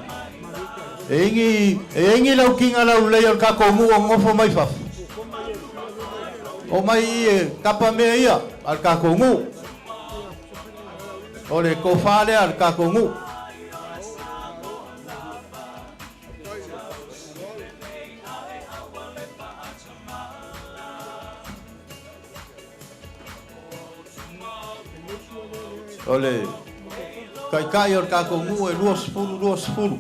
E ingi, e ingi lau kiga laulelei o le tatou nuu o nonofo mai fafo. Omai i e tapa mea ia a le tatou nuu. O le tofa lea a le tatou nuu. O le taitai o le tatou nuu e 20, 20.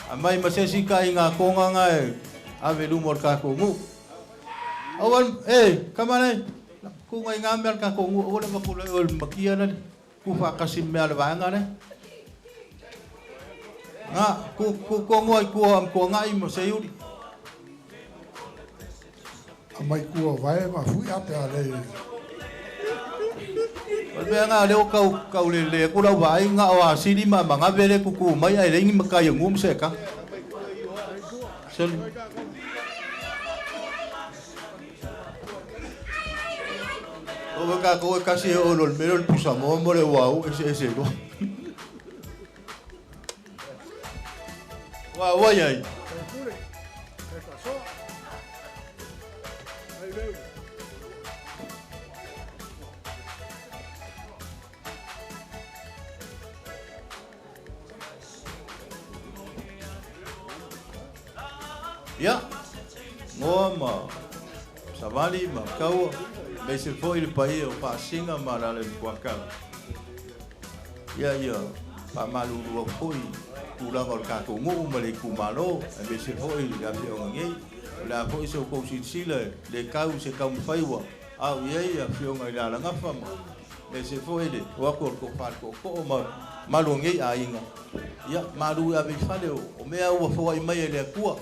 Aumai ma se isi taʻiga toga na e ave i luma o le tatou nuu. Aua, e, tama nei, tuga i ngā mea a le tatou nuu, aua le avatu loa i o i le makia lale. Tu faatasi ma mea a le vaega lea. Ngā, tu, tu tonu ai tua o Amituanai ma Seiuli. Aumai tua vae ma fui a pe a le. O le mea lena lea ua tau taulele atu lau vaai na o asili ma magave lea e tutu mai ae leai ni matai o nu ma se eka. Selu. O tatou e tasi e oo loa i le mea lea o le pusamoa ma le uauu e eseese loa. Ua ai ai. Ia, Goa ma Savali ma Kaua, aemaise foi le paia o Faasiga ma Alaala i Mapuakala. Ia, ia faamalulu atu foi i tulaga o le tatou nuu ma le itumalo, aemaise foi le afioaga nei. O le a foi se tou silasila e le tau i se taumafai ua au i ai afioga i le Alagafa ma aemaise foi le o atu o le tofa i le tootoo ma mamalu o nei aiga. Ia, malu ave i fale o mea ua foai mai e le Atua.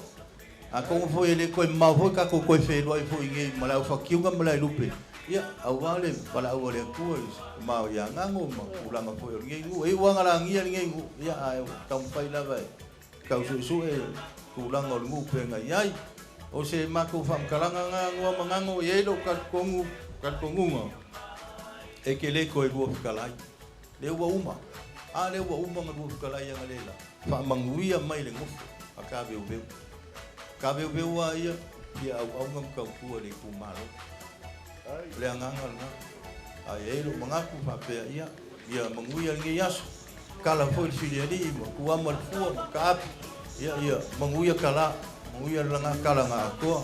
Atonu foi e le toe mamao foi tatou toe feiloai foi i inei ma le aufatiuga ma le ailupe, ia, aua le valaau a le Atua i le ma ia Gago ma tulaga foi o lenei nuu. E iu lava ina lagia lenei nuu, ia, ae taumafai lava e tau suesue tulaga o le nuu pei ona i ai. O se matou faamatalaga lena Goa ma Gago, e i ai lou talitonu, talitonuga, e te le toe lua fetalai. Lea ua uma. A lea ua uma ona lua fetalai analeila, faamanuia mai le nofo a Taveuveu. Taveuveu a ia, fia auauna ma tautua i le itumalo. O le agaga lena. Ae i ai lou manatu faapea, ia, ia manuia lenei aso. Tala foi le filialii ma tuama le fua ma taape. Ia, ia manuia tala, manuia le laga tala na atoa.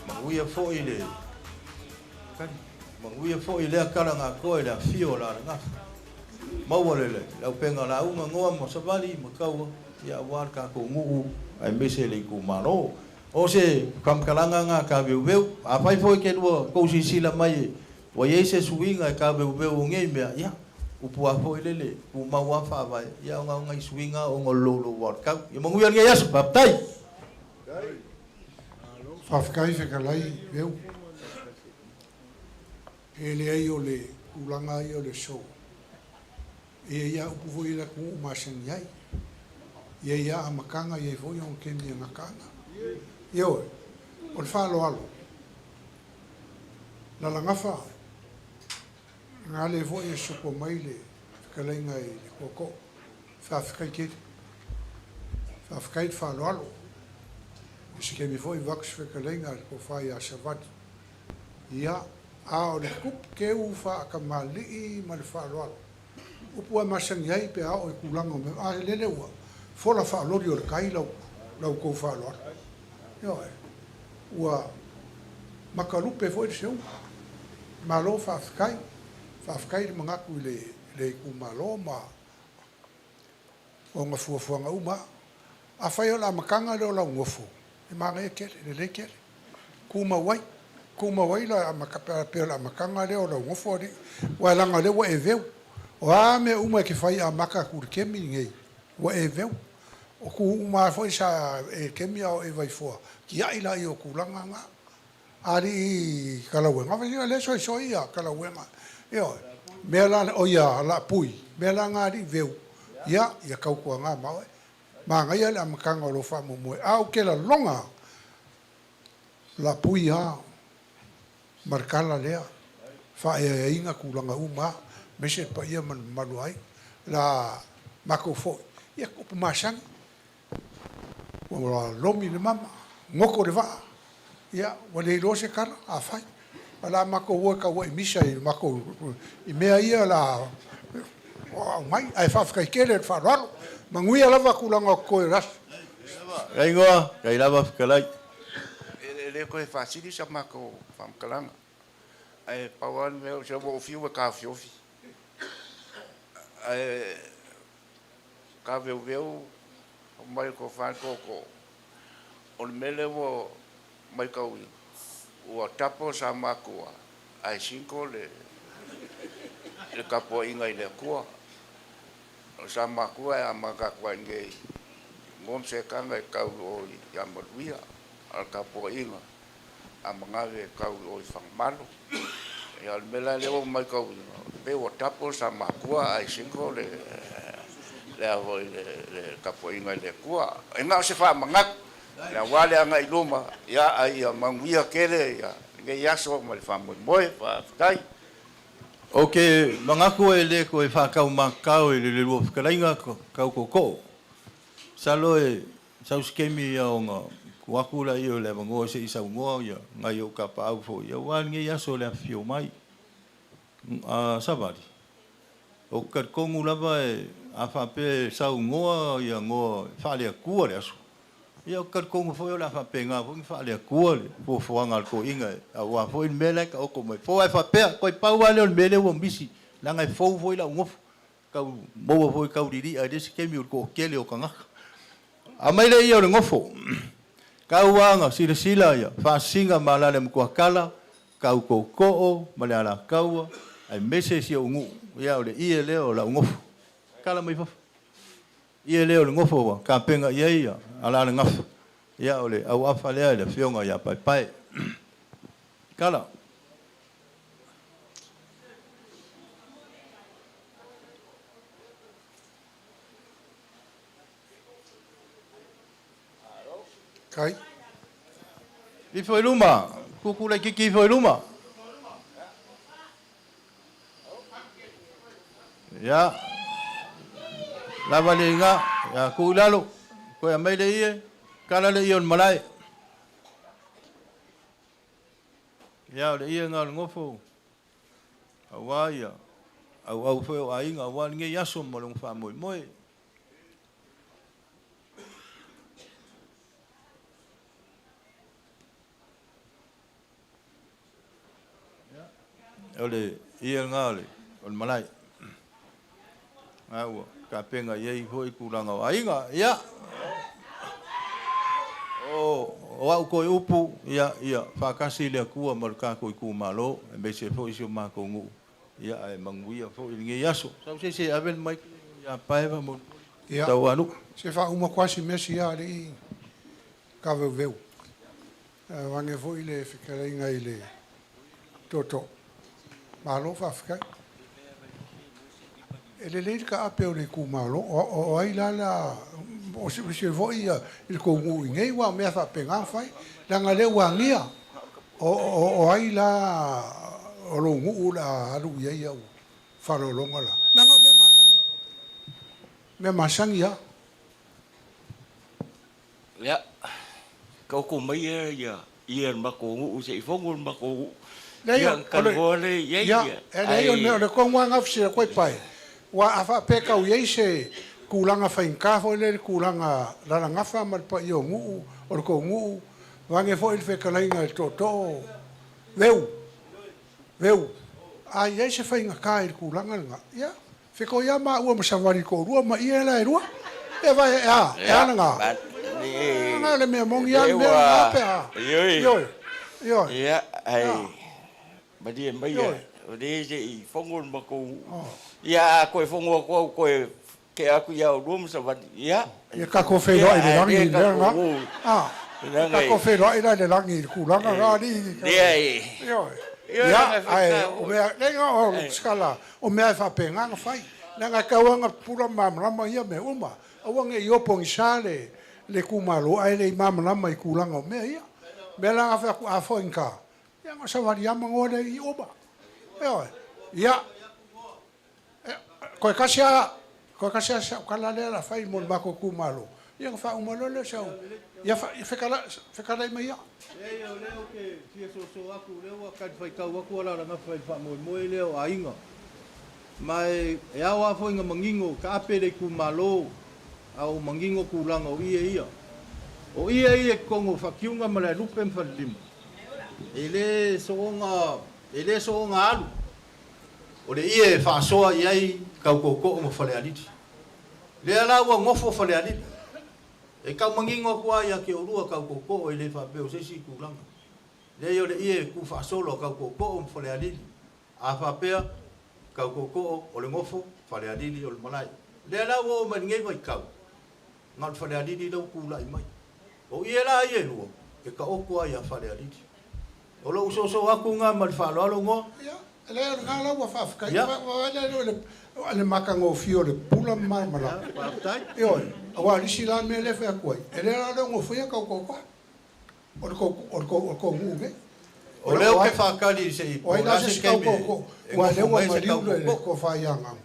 Manuia foi le Tali. Manuia foi lea tala na atoa i le afio o Lalagafa. Maua le le auupega lauga Goa ma Savali ma Kaua, ia aua le tatou nuu aemaise le itumalo. O se faamatalaga na Taveuveu. Afai foi ke lua tou silasila mai ua i ai se suiga e Taveuveu o nei mea, ia, upu lava foi lele, tumau lava faavae, ia ona o nai suiga ona o le loulou o le tau. Ia manuia lenei aso. Faafetai. Faafetai fetalai Veu. E leai o le tulaga ia o le aso, e i ai lava upu foi i le atunuu masani ai. E i ai lava amataga, e i ai foi ona taimi e gataga. Ioe, o le faaaloalo, lalagafa, na le foi e sopo mai le fetalaiga i le tootoo. Faafetai tele. Faafetai le faaaloalo. I se taimi foi avatu se fetalaiga a le tofa ia Savali. Ia, a o le tupu teu faatamalii ma le faaaloalo. Upu lava e masani ai pe a oo i tulaga o mea, a lele ua fola faaloli o le tai lau tou faaaloalo. Ioe, ua makalupe foi le seuga. Malo faafetai. Faafetai le manatu i le itumalo ma ona fuafuaga uma. Afai o le amataga lea o lau nofo, e manaia tele, lelei tele. Tumau ai, tumau ai la pe o le amataga lea o lau nofo alii, aua leaga o lea ua e veu. O a mea uma e te fai amata atu i le taimi lenei, ua e veu. O tu uma lava foi sa e kemi a o e Vaifoa, tiai laia o tulaga na. Alii Kalauega, o lea e soisoi ia Kalauega, ioe, mea la, o ia Laapui, mea la na alii veu, ia, ia tautuana ma oe. Manaia le amataga o lou faamoemoe, a ou te lalona Laapui lava ma le tala lea, faaeaeaina tulaga uma lava, aemaise le paia ma le mamalu o aiga. La matou foi, ia upu masani, ua lomi le mama, goto le vaa, ia ua le iloa se tala, afai. O le a matou o e tauai misa i matou i mea ia o le a aumai. Ae faafetai tele i le faaaloalo. Manuia lava tulaga o totoe o le aso. Kai igoa, kai lava fetalai. E le toe faasili sa matou faamatalaga, ae pau lava le mea, se ua ou fiu e taofiofi, ae taveuveu mai le tofa i le tootoo, o le mea lea ua matauina, ua tapo sa matua ae single le le tapuaiga i le Atua. O sa matua e amata atu lava i inei i Goa ma Setaga e tau i o ia Manuia, a o le tapuaiga a Manave e tau i o i Fagamalo. Ia o le mea la lea ua ou matauina, pei ua tapo sa matua ae single le le a foi le le tapuaiga i le Atua. E na o se faamanatu aua le agai i luma, ia ae ia manuia tele ia lenei aso ma le faamoemoe. Faafetai. Ou te manatu e le toe faataumatatao i le lua fetalaiga tau tootoo. Masalo e sau se taimi ia ona tuu atu lea o le avanoa se i saunoa nai ou tapaau foi aua lenei aso i le afifio mai. Savali, ou te talitonu lava a faapea e saunoa ia Goa faale-Atua le aso. Ia, ou te talitonu foi o le a faapena foi ona faale-Atua le fuafuaga a le toeaina aua foi le mea la e taoto mai. Fou ae faapea, toe pau lava lea o le mea lea ua misi, leaga e fou foi lau nofo, tau maua foi tau lili'a i le isi taimi o le toatele o tagata. Aumai le ie o le nofo. Tau lava ina silasila ia faasisina ma alaala i Matuatala, tau tootoo ma le Alataua, aemaise si ou nuu, ia o le ie lea o lau nofo. Tala mai fafo. Ie lea o le nofo ua tapena i ai Alalagafa, ia o le auafa lea i le afioga ia Paepae. Tala. Kai. Ifo i luma, tutu laitiiti ifo i luma. Ia, lava le iga, ia tuu i lalo, toe aumai le ie, tala le ie o le malae. Ia, o le ie lena o le nofo, aua ia auau foi o aiga, aua lenei aso ma lona faamoemoe. O le ie lena o le malae. A ua tapena i ai foi tulaga o aiga. Ia, o au toe upu, ia, ia faatasi le Atua ma le tatou itumalo, aemaise foi si o matou nuu, ia, ae manuia foi lenei aso. Sau se isi e ave le mic ia Paeva mo Ia, Tauanuu. se faauma atu lava si mea sia alii Kaveuveu. Vaeane foi le fetalaiga i le tootoo. Malo faafetai. E lelei le taape o le itumalo, o ai la la, o se foi i le tou nuu i inei, aua o mea faapena na fai, leaga o lea ua agia. O ai la o lou nuu o le a alu i ai au faaaloaloga la? Leaga o mea masani, mea masani lava. Ia, taoto maia ia le matou nuu se i fono le matou nuu, Leai, ia ona o le, talanoa lea i ai, ia, e leai, o le ae mea, o le tonu lava lena e fesili atu ai pae, aua a faapea e tau i ai se tulaga faigata foi lea i le tulaga lalagafa ma le paia o nuu, o le tou nuu, vaeane foi le fetalaiga i le tootoo, Veu, Veu, a i ai se faigata i le tulaga lena, ia, fetoi lava maua ma Savali e toalua ma ie la e lua. Ia vai, e a, e a ia, lena? e O le mea moni lava le lea mea lena ua, pe a. ioe, Ioe, ioe, ia, ae a, malie maia, ioe. o lea se i fono le matou nuu. Ia, a toe fono atu au toe tea atu ia oulua ma Savali, ia, Ia tatou feiloai ia, i le ae lagi lea i le mea tatou lena. o, A, leaga tatou feiloai la i le lagi i le tulaga lena alii. lea e, Ioe. ioe, Ia, leaga e ae faigata o foi. mea, leai o sikala, o mea e faapena ona fai. Leaga e tau lava ona pupula ma malamalama ia mea uma. Aua ne i oponisa le le itumalo ae le i malamalama i tulaga o mea ia. O mea la na fai atu, a faigata, ia ona savali lava ma goa lea i uma. Ioe. Ia, toe tasi lava, toe tasi lava si au tala lea o le a fai mo le matou itumalo, ia ona faauma loa lea o sau, ia fetalai mai ia. Leai, o lea ou te fia soso atu, o lea ua talifuaitau atu Alalagafa i le faamoemoe lea o aiga. Ma e ao lava foi ina manino, taape le itumalo, a ua manino tulaga o ie ia. O ie ia i totonu o Fatiuga ma Lealupe ma Falelima, e le soona, e le soona alu. O le ie e faasoa i ai tau tootoo ma Falealili. Lea la ua nofo Falealili. E tau manino atu lava ia te oulua tau tootoo e le faapea o se isi tulaga. Leai o le ie e tuufaasolo a tau tootoo ma Falealili. A faapea, tau tootoo o le nofo, Falealili o le malae. Lea la ua oo mai lenei vaitau, na o le Falealili lea ua tulai mai. O ie la ia e lua, e taoto lava ia Falealili. O lou soso atu lena ma le faaaloalo Noa. Ia, leai o lena la ua faafetai. Ia. Vaai la i le matagofie o le pupula ma malamalama. Ia, faafetai. Ioe, aua o le isi la mea lea e fai atu ai, e le la le ogofaia tau tootoo. O le tou nuu nei. O lea ou te faatali se i O ai po o la le a se se isi tau taimi tootoo, e aua o lea nofo ua mai ai se maliu tau le tootoo. tofa ia Agai.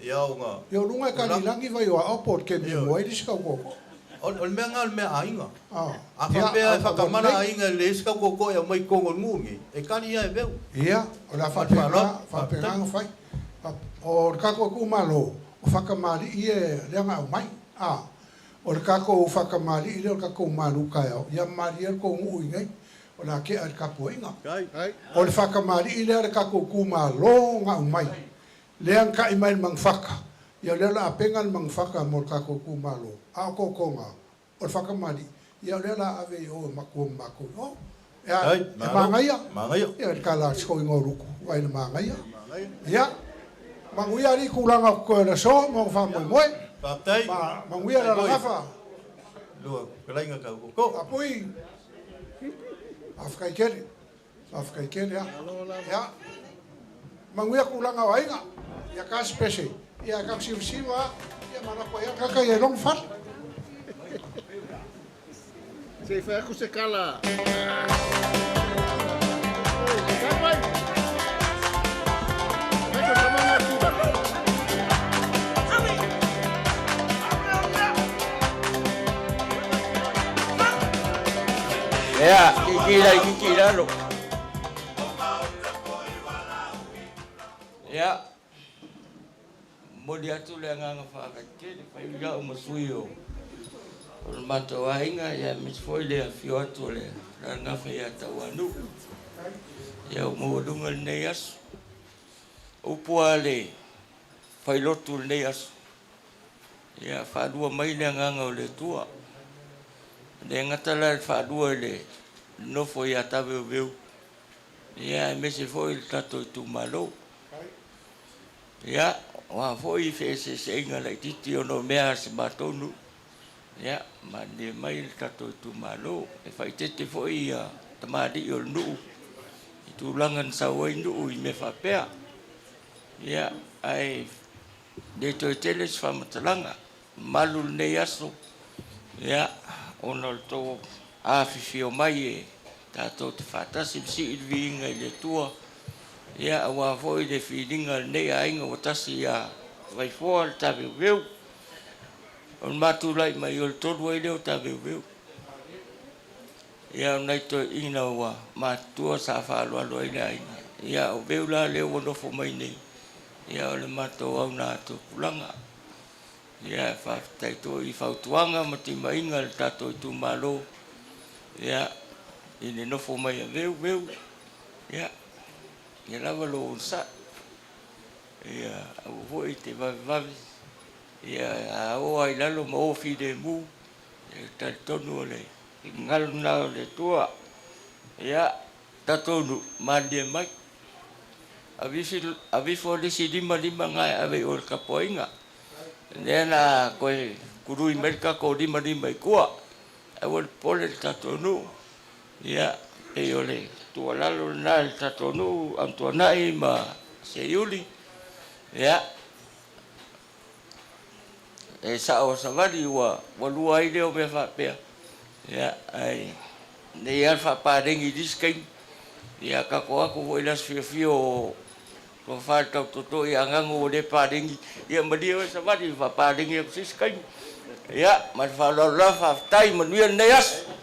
Ia ona Ia o luga e tulaga. kalilagi vai o aao po o le taimi e Ioe. mua ai le isi tau tootoo. O le mea lena o le mea aiga. A Ia, faapea e a ua faatamala lelei. aiga e leai se tau tootoo e aumai i totonu o le nuu lenei, e tali lava e Veu. Ia, o le a Ma le faapena, faaaloalo. faapena Faafetai. ona fai. O le tatou itumalo, o faatamalii ia lea na aumai. O le tatou faakamali'i lea o le tatou malu taeao, ia malie le tou nuu i inei, o le a tea i le tapuaiga. O le faakamali'i lea a le tatou itumalo na aumai, lea na ta'i mai i le manufata, ia o lea o le a pega le manufata mo le tatou itumalo, a o totoga, o le faakamali'i, ia o lea o le a ave i o e matua ma matou i o. E a, e manaia? Ia le tala a si toeaina o Lutu, vaai i le manaia. Ia, manuia alii tulaga o totoe o le aso ma ona faamoemoe. Ma, manuia le alagafa. Apui, faafetai tele, faafetai tele lava. Ia, manuia tulaga o aiga. Ia ta se pese, ia tatou simasima lava, ia manatu ai lava le tagata ia iloa ona fale. Se i fai atu se tala. Ia, kiki lai kiki lalo. Ia, momoli atu le agaga faafetai tele fai i a'u ma sui o le matou aiga, ia aemaise foi le afio atu o le Alaalagafa ia Tauanuu. Ia ua maualuga lenei aso. Upu a le failotu i lenei aso, ia faalua mai le agaga o le Atua. E le gata la i le faalua i le nofo ia Taveuveu, ia aemaise foi le tatou itumalo. Ia, o a foi feeseeseaiga laitiiti ona o mea a si matou nuu, ia, malilie mai le tatou itumalo. E faaeteete foi ia tamalii o le nuu i tulaga na sau ai nuu i mea faapea. Ia, ae le toe tele se faamatalaga. Malu lenei aso, ia, ona o le tou afifio mai e tatou te faatasi ma sii le viiga i le Atua, ia, aua foi le filiga a lenei aiga ua tasi ia Vaifoa le taveuveu. O le matulai mai o le tolu ai lea o taveuveu. Ia, o nai toeaiina ua matutua sa faaaloalo ai le aiga. Ia, o Veu la lea ua nofo mai nei, ia, o le matou augatupulaga. Ia, faafetai foi i fautuaga ma timaiga a le tatou itumalo, ia, i le nofo mai a Veu, Veu, ia, ia lava lou onosai. Ia, aua foi e te vavevave, ia, a oo lava i lalo ma o filemu, ia talitonu o le finagalo lena o le Atua. Ia, tatou nuu, malilie mai. Aveifo le isi 5 lima na e ave i o i le tapuaiga. Lea na toe tului mai le tatou 5 lima i tua. Aua le popole le tatou nuu. Ia, pei o le tuualalo lena i le tatou nuu, Amituanai ma Seiuli. Ia, e sao a savali ua lua ai lea o mea faapea. Ia, ae nei lava le faapaleni i le isi taimi. Ia, tatou o atu foi i le aso fiafia o tofa le tautoto ia Agango ua le paleni. Ia malie oe Savali, faapaleni atu i se isi taimi. Ia, ma le faaaloalo lava, faafetai, manuia lenei aso.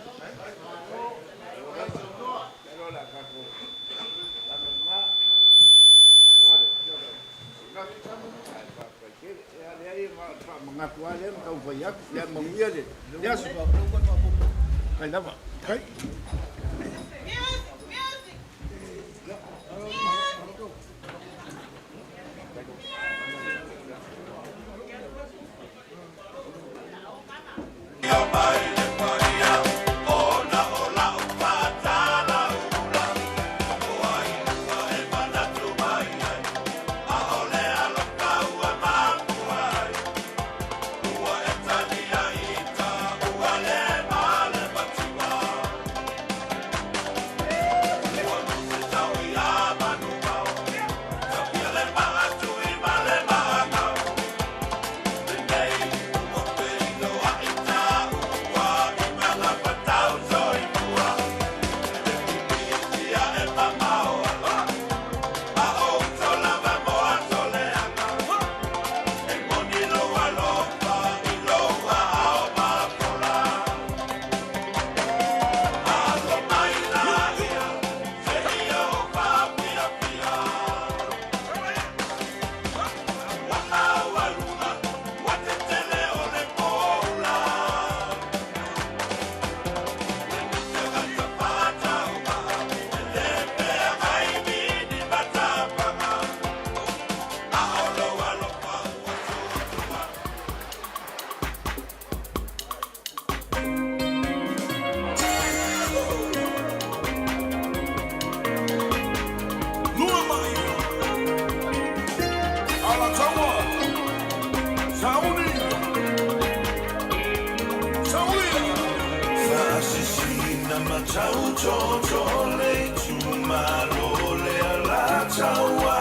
Tau toto le tumalo le ala taua.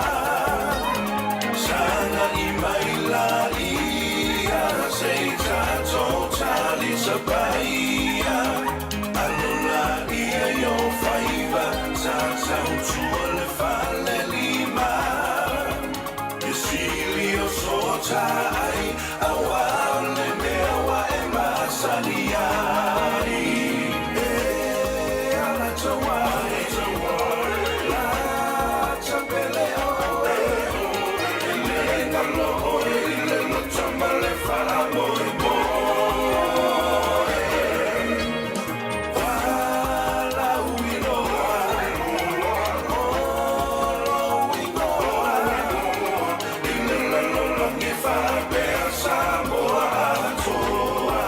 Sanga i mai la ia se tato tali sapaia. Alola ia yo faiva sa tau tua le fale lima. Isili o sota ai awa o le mea wa e masani ai. E ala tawa, la tapele oe. E le ngalo oe i le loto ma le whaamoe moe. Wala uiloa, olo uigoa. I le lalolagi whaapea Samoa atoa.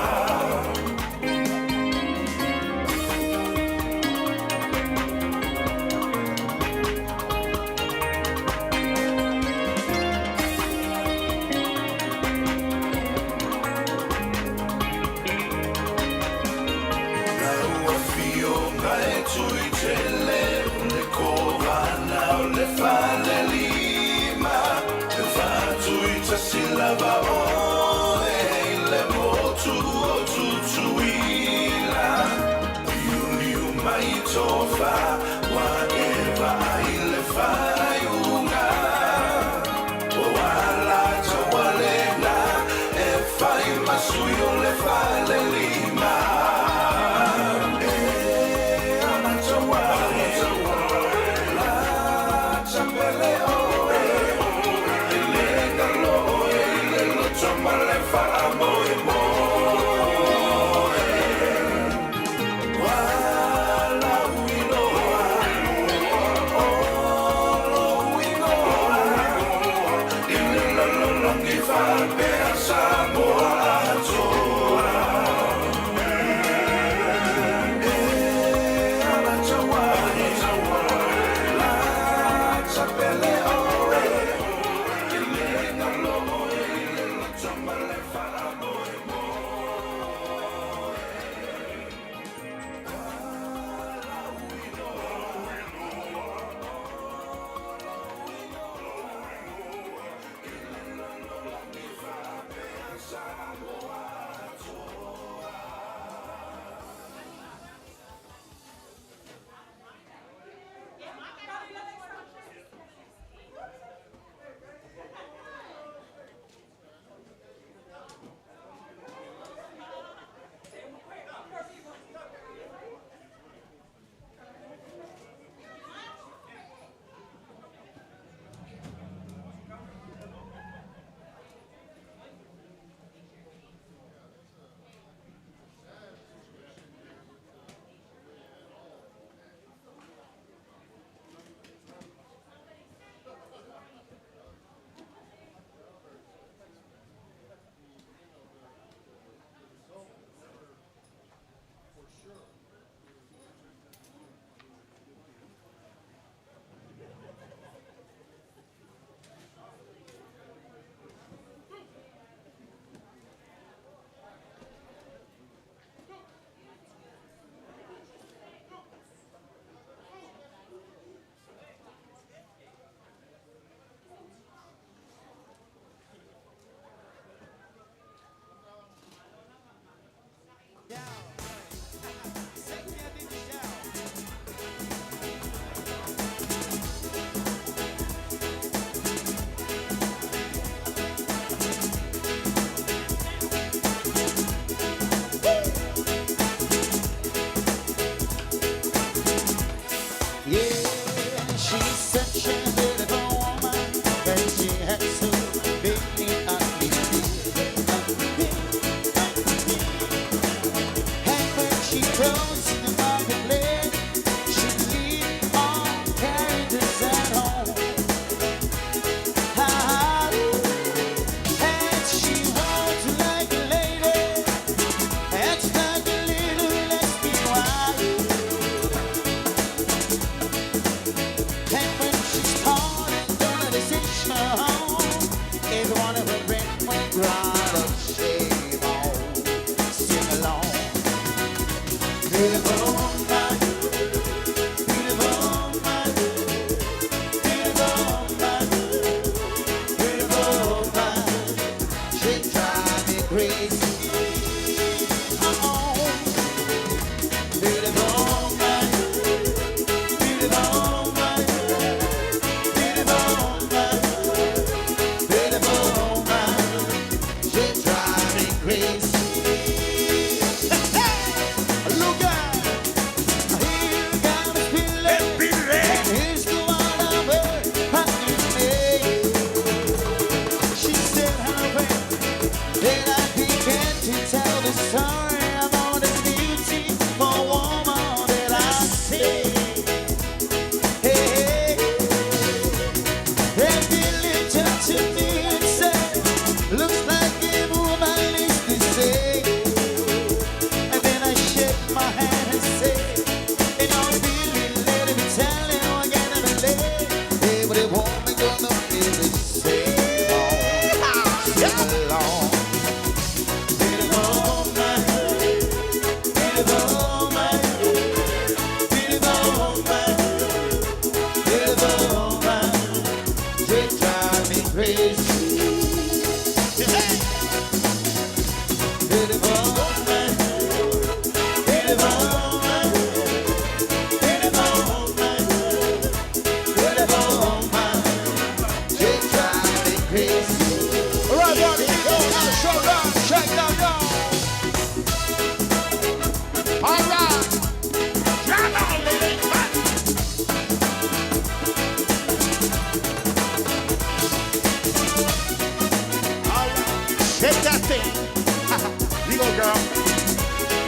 Lau afioga e tui tele o le kovana o le fale lima. E whātui tasi lava oe i le motu o Tutuila. Liuliu mai tofa, wa e vaai le whaiunga. O ala tawalena, e whai masui o le fale lima. E ala tawale, la tapele oe. E le ngalo oe i le loto ma le whaamoe moe. Wala uiloa, olo uigoa. I le lalolagi whaapea Samoa atoa. E ala tawale, la tapele oe. E le ngalo oe i le loto ma le whaamoe moe. Wala uiloa, Samoa atoa. Yeah, she's such a beautiful woman that she had so many ugly And when she goes in the marketplace, she leaves all carriages at home. Ah, and she walks like a lady, acts like a little lesbian wife. And when she started the decision, everyone of her friends went right up shame on. Sing along. Beautiful woman, turned to me and said, looks like a woman is to say. And then I shake my hand and say, you know, Billy, let me tell you, I gotta believe every woman gonna feel the same. Sing along. Beautiful woman, beautiful woman, beautiful woman, beautiful woman, she drive me crazy. Beautiful woman, beautiful woman, beautiful woman, beautiful woman, she drive me crazy. All right, party people, now showdown, check down, y'all. All right. Drive on, baby. All right. Shake that thing. You go, girl.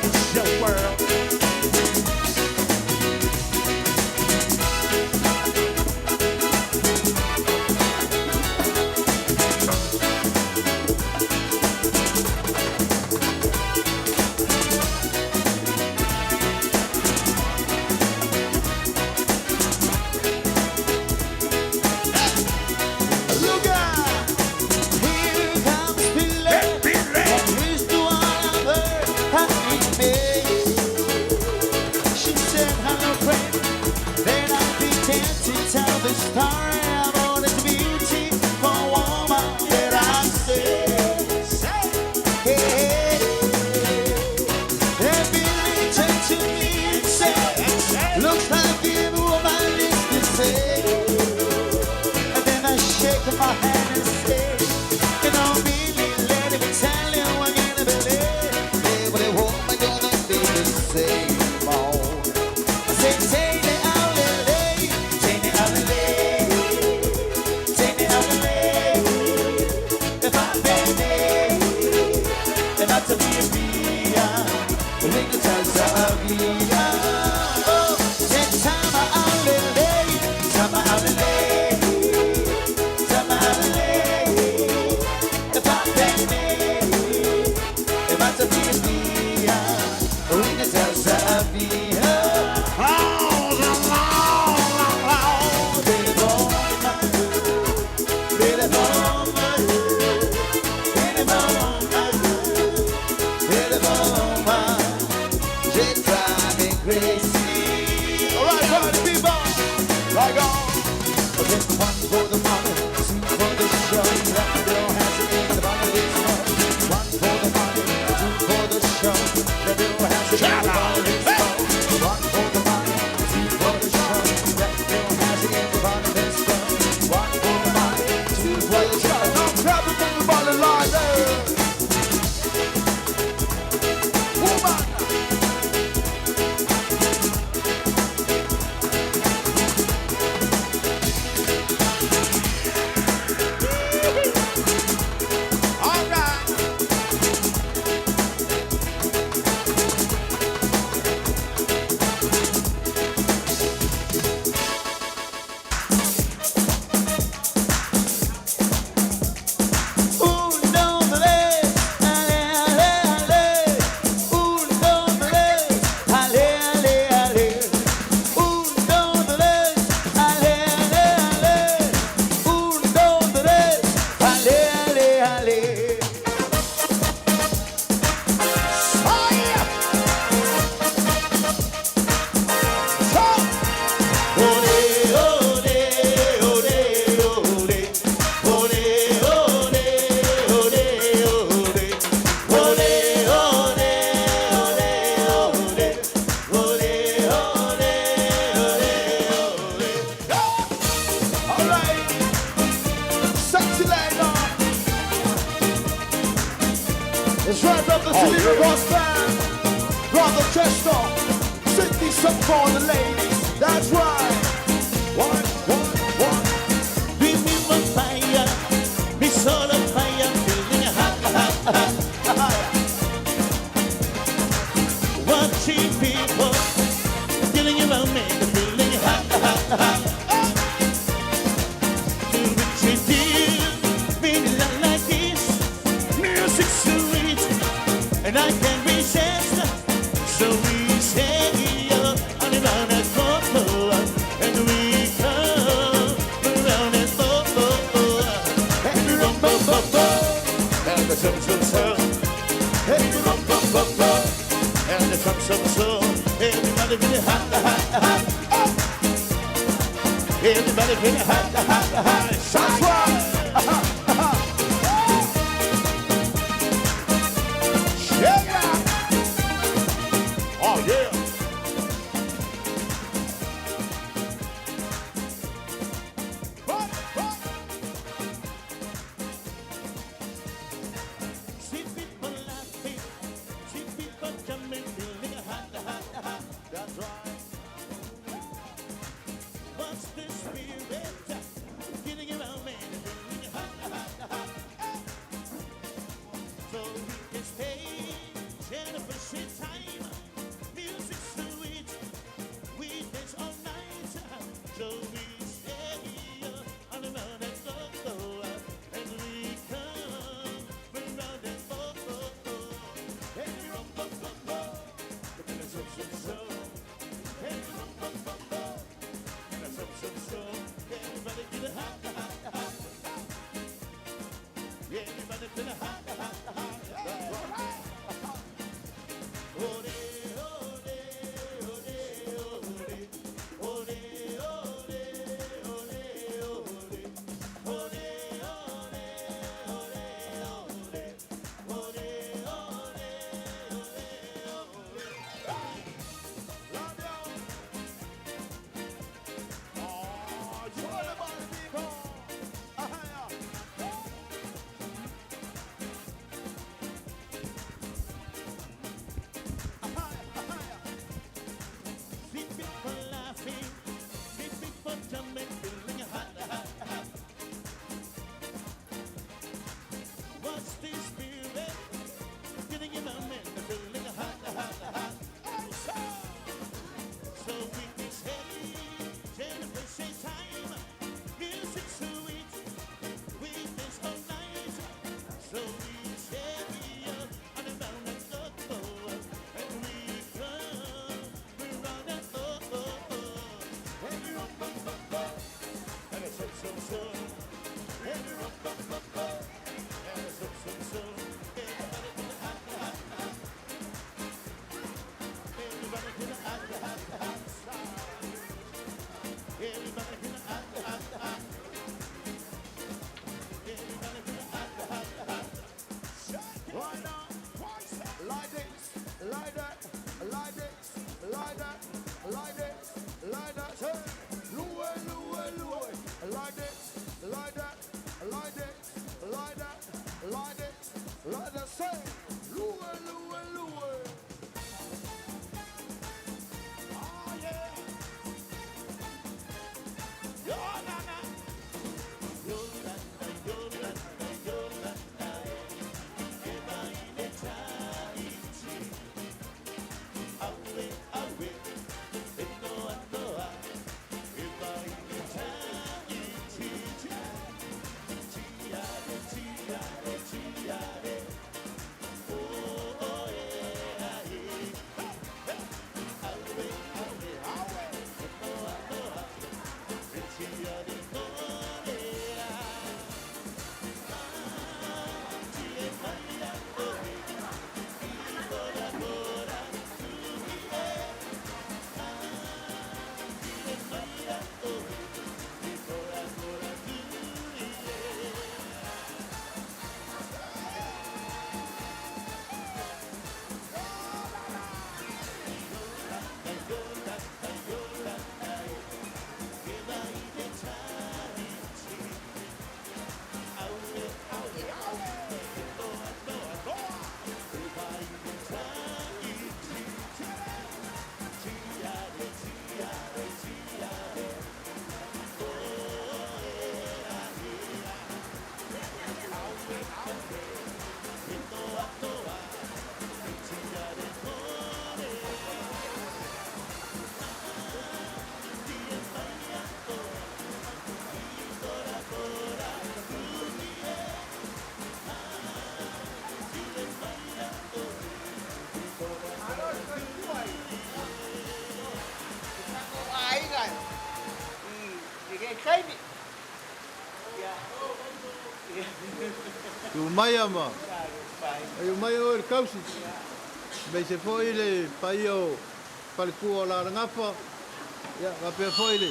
It's your world. Look out! Here comes Billy. He's the one I've heard me. She said, hello, friend. Then I began to tell the story about the beautiful woman that I see. Hey, and Billy turned to me and said, looks like the woman is the same. And then I shake my hand and say, you know, Billy, let me tell you, I'm gonna believe every woman gonna be the same. Oh. I say, take it out, lady, take it out, lady, take it out, lady. If I believe, if I to be a bring the Tanzania. Oh, say, time out, lady, time out, lady. Time out, lady. If I believe, if I to be a bring the Tanzania. Beautiful woman, beautiful woman, beautiful woman, beautiful woman. She drive me crazy. All right, party people. Like on. Okay, one for the money, two for the show. Clap your hands in the body this one. One for the money, two for the show. Clap your hands in the body this one. One for the money, two for the show. Clap your hands in the body this one. One for the money, two for the show. Now clap it everybody like that. Woman. All right. Un, dos, tres, ale, ale, ale. Un, dos, tres, ale, ale, ale. Un, dos, tres, ale, ale, ale. Un, dos, tres, ale, ale, ale. Fire. Talk. Ole, ole, ole, ole. Ole, ole, ole, ole. Ole, ole, ole, ole. Ole, ole, ole, ole. All right. Sexy lady. It's right, Brother Selena Ross Band. Brother Chester. Sydney some for the ladies. That's right. One, one, one. Be me on fire, me soul on fire, feeling hot, hot, hot. Watching people getting around me, feeling hot, hot, hot. To which you deal. so so so. Hey, rum bum bum bum. And the some some so. Everybody feeling hot, hot, hot. Oh. Everybody feeling hot, hot, hot. That's right. Yeah. Oh yeah. See people laughing, see people jumping, feeling hot, hot, hot. That's right. What's the spirit getting around me? Feeling hot, hot, hot. So we can stay and time. Music sweet, we dance all night. So we stay on and on and go, go, and we come round and go, go, go. Hey, rum, bum, bum, bum. And so, so, so. Hey, rum, bum, bum, bum. And so, so, so. Everybody get a hot, hot, hot. Everybody feel hot, hot, hot. That's right. Ole, ole, ole, ole. Ole, ole, ole, ole. Ole, ole, ole, ole. Ole, ole, ole, ole. Oh, you all about the people. See people laughing, see people jumping, feeling hot, hot, hot. What's this spirit getting in my man, feeling hot, hot, hot. So we can say, celebration time, music sweet, we dance all night. So we say on and round and go, go, and we come round and go, go, go. And we rum, bum, bum, bum, and it's so, so, so. And we rum, bum, bum, bum, and it's so, so, so. Everybody to the hot, hot, hot. Everybody to the hot, hot, hot. Everybody to the hot, hot, hot. Everybody to the hot, hot, hot. Right now, like this, like that, like this, like that, like this, like that. Hey, Louis, Louis, Louis, like this, like that, like this, like that, like this, like that. Say, Louis, Louis, Louis. Oh yeah. Yo na na. Yo na na, yo na na, yo na na. Eba ile taiti. Awe awe. Eno anoa. Eba ile taiti. Tiare tiare tiare. Oh oh yeah yeah. Awe awe awe. Eno anoa. Tiare korea. Tie maia oe. Bora bora tuie. Tie maia oe. Bora bora tuie. Aiga i le taimi. Ia. Tu mai ama. Afio mai oe le kausi, aemaise foi le paia o falekua o Lalagafa, ia faapea foi le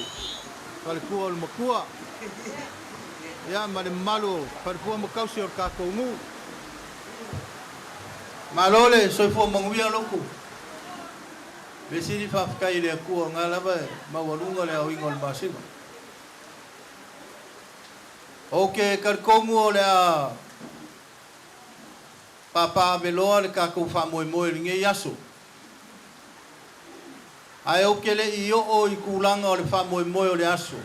falekua o le Makua, ia ma le mamalu o falekua ma kausi o le tatou nuu. Malo le soifua manuia loku. Mea sili faafetai i le Atua o lena lava e maualuga le aoina o le masina. Ou te talitonu o le a papaaveloa le tatou faamoemoe i lenei aso. Ae ou te le i oo i tulaga o le faamoemoe o le aso.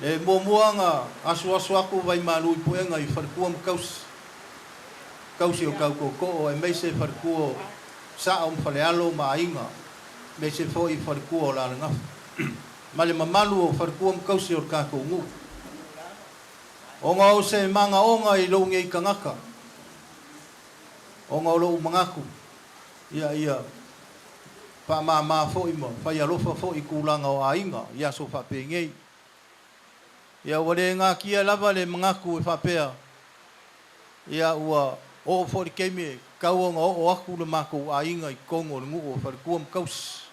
Le muamua na asuasu atu vaimalu i puega i falekua ma tausi, tausi o tau tootoo aemaise falekua o Sao ma Falealo ma aiga, aemaise foi falekua o Lalagafa ma le mamalu o falekua ma tausi o le tatou nuu. Ona o se magaoga i lou nei tagata, ona o lou manatu, ia ia faamama foi ma fai alofa foi i tulaga o aiga i aso faapenei. Ia ua le natia lava le manatu e faapea, ia ua oo foi le taimi e tatau ona oo atu le matou aiga i totonu o le nuu o Falekua ma Tausi.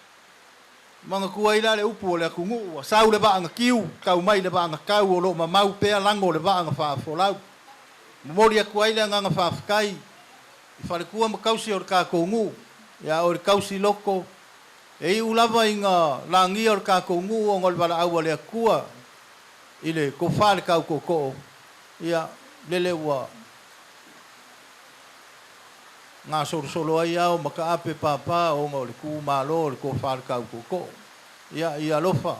Manatua ai la le upu o le atunuu, ua sau le vaa na tiu, tau mai le vaa na tau, o lo o mamau pea lago o le vaa na faafolau. Momoli atu ai le agaga faafetai i falekua ma tausi o le tatou nuu, ia oe le tausi loto, e iu lava ina lagia o le tatou nuu ona o le valaau a le Atua i le tofa i le tau tootoo, ia lele ua gasolosolo ai ao ma taape papa ona o le tu malo o le tofa i le tau tootoo. Ia, ia alofa,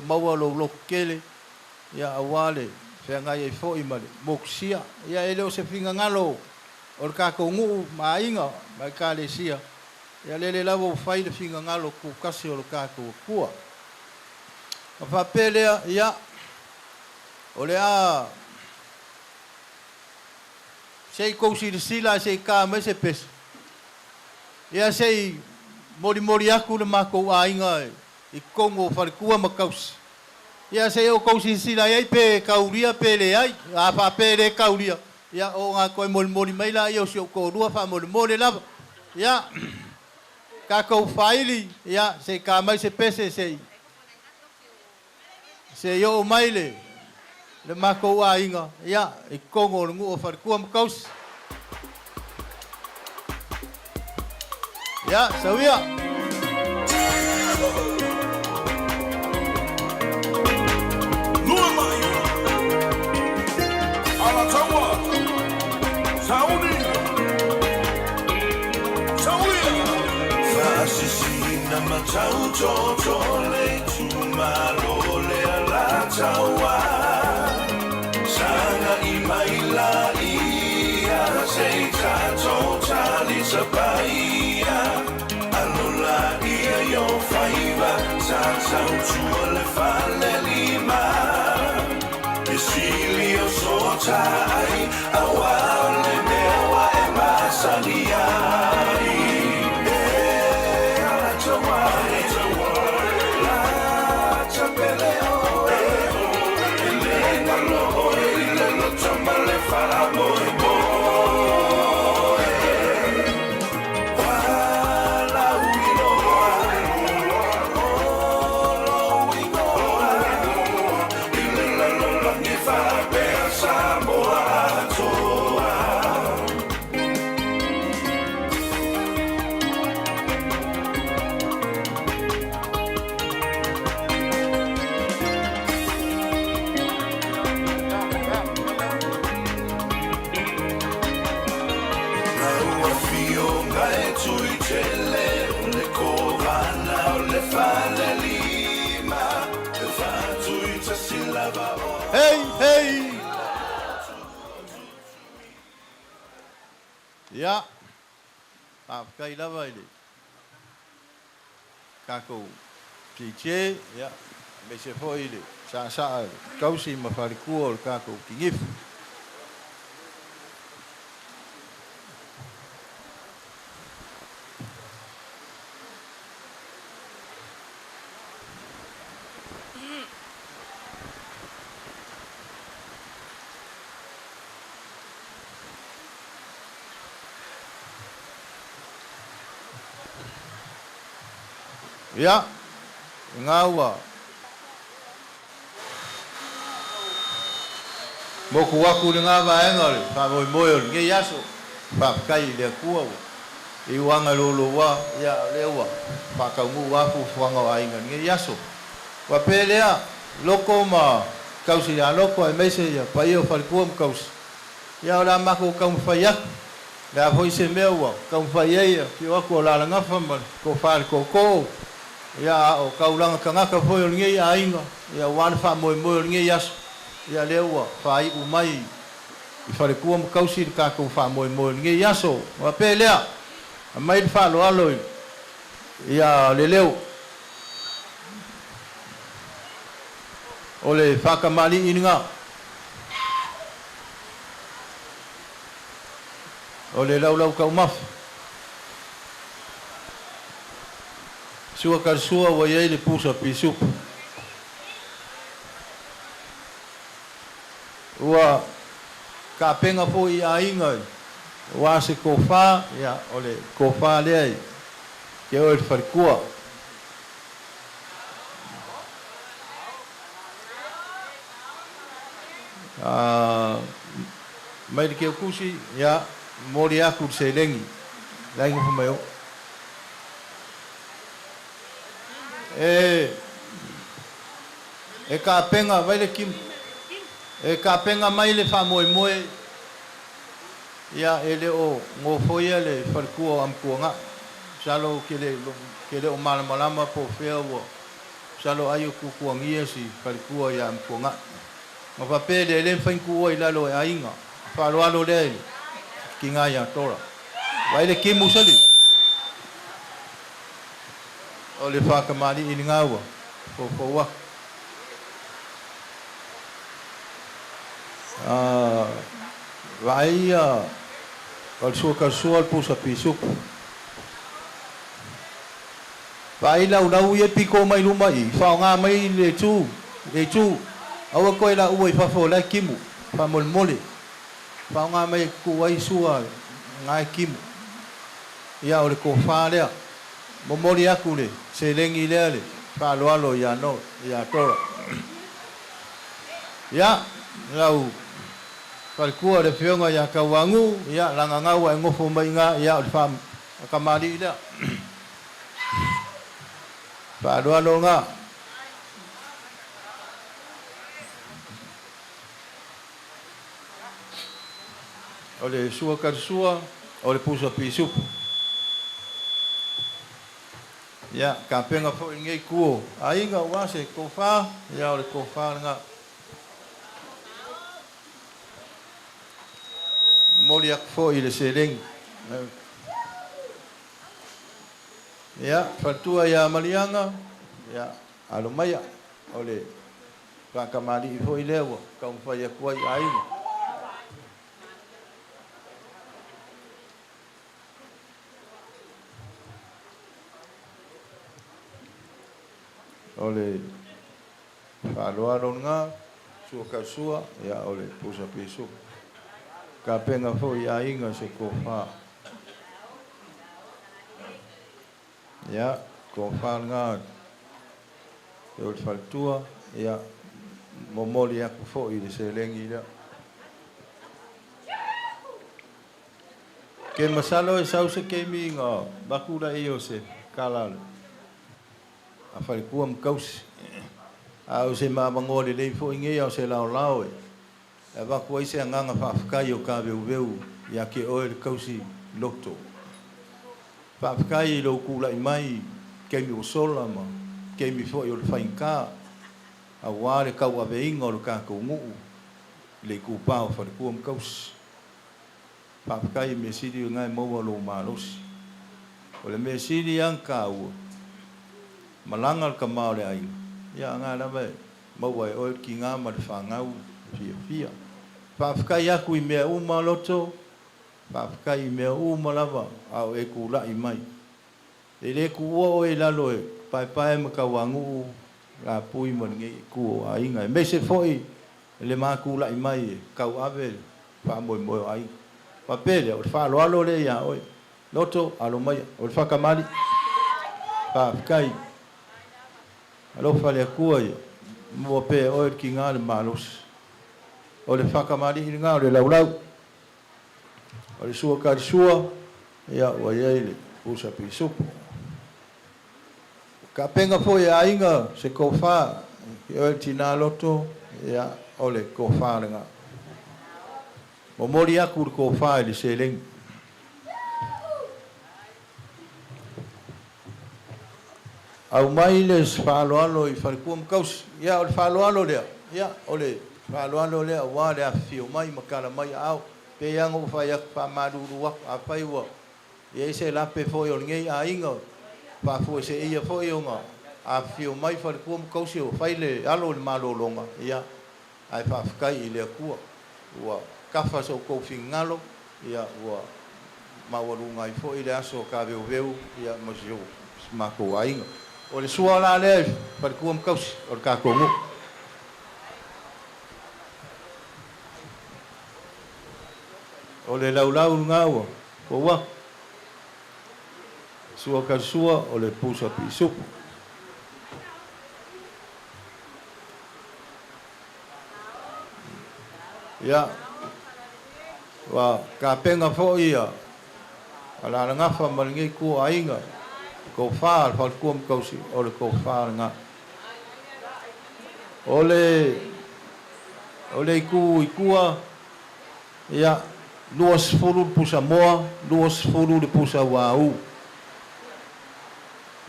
maua lou loto tele, ia aua le feagai ai foi ma le motusia. Ia e le o se finagalo o le tatou nuu ma aiga ma ekalesia, ia lele lava ua fai le finagalo tutasi o le tatou Atua. Ona faapea lea, ia, o le a se i tou silasila ae se i ta mai se pese, ia se i molimoli atu le matou aiga i totonu o falekua ma tausi. Ia se i outou silasila i ai pe taulia pe leai. A faapea e le taulia, ia ona toe molimoli mai laia o si ou toalua faamolemole lava. Ia, tatou faili, ia se i ta mai se pese se i se i oo mai le le matou aiga, ia, i totonu o le nuu o Falekua ma Tausi. Ia, sau ia. Alataua, Sauni, Sauia. Faasisina ma tautoto le itumalo le Alataua. Sagai mai laia se i tatou talisapaia. Alo laia i o faiva sa tautua le falelima. E sili o sootai auā o le mea ua e masani ai. E Alataua, lata pele oe, e le galo oe i le loto ma le faamoemoe. Valauiloa, o lou igoa, i le lalolagi faapea Samoa atoa. Lau Afioga e Tuitele, o le Kovana o le Falelima, e faatuitasi lava oe. Hei, hei! Ia, faafetai lava i le tatou DJ, ia, aemaise foi le saasaa le tausi ma falekua o le tatou tinifu. Ia, lena ua moku atu i lena vaega o le faamoemoe o lenei aso. Faafetai i le Atua ua iu aga louloua, ia o lea ua faataunuu lava fuafuaga o aiga i lenei aso. Ua pe lea, Loko ma Tausi ia Loko aemaise ia paia o faletua ma tausi, ia o le a matou taumafai atu. Le a foi se mea ua taumafai ai e afio atu o Alalagafa ma le tofa i le tootoo, ia a o taulaga tagata foi o lenei aiga, ia aua le faamoemoe o lenei aso, ia lea ua faaiu mai i faletua ma tausi le tatou faamoemoe o lenei aso. Ona faapea lea, aumai le faaaloalo i ia le leo o le faatamalii lena. O le laulau taumafa. Sua ka le sua ua i ai le pusa pisupo. Ua tapena foi i aiga aua se tofa, ia o le tofa lea i te oe le faletua. Mai le Keukusi, ia, momoli atu le seleni, la e nofo mai o. E, e tapena, vai le kim, e tapena mai le faamoemoe, ia, e le o nofoia le faletua o Amituanai. Masalo ou te le, te le o malamalama po o fea ua, masalo ai o tuatuagia si faletua ia Amituanai. Ma faapea lea, e le mafai ona tuua i lalo e aiga. Faaaloalo lea i le tiga ia Tora. Vaai le timu sali. O le faatamalii lena ua foufou atu. Vaai ia o le sua talasua o le pusa pisupo. Vaai laulau ia e pito mai luma i i, faaaoga mai le itu, le itu. Aua toe laua i fafo o la e timu, faamolemole. Faaaoga mai e tutu ai sua na e timu. Ia o le tofa lea. Momoli atu le seleni lea le faaaloalo ia no, ia Tora. Ia, lau faletua le afioga ia Tauanu'u, ia lagagau ua e nofo mai i ina, ia o le faatamalii lea. Faaaloalo lena. O le sua talasua, o le pusa pisupo. Ia, tapena foi lenei itu o aiga aua se tofa, ia o le tofa lena. Momoli atu foi le seleni. Ia, faletua ia Maliaga, ia, alo maia, o le faatamalii foi lea ua taumafai atu ai aiga. O le faaaloalo lena, sua tausua, ia, o le pusa pisupo. Tapena foi i aiga se tofa. Ia, tofa lena o le faletua, ia, momoli atu foi le seleni lea. Ke masalo e sau se taimi ona avatu lea o se tala a faletua ma tausi. A o se avanoa lelei foi nei a o se laolao e avatu ai se agaga faafetai o taveuveu ia te oe le tausi loto. Faafetai i lou tulai mai taimi ua sola ma taimi foi o le faigata aua le tauaveina o le tatou nuu i le itupa o faletua ma tausi. Faafetai i mea sili lena e maua lou malosi. O le mea sili lava ona taua, malaga le tama o le aiga, ia na lava e maua e oe le tiga ma le fanau fiafia. Faafetai atu i mea uma loto, faafetai i mea uma lava a o e tulai mai. E le tuua oe i lalo e paepae ma tauanuu lapui ma lenei itu o aiga, aemaise foi le ma tulai mai e tauave le faamoemoe o aiga. Faapea lea, o le faaaloalo lea ia oe. Loto, alo maia, o le faatamalii. Faafetai. Alofa le Atua ia maua pea e oe le tiga le malosi. O le faakamali'i lena o le laulau. O le sua talisua, ia ua i ai le pusa pisupo. Tapena foi e aiga se tofa i oe le tinā loto, ia o le tofa lena. Momoli atu le tofa i le seleni. Aumai le faaaloalo i faletua ma tausi. Ia o le faaaloalo lea, ia o le faaaloalo lea aua le afifio mai ma tala mai aao. Pei lava ona ou fai atu, faamalulu atu, afai ua i ai se lape foi o lenei aiga faafuaseia foi ona afifio mai faletua ma tausi o fai le alo i le malologa, ia, ae faafetai i le Atua ua tafa so outou finagalo, ia, ua maualuga ai foi le aso taveuveu, ia, ma si o matou aiga. O le sua la lea i faletua ma tausi o le tatou nuu. O le laulau lena ua fou atu. Sua talisua o le pusa piisupu. Ia, ua tapena foi ia Alalagafa ma lenei itu o aiga, tofa a le faletua ma tausi, o le tofa lena. O le o le itu i tua, ia, 20 le pusa moa, 20 le pusa uaū.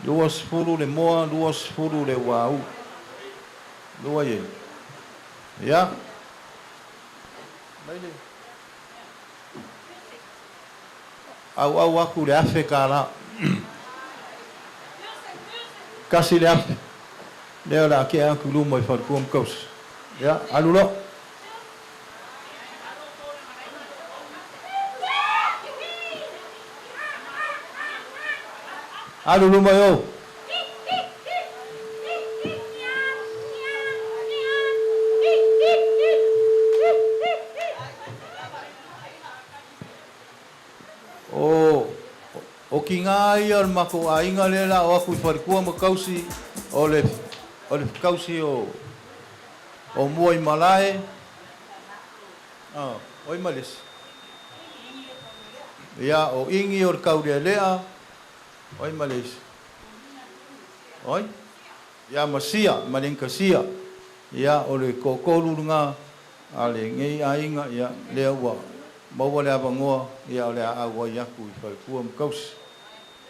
20 le moa, 20 le uaū. Lua i ai. Ia. Mai le auau atu le $1,000. $1,000. Lea o le a tea atu i luma i faletua ma tausi. Ia, alu loa. Alu luma i o. O o tiga ia o le matou aiga lea la o atu i faletua ma tausi o le o le tausi o o Muaimalae oi ma le isi ia o Igi o le Taulealea oi ma le isi oi ia ma Sia ma le Inikasia ia o le toatolu lena a lenei aiga ia lea ua maua le avanoa ia o le a auai atu i faletua ma tausi.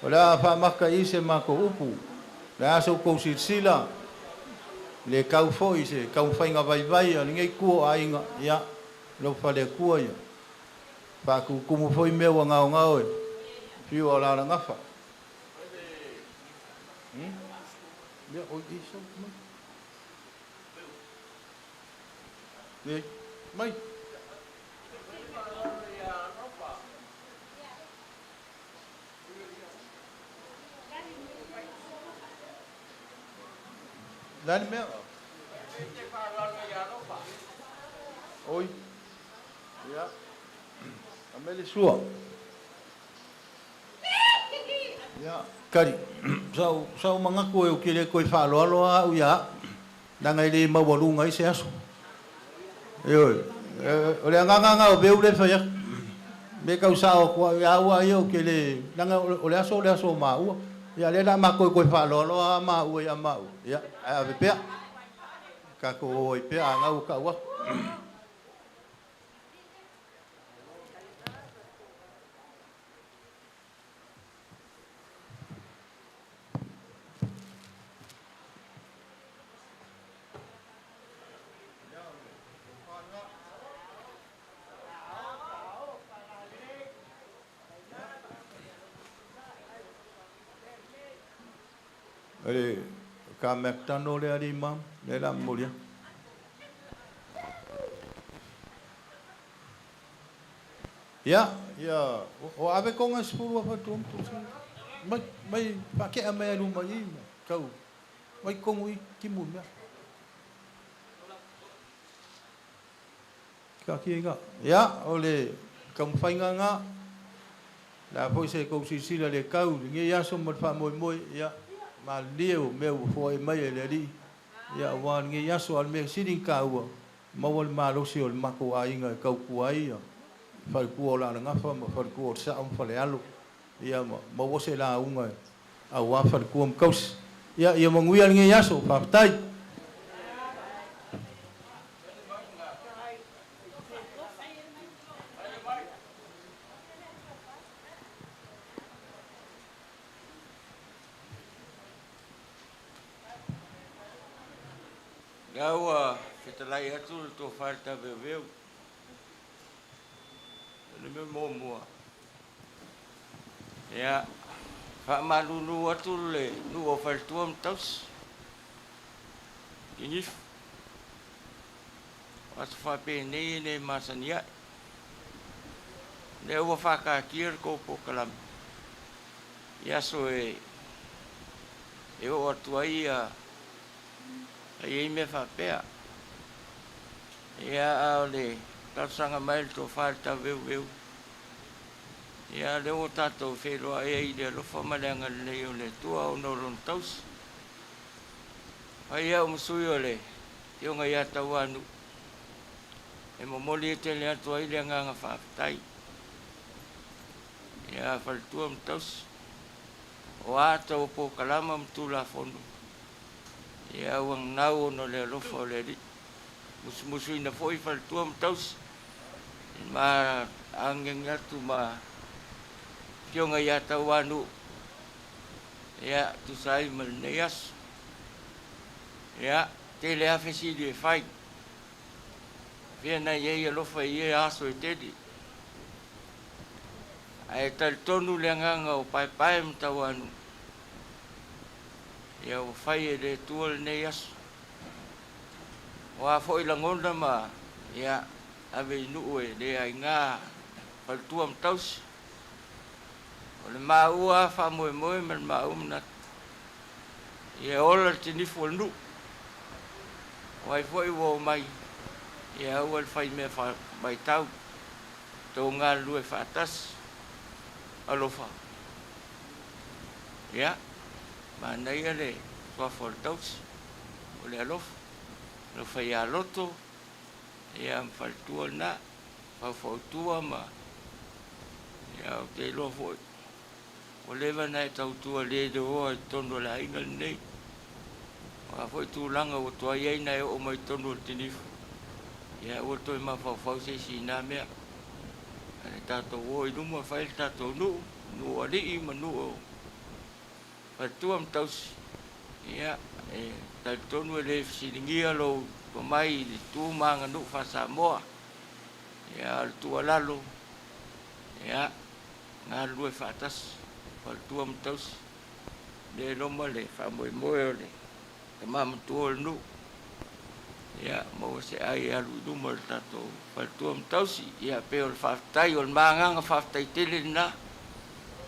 O le a faamata i i se matou upu, o le a se tou silasila le tau foi i se taumafaiga vaivai a lenei itu o aiga, ia alofa le Atua ia faatutumu foi mea ua gaogao e fiu o Alalagafa. Mai. Le a le mea? Oi. Ia. Aumai le sua. Ia, kali. Sa ou, sa ou manatu ou te le toe faaaloalo lava au ia au, leaga e le maualuga ai se aso. Ioe. O le agaga lena o Veu lea e fai atu. Me tau sao atu au ia au lava ia ou te le, leaga o le aso o le aso o maua. Ia lea o le a matou toe faaaloalo lava maua ia maua, ia, ae ave pea. Tatou o ai pea a gau ua tau atu. Le ka McDonald le alii ma le la momoli atu. Ia, ia, o ave konga 10 afa tu tu mai mai faakea mai ai luma i ma tau mai tonu i timu mea. Taatia i ina. Ia, o le taumafaiga lena, o le a foi se tou silasila i le tau i lenei aso ma le faamoemoe, ia, malilie o mea ua foai mai e le Alii, ia auā lenei aso. A o le mea sili ona taua, maua le malosi o le matou aiga e tautua ai ia faletua o Alalagafa ma faletua o le Sao ma Falealo, ia ma maua se lauga auā faletua ma tausi. Ia, ia manuia lenei aso. Faafetai. Lea ua fetalai atu le tofa i le taveoveo. O le mea muamua, ia, faamalulu atu le nuu o Faletua ma Tausi i Nifu. O aso faapenei e le masani ae. Lea ua faataatia le tou polokalame i aso e oo atu ai ia i ai mea faapea. Ia, a o le talosaga mai a le tofa i le tauveuveu, ia, lea ua tatou feiloai ai i le alofa ma le agalelei o le Atua ona o Lona tausi. Fai au ma sui o le Afioga ia Tauanuu e momoli tele atu ai le agaga faafetai ia faletua ma tausi o a tou polokalama ma Tulafono ia ua gau ona o le alofa o le Alii. Musumusuina foi faletua ma tausi ma agiagi atu ma Afioga ia Tauanuu ia tusa ai ma lenei aso. Ia, tele lava fesili e fai. Fea na i ai alofa i ia aso e tele? Ae talitonu le agaga o Paepae ma Tauanuu, ia ua fai e le Atua lenei aso. O a foi lagona ma, ia, ave i nuu e le aiga faletua ma tausi. O le maua faamoemoe ma le maua manatu, ia ola le tinifu o le nuu. O ai foi ua omai, ia aua le faimea faamaitau, tou galulue faatasi, alofa. Ia, manaia le suafa o le tausi, o le alofa, alofa ia loto, ia ma faletua lena, faufautua ma, ia ou te iloa foi, ua leva ona e tautua le leoa i totonu o le aiga lenei. O a foi tulaga ua tuai ai ona e oo mai i totonu o le tinifu, ia aua le toe mafaufau se isi i na mea. Ae tatou o i luma fai le tatou nuu, nuu o alii ma nuu o faletua ma tausi. Ia, e talitonu e le fesiligia lou tomai i le tu ma aganuu faa-Samoa. Ia, o le tuualalo, ia, galulue faatasi, faletua ma tausi, le loma le faamoemoe o le tama matua o le nuu. Ia, maua se ai e alu i luma o le tatou faletua ma tausi. Ia, pei o le faafetai, o le ma agaga faafetai tele lena.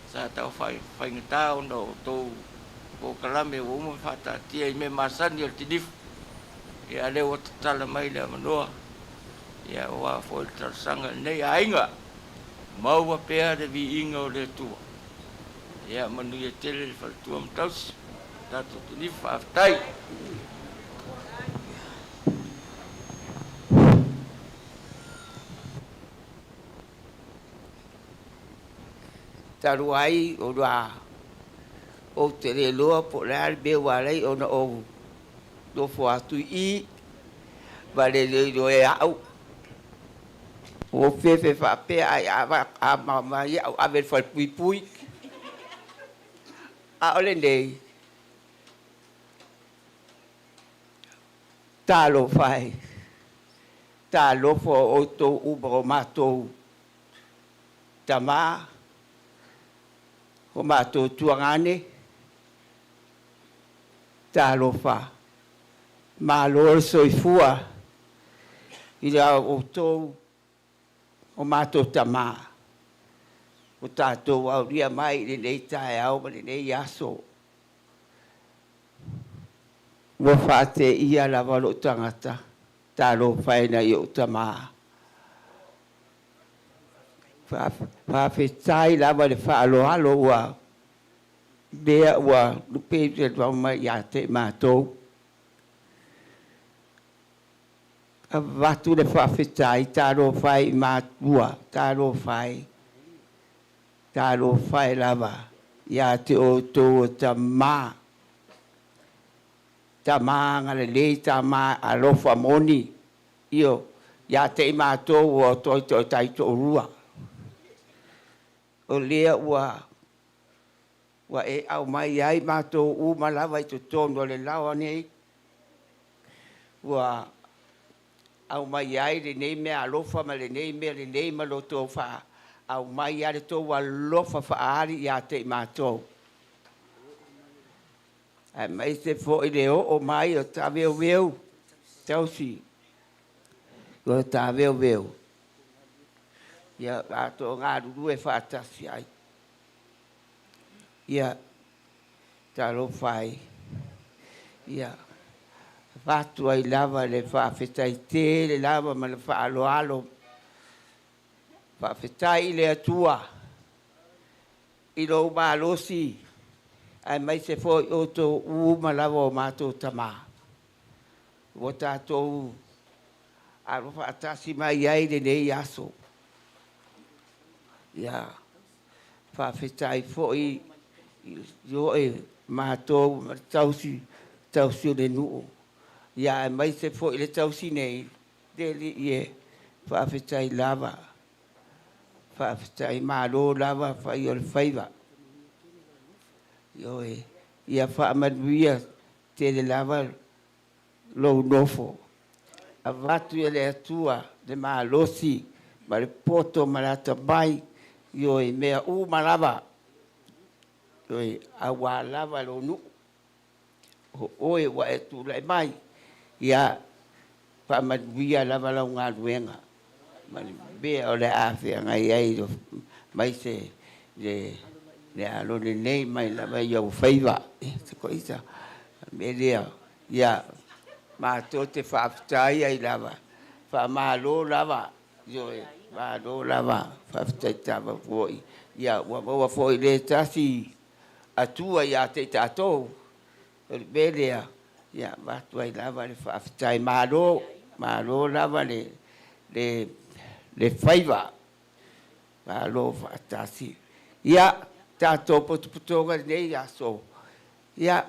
Sa tau faigata ona o tou polokalame ua uma ona faataatia i mea masani o le tinifu. Ia, a lea ua tatala mai le avanoa. Ia, aua foi le talosaga i lenei aiga. Maua pea le viiga o le Atua. Ia manuia tele le faletua ma tausi. Tatou tinifu, faafetai. Talu ai ona ou te le iloa po o le a le mea ua ala ai ona ou nofo atu i i ma le iloiloa e au. Ua ou fefe faapea ai a mama ia au ave i le falepuipui. A o lenei, talofa e, talofa o outou uma o matou tamā, o matou tuagane, talofa, malo le soifua i la outou o matou tamā, ua tatou aulia mai i lenei taeao ma lenei aso. Ua faateia lava lou tagata, talofa e nai ou tamā. Faafetai lava i le faaaloalo ua. Lea ua lupe i te mai ia te matou. Avatu le faafetai, talofa e i matua, talofa e, talofa e lava ia te outou o tamā, tamā agalelei, tamā alofa moni, io, ia te i matou ua toe taitoalua. O lea ua e aumai ai matou uma lava i totonu o le laoa nei, ua aumai ai lenei mea alofa ma lenei mea lelei ma lo tou aumai ai le tou alofa faaali ia te i matou. Aemaise foi le oo mai o taveoveu, tausi, o taveoveu, ia latou galulue faatasi ai. Ia, talofa ai, ia, avatu ai lava le faafetai tele lava ma le faaaloalo. Faafetai i le Atua i lou malosi, aemaise foi outou uma lava o matou tamā. Ua tatou alo faatasi mai ai lenei aso. Ia, faafetai foi i oe matou ma le tausi, tausi o le nuu. Ia, aemaise foi le tausi nei, le alii e, faafetai lava. Faafetai malo lava fai o le faiva. Ioe, ia faamanuia tele lava lou nofo. Avatu e le Atua le malosi ma le poto ma le atamai, ioe, mea uma lava. Ioe, auā lava lou nuu. O oe ua e tulai mai, ia faamanuia lava lau galuega. Ma le mea o le a feagai ai mai se le alo lenei mai lava i au faiva. Se koisa, me lea, ia matou te faafetai ai lava, faamalo lava, ioe, malo lava, faafetai tava foi. Ia, ua maua foi le tasi Atua ia te i tatou, o le mea lea, ia avatu ai lava le faafetai malo, malo lava le faiva, malo faatasi. Ia, tatou potopotoga lenei aso, ia,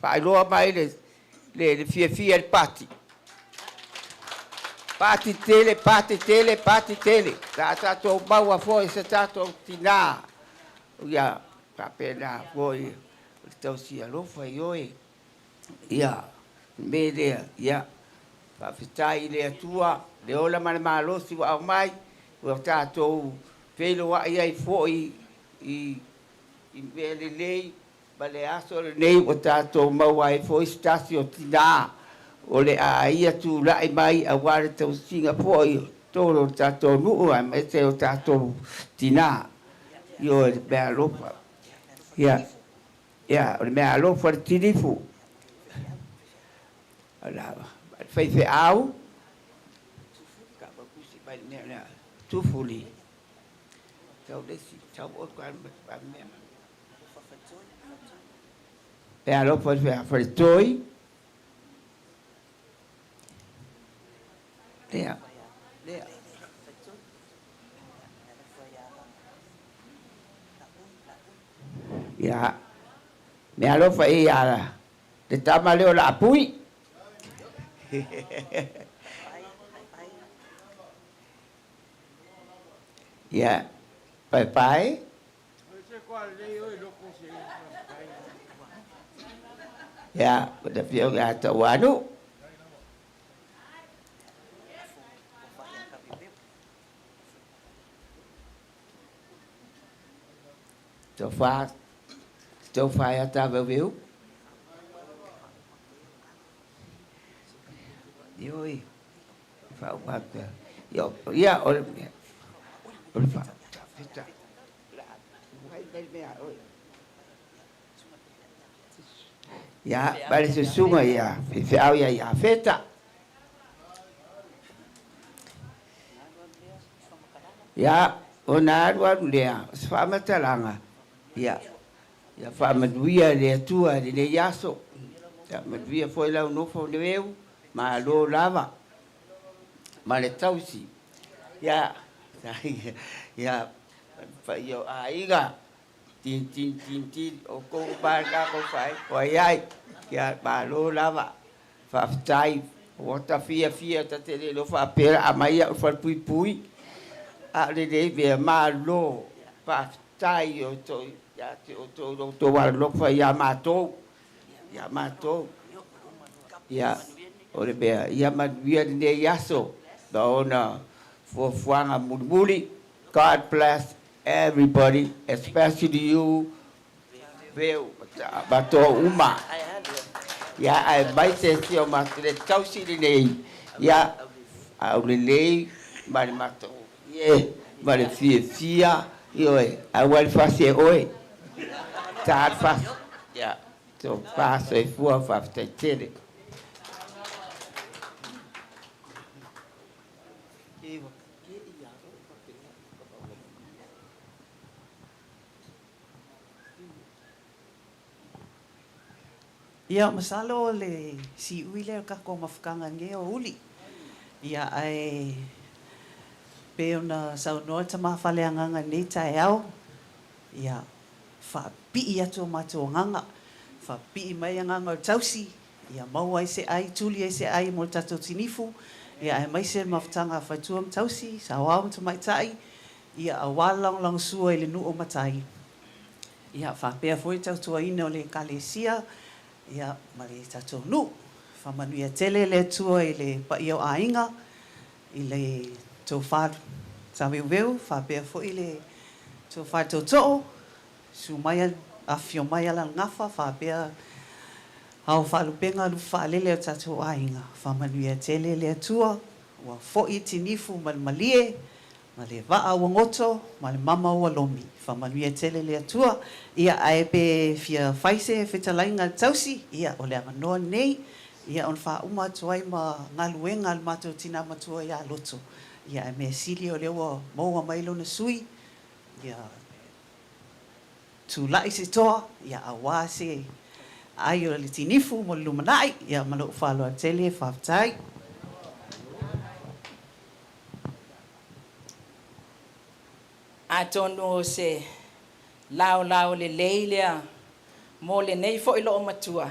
faailoa mai le fiafia i le pati. Pati tele, pati tele, pati tele. Sa tatou maua foi se tatou tinā. Ia, faapena foi o le tausi alofa i oe. Ia, le mea lea, ia, faafetai i le Atua, le ola ma le malosi ua aumai, ua tatou feiloai ai foi i mea lelei, ma le aso lenei ua tatou maua ai foi se tasi o tinā o le a ia tulai mai auā le tausiga foi o totonu o le tatou nuu aemaise o tatou tinā. Ioe, le mea alofa. Ia, ia, o le mea alofa le tilifu. O le faifeau, tufuli. Tau lesi, tau o ka mea. Mea alofa le faletoi. Lea, lea. Ia, mea alofa ia le tama leo la apui. Ia, pai pai. Ia, o le afioga ia Tauanu. Tofa, tofa ia Taveuveu. Ioi, whaupapea. Ia, o le o le wha. Ia, ma le susuga ia, faifeau ia ia Feta. Ia, ona alu alu lea, o se faamatalaga, ia, Ia faamanuia e le Atua i lenei aso. Ia manuia foi lau nofo leu, malo lava ma le tausi. Ia, ia, paia o aiga, tin tin tin tin, o kou pa takou fai, o ai ai, ia malo lava, faafetai, ua ta fiafia ta te le iloa faapea a aumai au i le falepuipui, a o lenei mea, malo, faafetai o outou ia te outou i lo outou alolofa ia matou, ia matou. Ia, o le mea, ia manuia lenei aso ma ona fuafuaga mulimuli. God bless everybody, especially you, Veu, matou uma. Ia, aemaise si o matou le tausi lenei, ia, aulelei ma le matou, ie, ma le fiafia, ioe, aua le fasi e oe, ta le fasi. Ia, tofa soifua, faafetai tele. Ia, masalo o le siui lea o le tatou mafutaga i lenei aoauli. Ia, ae pei ona saunoa le tama faaleagaga i lenei taeao, ia, faapipii atu o matou agaga, faapipii mai agaga o le tausi, ia maua ai se ai, tuli ai se ai mo le tatou tinifu, ia aemaise le mafutaga a faletua ma tausi, saoao ma tamaitai, ia aua le lagolagosua i le nuu o matai. Ia faapea foi le tautuaina o le Ekalesia, ia ma le tatou nuu. Faamanuia tele le Atua i le paia o aiga, i le tofa Taveuveu faapea foi le tofa Tootoo, susu mai afifio mai Alaalagafa faapea Ao Faalupega Lufu Faalele o tatou aiga. Faamanuia tele le Atua, ua foi tinifu ma le malie ma le vaa ua goto ma le mama ua lomi. Faamanuia tele le Atua. Ia, ae pe fia fai se fetalaiga a le tausi, ia, o le avanoa lenei, ia, ona faauma atu ai ma galuega a le matou tina matua ia Loto. Ia, ae mea sili o lea ua maua mai lona sui, ia, tulai se toa, ia, aua se ai o le tinifu mo le lumanai. Ia, ma lou faaaloalo tele, faafetai. Atonu o se laolao lelei lea mo lenei foi loomatua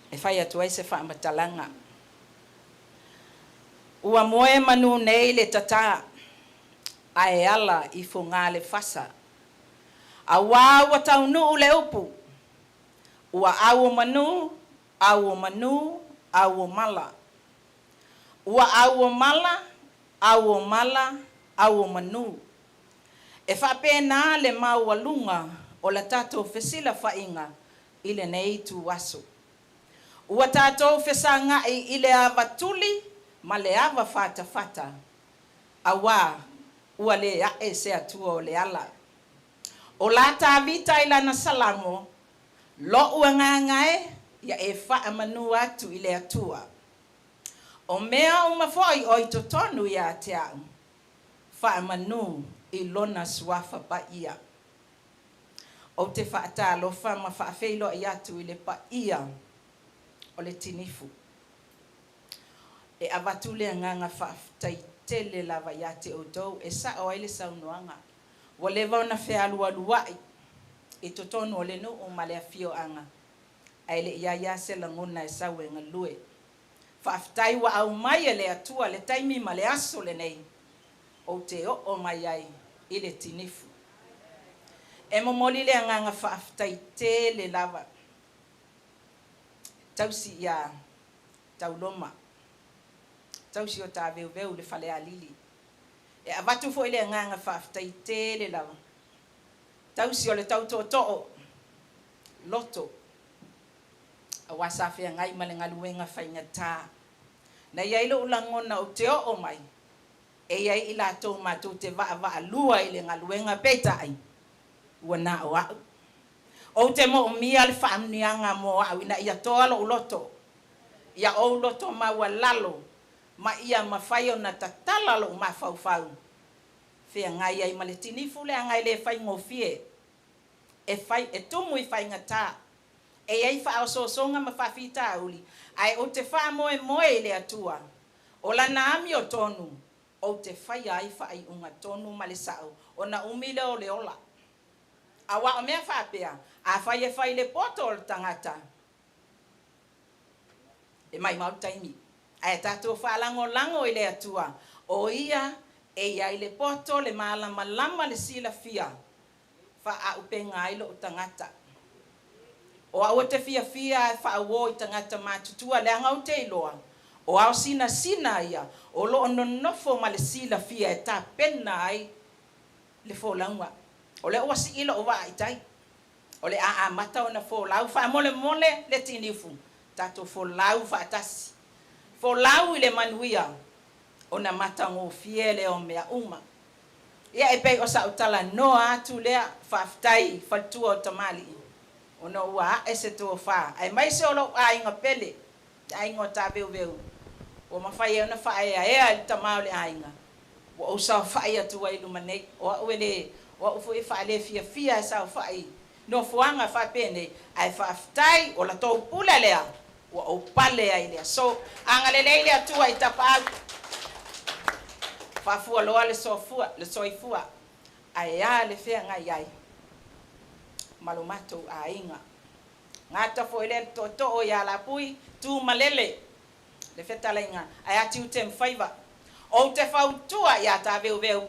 e fai atu ai se faamatalaga. Ua moe manu nei le tatā ae ala i Fogaa le fasa, auā ua taunuu le upu, ua au o manu, au o manu, au o mala. Ua au o mala, au o mala, au o manu. E faapena le maualuga o la tatou fesilafaiga i lenei ituaso. Ua tatou fesaga'i i le ava tuli ma le ava fatafata, auā ua le a'e se Atua o le ala. O la Tavita i lana Salamo, Lo'u agaga e, ia e faamanu atu i le Atua. O mea uma foi o i totonu iā te a'u, faamanu i Lona Suafa Paia. Ou te faatalofa ma faafeiloai atu i le paia o le tinifu. E avatu le agaga faafetai tele lava iā te outou e sa'o ai le saunoaga. Ua leva ona fealualua'i i totonu o le nuu ma le afioaga, ae le i i ai lava se lagona e sau e galue. Faafetai ua aumai e le Atua le taimi ma le aso lenei ou te oo mai ai i le tinifu. E momoli le agaga faafetai tele lava tausi iā Tauloma, tausi o Taveuveu i le Falealili. E avatu foi le agaga faafetai tele lava tausi o le tau tootoo loto aua sa feagai ma le galuega faigata. Na i ai lou lagona ou te oo mai, e i ai i latou matou te vaavaalua i le galuega, peitai, ua na o au. Ou te moomia le faamuniaga mo au ina ia toa lou loto, ia ou loto maualalo ma ia mafai ona tatala lou mafaufau, feagai ai ma le tinifu leaga e le faigofie. E fai e tumu i faigata. E i ai faaosoosoga ma faafitauli, ae ou te faamoemoe i le Atua. O Lana amiotonu ou te faia ai faaiuga tonu ma le sao, ona umi lea o le ola. Auā o mea faapea, afai e fai i le poto o le tagata, e maimau le taimi. Ae tatou faalagolago i le Atua, o Ia e i ai le poto, le malamalama, le silafia, faaaupega ai lou tagata. O au ou te fiafia e faauo i tagata matutua leaga ou te iloa, o ao sinasina ia o lo o nonofo ma le silafia e tapena ai le folauga. O lea ua sii lou vaa i tai, o le a amata ona folau faamolemole le tinifu, tatou folau faatasi. Folau i le manuia ona matagofie lea o mea uma. Ia e pei o sa'u talanoa atu lea, faafetai faletua o tamalii ona ua a'e se tofa aemaise o lou aiga pele, le aiga o Taveuveu, ua mafai ai ona faaeaea i le tama o le aiga ua ou saofa'i atu ai i luma nei. O a'u e le o a'u foi e faalefiafia e saofa'i i nofoaga faapenei, ae faafetai o la tou pule lea ua ou pale ai i le aso. Agalelei le Atua i tapaau, faafualoa le sofua le soifua, ae a le feagai ai ma lo matou aiga. Gata foi lea le tootoo ia Lapui, tu malele le fetalaiga, ae a tiute ma faiva. Ou te fautua iā Taveuveu,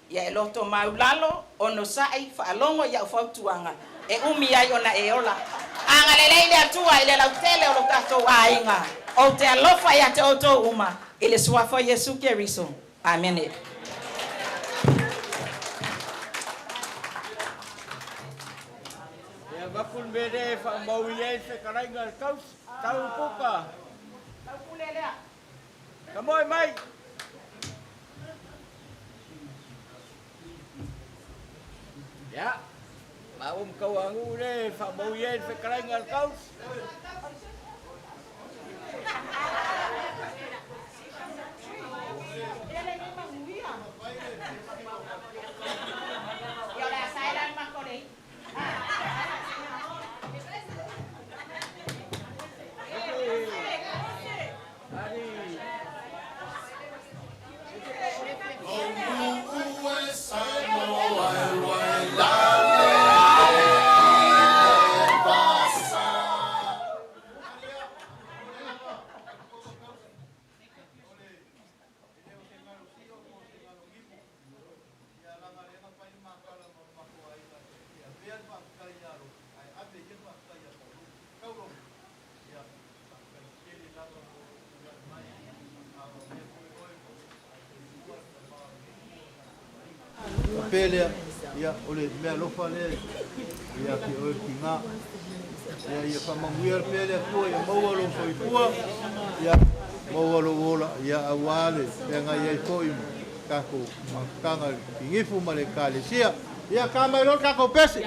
ia e loto maulalo, onosai, faalogo i au fautuaga, e umi ai ona e ola. Agalelei le Atua i le lautele o lo tatou aiga. Ou te alofa ia te outou uma, i le Suafa o Iesu Keriso. Amene. Ia avatu le mea lea e faamau i ai le fetalaiga a le tausi, tau i puka. Tau pule lea. Tamoe mai. Ia, maua ma tauanuu lea e faamau i ai le fetalaiga a le tausi. Ia leaga lea na fai le ma tala ma lo matou aiga e avea le faafetai ia Lotu ae ave ia le faafetai ia Taulou. Taulou, ia faafetai tele lava mo lou tulai mai a o avea foi oe ma tautua le tama o le nuu o tatou aiga. Faapea lea, ia o le meaalofa lea ia te oe le tina. Ia ia faamanuia pea le Atua ia maua lou soifua, ia maua lou ola, ia auā le feagai ai foi ma tatou mafutaga i le Kinifu ma le Ekalesia. Ia ta mai loa le tatou pese.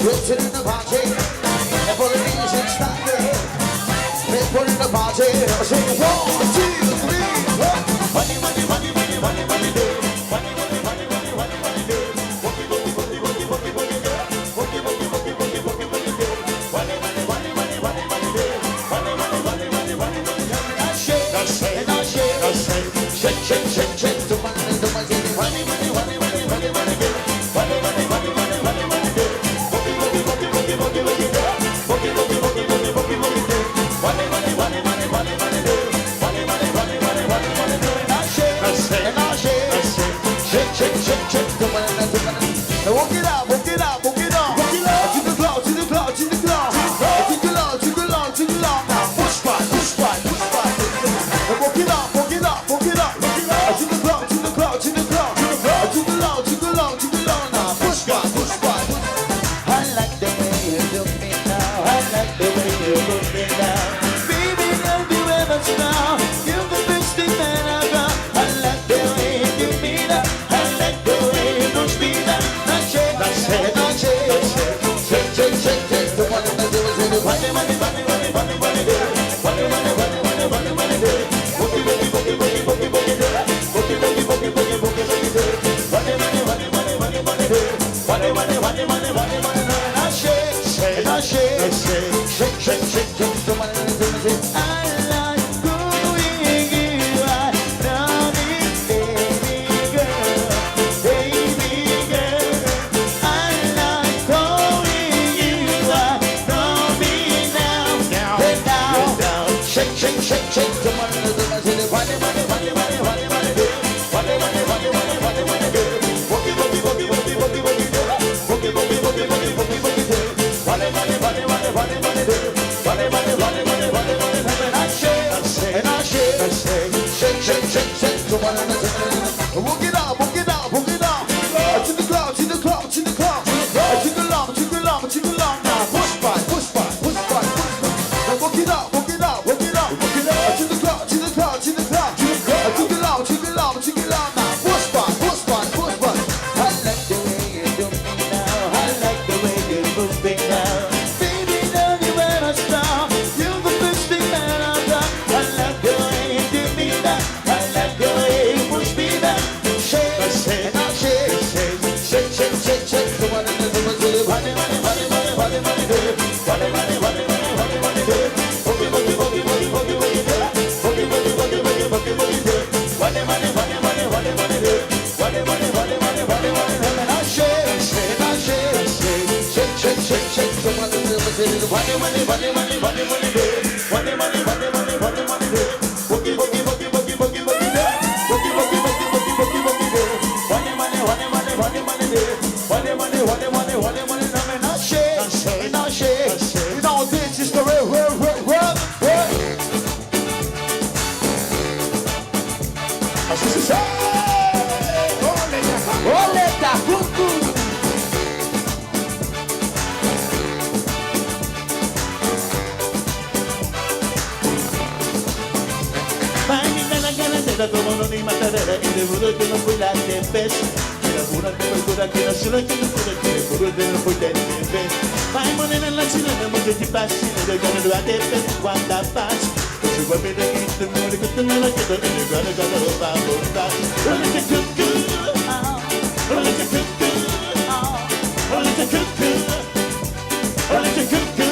Get in the party. And for the music started. People in the party. I say 1, 2, 3, 4. Money, money, money, money, money, money, day. Money, money, money, money, money, money, day. Boogie, boogie, boogie, boogie, boogie, boogie, girl. Boogie, boogie, boogie, boogie, boogie, boogie, girl. Money, money, money, money, money, money, day. Money, money, money, money, money, money, girl. And I shake, I shake, and I shake, I shake, shake, shake, shake, shake. To money, to money, money, money, money, money, money, money, girl. Money, money, money, money, money, money, girl. Boogie, boogie, boogie, boogie, boogie, boogie, girl. Boogie, boogie, boogie, boogie, boogie, boogie, girl. Money, money, money, money, money, money, girl. Money, money, money, money, money, money, girl. And I shake, I shake, and I shake, I shake, shake, shake, shake, shake. To money, to money. Now walk it out, walk it out, walk it out, walk it out. To the cloud, to the cloud, to the cloud, to the cloud, to the cloud, to the cloud. Now push back, push back, push back. Now walk it out, walk it out, walk it out, walk it out. To the cloud, to the cloud, to the cloud, to the cloud, to the cloud, to the cloud, to the cloud. Now push back, push back. I like the way you look me now. I like the way you look me now. Baby, don't you ever smile. You're the best thing that I've got. I like the way you do me now. I like the way you push me now. I shake, I shake, I shake, I shake, shake, shake, shake, shake. The one that do is the money, money, money, money, money, money, money, money, money, money, money, money, boogie, boogie, boogie, boogie, boogie, boogie, boogie, boogie, boogie, boogie, boogie, boogie, money, money, money, money, money, money, money, money, money, money, money, money. I shake, shake, I shake, I shake, shake, shake, shake, shake. The money, the money, I like going you. I love it, baby girl, baby girl. I like calling you. I love me now, now, now, now. Shake, shake, shake, shake. The money, the money, the money, money, money, money, money, money, money, money, money, money, money, money, boogie, boogie, boogie, boogie, boogie, boogie, boogie, boogie, boogie, boogie, boogie, boogie, money, money, money, money, money, money, money, money, money, money, money, money, and I shake, and I shake, I shake, shake, shake, shake, shake. The money, the money, walk it out, walk it out, walk it out. To the cloud, to the cloud, to the cloud, to the cloud, to the cloud, to the cloud. Now push back, push back, push back, push back. Now walk it out, walk it out, walk it out, walk it out. To the cloud, to the cloud, to the cloud, to the cloud, to the cloud, to the cloud, to the cloud. Now push back, push back, push back. I like the way you do me now. I like the way you move me now. Baby, don't you ever stop. You're the best thing that I've got. I like the way you do me now. I like the way you push me down. Shake, shake, shake, shake, shake, shake, shake. The one and the one, the money, money, money, money, money, money, money, money, money, money, money, money, boogie, boogie, boogie, boogie, boogie, boogie, boogie, boogie, boogie, boogie, boogie, boogie, money, money, money, money, money, money, money, money, money, money, money, money, and I shake, shake, I shake, shake, shake, shake, shake. The one and the one, the money, money, money, money, money, money, money, money, money, money, money, boogie, boogie, boogie, boogie, boogie, boogie, boogie, boogie, boogie, boogie, boogie, boogie, money, money, money, money, money, money, money, money, money, money, money, money, and I shake, and I shake. You know this is the real, real, real, real, real. Ole Tahuku! Como no ni matadera y de burro que no fue la de pez. Que la burra que procura que no solo que no cura que de burro que no fue la de pez. Vai morena la chilena mucho te pasa de gana lo de pez cuando paz. Su guapo de que te muere que te no la quedo y de gana gana lo va a botar. Ole que cucu, ole que cucu, ole que cucu, ole que cucu,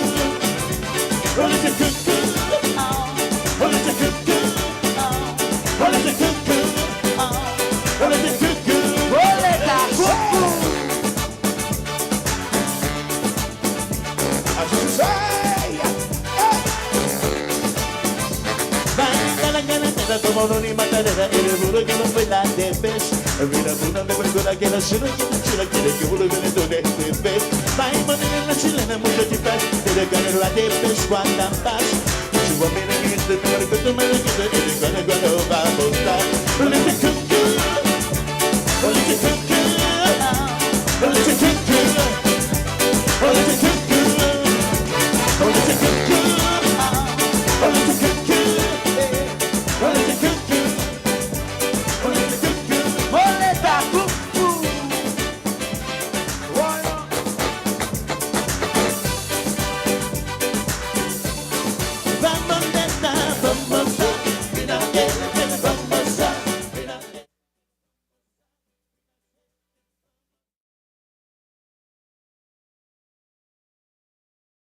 ole que cucu, ole que cucu. Ole de cucu, ole de cucu, ole de cucu. Como no ni matadera, el burro que no fue la de pez. Mira, una de procura que la chula que la chula quiere que burro que no de pez. Vai morena la chilena mucho te paz, de gana la de pez cuando paz. Ole de cucu, ole de cucu, ole de cucu, ole de cucu, ole de cucu.